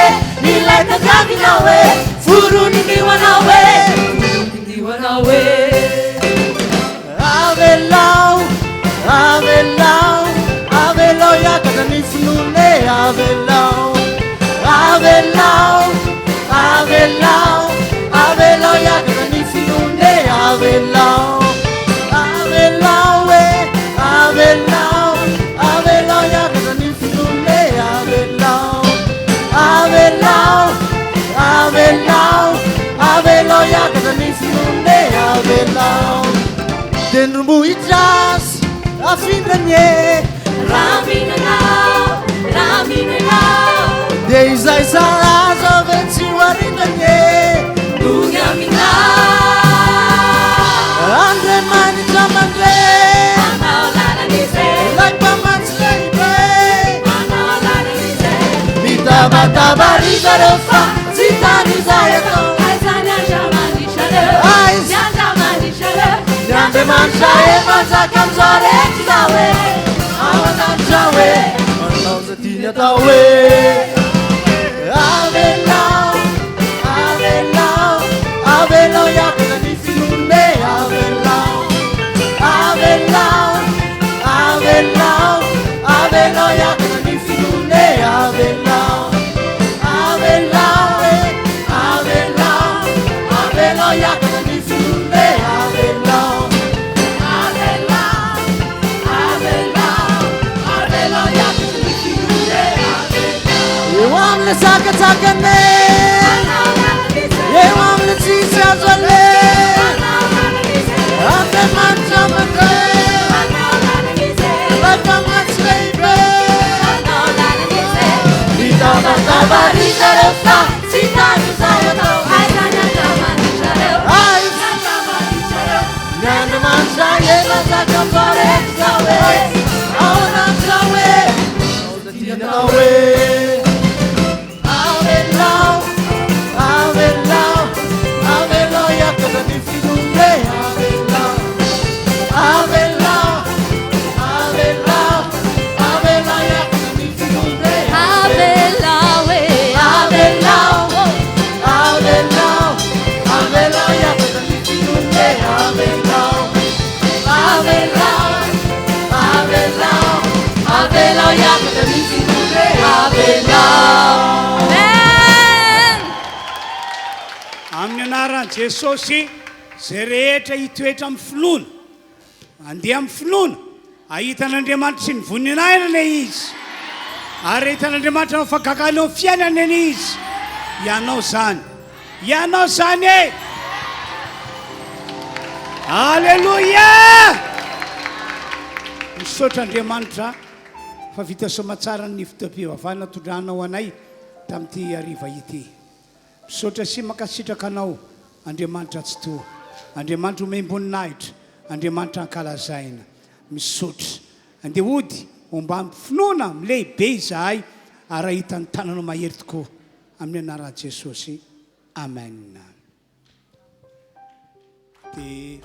ilay tadiavinao e, foroniny ho anao e, foroniny ho anao e. Avelao, avelao, avelao hiakatra ny finoana e, avelao, avelao, avelao, avelao hiakatra ny finoana e, avelao, avelao e, avelao, avelao hiakatra ny finoana e, avelao, avelao, avelao, avelao hiakatra ny finoana e, avelao. Tendrombohitra sy afindrany e, Raha mino ianao, raha mino ianao. Dia izay sahaza ve tsy ho arindrany e, Tonga aminao. Andriamanitra mandre, Manao lalana izy e, ilay mpamatsy lehibe. Manao lalana izy e. Mitabataba ry zareo fa tsy tany izay atao. Aiza ny Andriamanitrareo? Aiza? Ny Andriamanitrareo? Ny Andriamanitra e manjaka amin'izao rehetra izao e, ao an-danitra ao e, manao izay tiany atao e. Avelao, avelao, amin'ilay sakantsakana Eo amin'ilay tsisy azo aleha Andriamanitra mandre Ilay mpamatsy lehibe Mitabataba ry zareo fa tsy hitany izay atao Aiza Ny Andriamanitra efa zaka fareko zao e Ahoana zao e Tianao e Avelao, avelao, avelao hiakatra ny finoana e Avelao, avelao, avelao, avelao hiakatra ny finoana e Avelao e Avelao, avelao, avelao hiakatra ny finoana e Avelao, avelao, avelao, avelao hiakatra ny finoana e Avelao. Amen. Amin'ny anaran'i Jesosy, izay rehetra hitoetra amin'ny finoana, handeha amin'ny finoana, hahita an'Andriamanitra sy ny voninahiny anie izy. Ary hahita an'Andriamanitra amin'ny fahagagana eo amin'ny fiainany anie izy. Ianao izany. Ianao izany e! Aleloia! Misaotra Andriamanitra fa vita soamatsara ny fotoam-pivavahana tondranao anay tamin'ity hariva ity. Misaotra sy mankasitraka anao Andriamanitra Tsitoha. Andriamanitra omem-boninahitra, Andriamanitra ankalazaina. Misaotra. Andeha hody ombam finoana lehibe izahay ary hahita ny tananao mahery tokoa amin'ny anaran'i Jesosy. Amen. Dia.